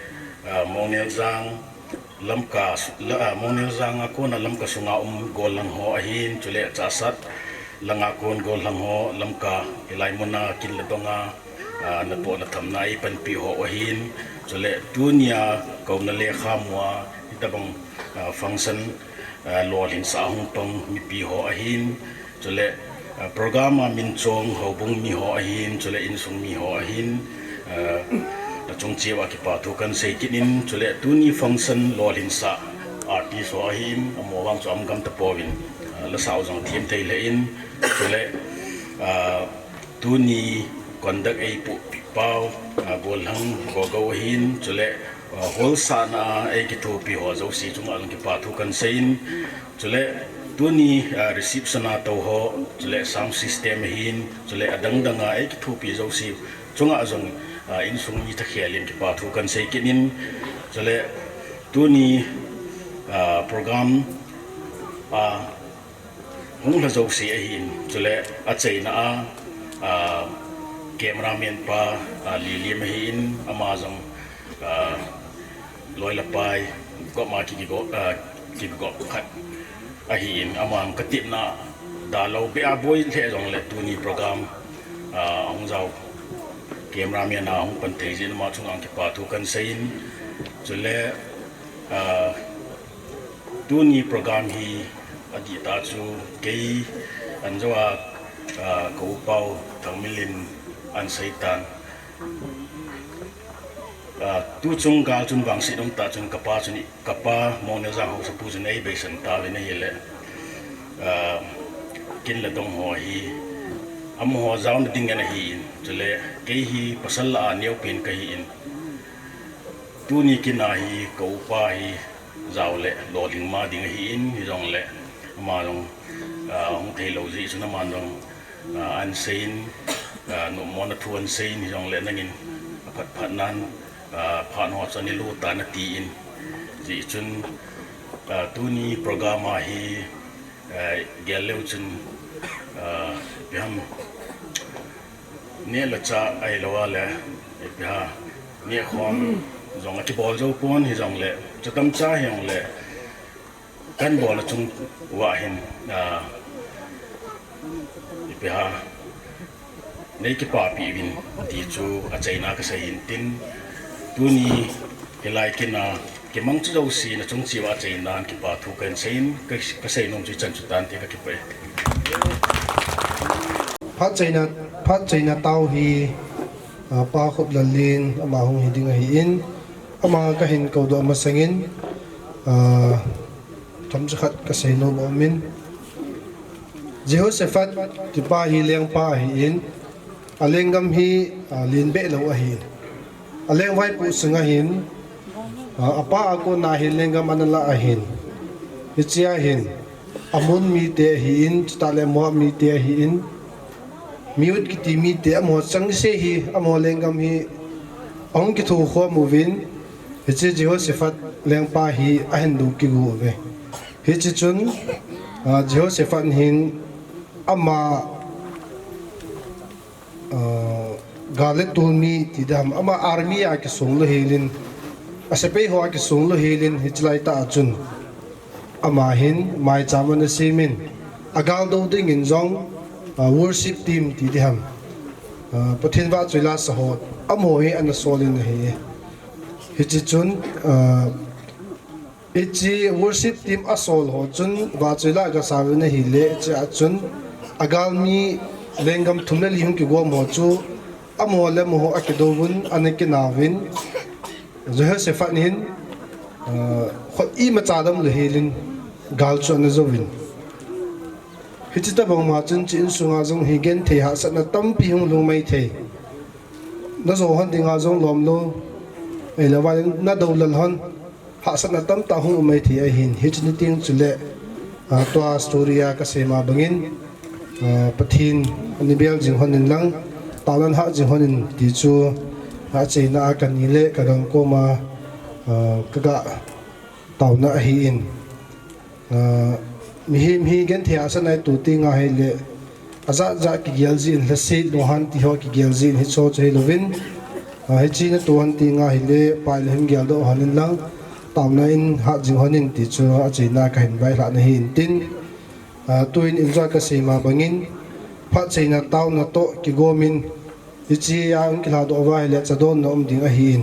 ah, Mongneljang, Lamka, la, ah, Mongneljang a kona Lamka sunga um gollhang ho ahin, chule Chassad langa kon gollhang ho, Lamka hilai muna kin le donga, ah, natoh nathamna eipanpi ho ahin, chule tunia kouna lekha mua, hitabang, ah, function, ah, lolhinsah a hung pang mipi ho ahin, chule, ah, program a min chong houbung mi ho ahin, chule insung mi ho ahin, ah, achung cheh uva kipa thu kan sei kit in, chule tuni function lolhinsah artist ho ahin, amaho vang chu um gam tapouvin, ah, lasa u jong thim thei lheh in, chule, ah, tuni conduct eipoh peh pau, ah, gollhang gogo ahin, chule, ah, hall sahna a eikithopi ho jouse chunga jong kipa thu kan seiyin, chule tuni, ah, reception a tou ho, chule sound system ahin, chule adang dang a eikithopi jouse chunga jong, ah, insung mi thakhel in kipa thu kan sei kit in, chule tuni, ah, program, ah, hung lha jouse ahin, chule achaina a, ah, cameraman pa, ah, Lilim ahin, ama jong, ah, loi le pai, gop ma ki, kigo, ah, kigop khat ahin, ama jong katepna dalou beh a boi lheh jongle tuni program, ah, hung jao cameraman a hung pan thei jeh in ama chunga kipa thu kan seiyin, chule, ah, tuni program hi adihtah chu kei anjou a, ah, ka u Pau Thangminlin ahin seitan. Ah, tuchung gal chun vangset umtah chun kapa chun, kapa Mongneljang haosapu chun eibeisan tauvin ahile, ah, kin le dong ho hi amaho jaona ding ngen ahin, chule kei hi pasal lah a neopen kahin, tuni kin a hi ka upa hi jao le lolhing ma ding ahin, hijongle ama jong, ah, hung theilou jeh chun aman jong, ah, ahin seiyin, ah, nommo na thu ahin seiyin, hijongle nangin aphat phat nan, ah, phat ho chu ani lo tan atin, hijeh chun, ah, tuni program a hi, ah, gel leu chun, ah, ipi ham, neh le chah ahilou le, ipi ham, nehkhom jong akibol jou pon, hijongle chutamcha hijongle kan bolna chung uva hin, ah, ipi ham, nei kipapeh uvin ti chu achaina kasei hin tin, tuni hilai kin a kimangcha jouse nachung cheh uva achaina a kipa thu kahin seiyin, ka, kasei nom chu hichan chu tante, kakipah e. Phat chaina, phat chaina tao hi, ah, Pa Khuplalin ama hung hi ding ahin, ama kahin koudoh masangin, ah, themcha khat kasei nom aumin. Jehoshaphat tipa hi lengpa ahin, alenggam hi, ah, len behlou ahin. Alengvaipoh sunga hin, ah, apa a kona hin lenggam ana lah ahin. Hichea hin, Ammon mite ahin, chutah le Moab mite ahin, Miut kiti mite amaho changseh hi, amaho lenggam hi ahung kithokhom uvin, hiche Jehoshaphat lengpa hi ahin dou kigu uve. Hiche chun, ah, Jehoshaphat hin ama, ah, gal le tol mi ti diham, ama army a kisong louhelin, asepai ho a kisong louhelin, hiche laitah a chun ama hin maicham ana semin, agal dou dingin jong, ah, worship team ti diham, ah, Pathen vahchoila sa ho, amaho hi ana solin ahi. Hiche chun, ah, hiche worship team asol ho chun vahchoila agasauvin ahile, hichea chun agalmi lenggam thum le li hung kigom ho chu amaho le amaho akidouvin, ana kinauvin, Jehoshaphat hin, ah, khut imacha dam louhelin gal chu ana jouvin. Hiche tobang ma chun hiche insunga jong hi genthei hahsatna tampi hung lhung maithei. Najo lhon dinga jong lomlou, ahilou vangin nadoulal lhon, hahsatna tamtah hung um maithei ahin. Hiche ni teng chule, ah, tua story a kasei ma bangin, ah, Pathen ana bel jing lhonin lang, taona hah jing lhonin ti chu, ah, achaina a kani le kagang koma, ah, kaga taona ahin. Ah, mihem hi genthei hahsatna itoh tenga ahile, Ajat jat kigel jin, lhaset lunghan ti ho kigel jin, hicho chu hilouvin, ah, hiche natoh hon ti nga hile, pai le hin geldoh hon in lang, taona in hat jing hon in ti chu achaina kahin vailhah na ahin tin, ah, tuin injoi kasei ma bangin, phatcheina taona toh kigomin, hiche a hung kilhadoh uva ahile, chadonna um ding ahin.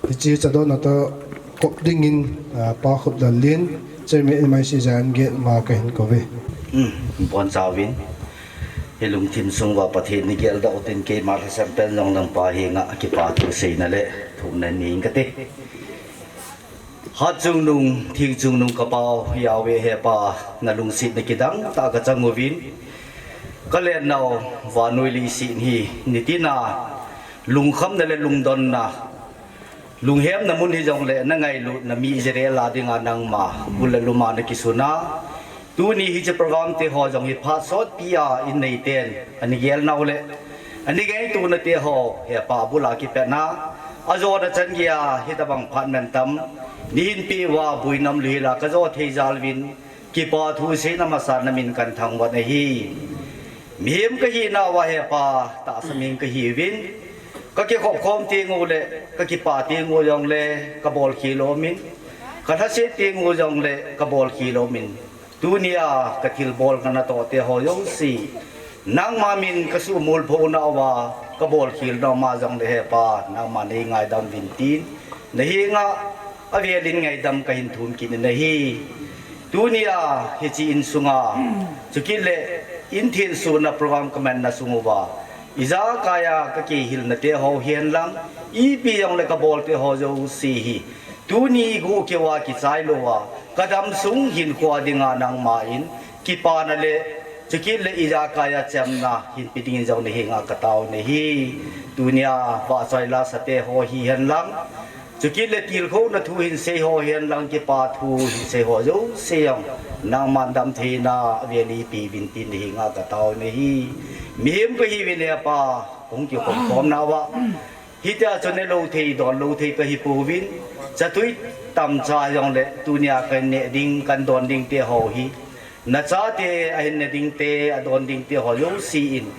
Hiche chadonna toh kop dingin, ah, Pa Khupdallin, Chairman M I C Zion Gate ma kahin kouve. Hmm, bonchauvin. Hi lungthim sung uva Pathen in eigeldoh u tin keima lhasam pen jong nangpa henga kipa thu seina le thumna nei inge kati. Hatchungnung, thingchungnung ka Pa Yahweh, he Pa, nalungsetna kidang tah kachang uvin, kalennau vannoi leiset hi nitina lungkhamna le lungdonna, lunghemna mun hijongle nangailutna mi Israel a dinga nangma bul le luma nakisuna. Tuni hiche program te ho jong hi phat sotpi a inneiten, ana gelnau le ana ngaitona te ho, he Pa, bul a kipatna, ajona chan geiya hitabang phat mantam neihin peh uva, boina umlou hela kajo thei jal uvin, kipa thu seina masa namin kahin thangvah ahi. Mihem kahina uva, he Pa, tahsa mihem kahiuvin, kakikhop khom teng u le kakipah teng u jongle kabolkhel umin, kalhaset teng u jongle kabolkhel umin, tunia kathilbol kanatoh te ho jouse nangma min kasuhmolphoh nauva, kabolkhel nau ma jongle, he Pa, nangman neingaidam uvin tin, nahenga avelin ngaidam kahin thum kit in ahi. Tunia hiche insunga, chukit le inthensona program kamanna sung uva, ijakaiya kakeihilna te ho hihenlang, ipi jongle kabol te ho jouse hi, tuni guh keuva kichai louva, kadamsung hinkhoa dinga nangman kipana le chukit le ijakaiya chamna hinpe dingin jong nahenga katao nahi. Tunia vahchoi lasa te ho hihenlang, chukit le tilkhouna thu hinsei ho hihenlang, kipa thu hinsei ho jouse jong nangman damtheina avel in peh uvin tin nahenga katao nahi. Mihem kahiuvin, he Pa, kahung kikhom khomnauva, hitia chu nelou thei, donlou thei kahipouvin, chatui tamcha jongle tunia kahin neh ding, kahin don ding te ho hi, nachate ahin ne ding te, adon ding te ho jouse in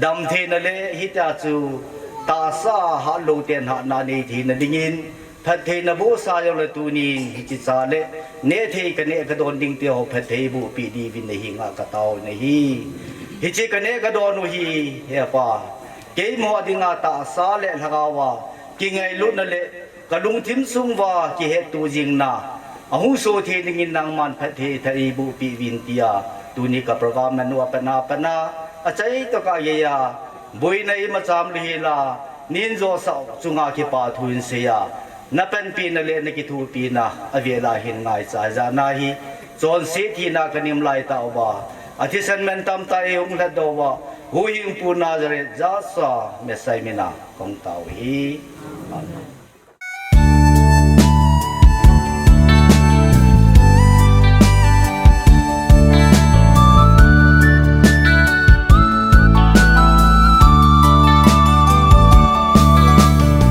damtheina le hitia chu tahsa hatlou ten hatna neitheina dingin, phattheina bohsa jongle tunin hiche cha le nehthei kaneh kadon ding te ho phatthei eibohpeh diuvin nahenga katao nahi. Hiche kaneh kadon u hi, he Pa, keima dinga tahsa le lhagaova kingailutna le kalungthim sung uva kihetto jingna ahung soh thei dingin nangman phatthei thah eibohpeh uvin tia, tuni ka program man uva patna patna, achaitah a geiya boina imacha umlou hela neihin josah u chunga kipa thu hinseiya, napanpina le nakithopina avela hin ngaicha jana hi, chonset thina kaneilou tauva, athisan mantam tah a eihung lhatdoh uva, Huhhingpu Nazareth Yahshua Messiah mina kahung tao u ahi. Amen.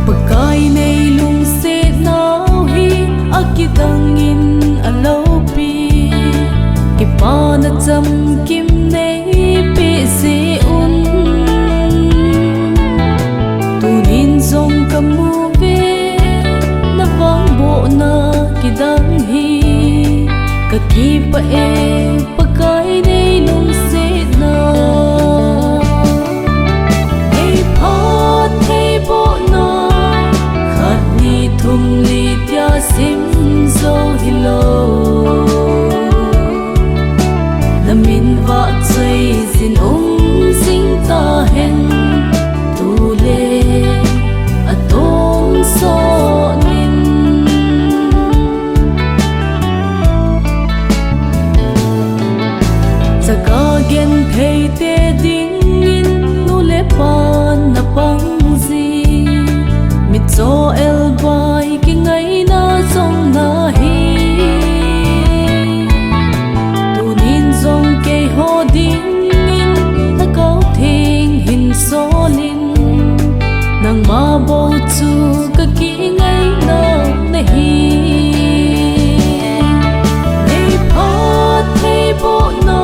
Pakai neilungsetnau hi akidangin aloupi, kipana chamkim neipeh jeh un, tunin jong kamu uve, navangbohna kidang hi kakipah e, Pakai neilungsetnau. Neiphattheibohna khat ni thum li tia simjou hilou, namin vahchoi jin um jing tahen, tule atonsot in. Chaga gentheite dingin nu le pan napang jin, mitcho elbai kingaina jong nahi. Tunin jong keiho dingin Lhagao Theng hin sol in, nangma bou chu kakingainau nahi. Neiphattheibohna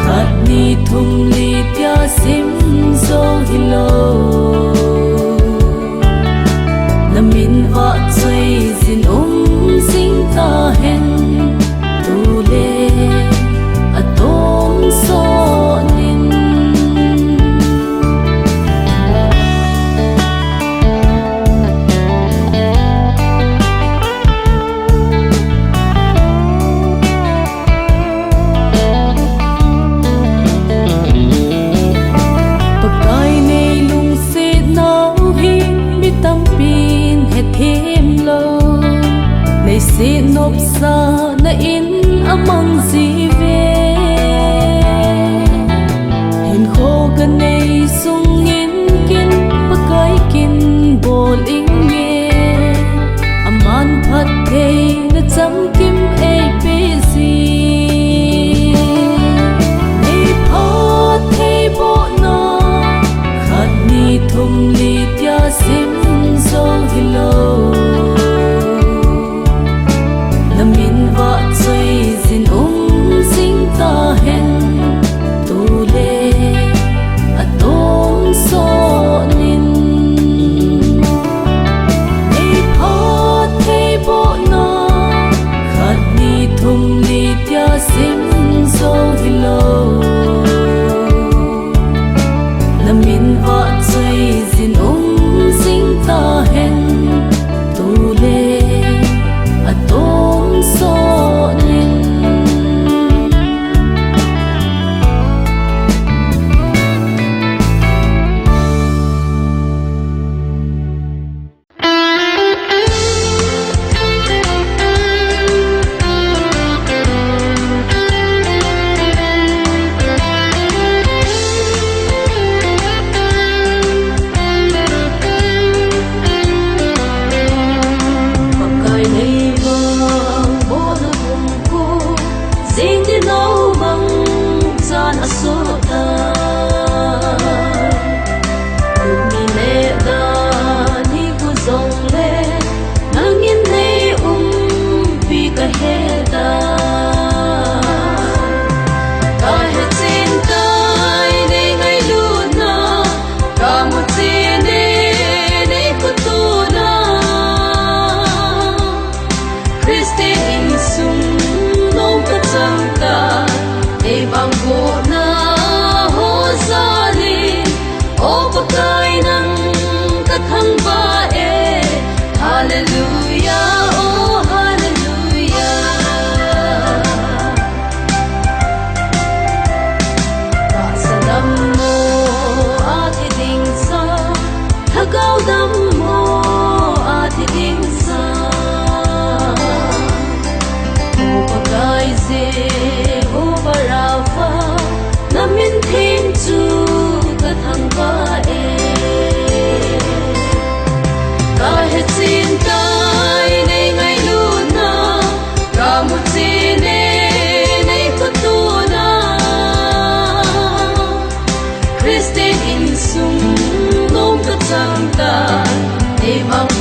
khat ni thum Na min vahchoi jin um jing tahen, tule atonsot in. Pakai nei lungsetnau hi mi tampin hethem lou, leiset nopsahna in amang jiuve. Hinkho kanei sungin kin Pakai kin bol inge, aman phattheina chamkim eipeh jin. Nei phattheibohna khat ni thum li tia simjou hilou, na min vahchoi jin um jing tahen, tule atonsot in. Nei phattheibohna khat ni thum li tia simjou hilou, na min vahchoi jin um jing tahen, tule atonsot in. Pakai nei vang bohna kum ko, jing dinau mangchan asot tai. Kum ni le dan hi ku jongle, nangin nei umpi kahe tai. Kahe chen tai nei ngailutna, kamu chen e nei khotona. Christian insung nom kachang tai, ei vang bohna ho jal in, O Pakai nang kathangvah e. Hallelujah, oh hallelujah. Tahsa dammo a thi ding cha, lhagao dammo a thi ding cha, O Pakai Jehovah Rapha, na min theng chu kathangvah e. Kahe chen tai nei ngailutna, kamu chen e nei khotona. Christian insung nom kachang tai, ei vang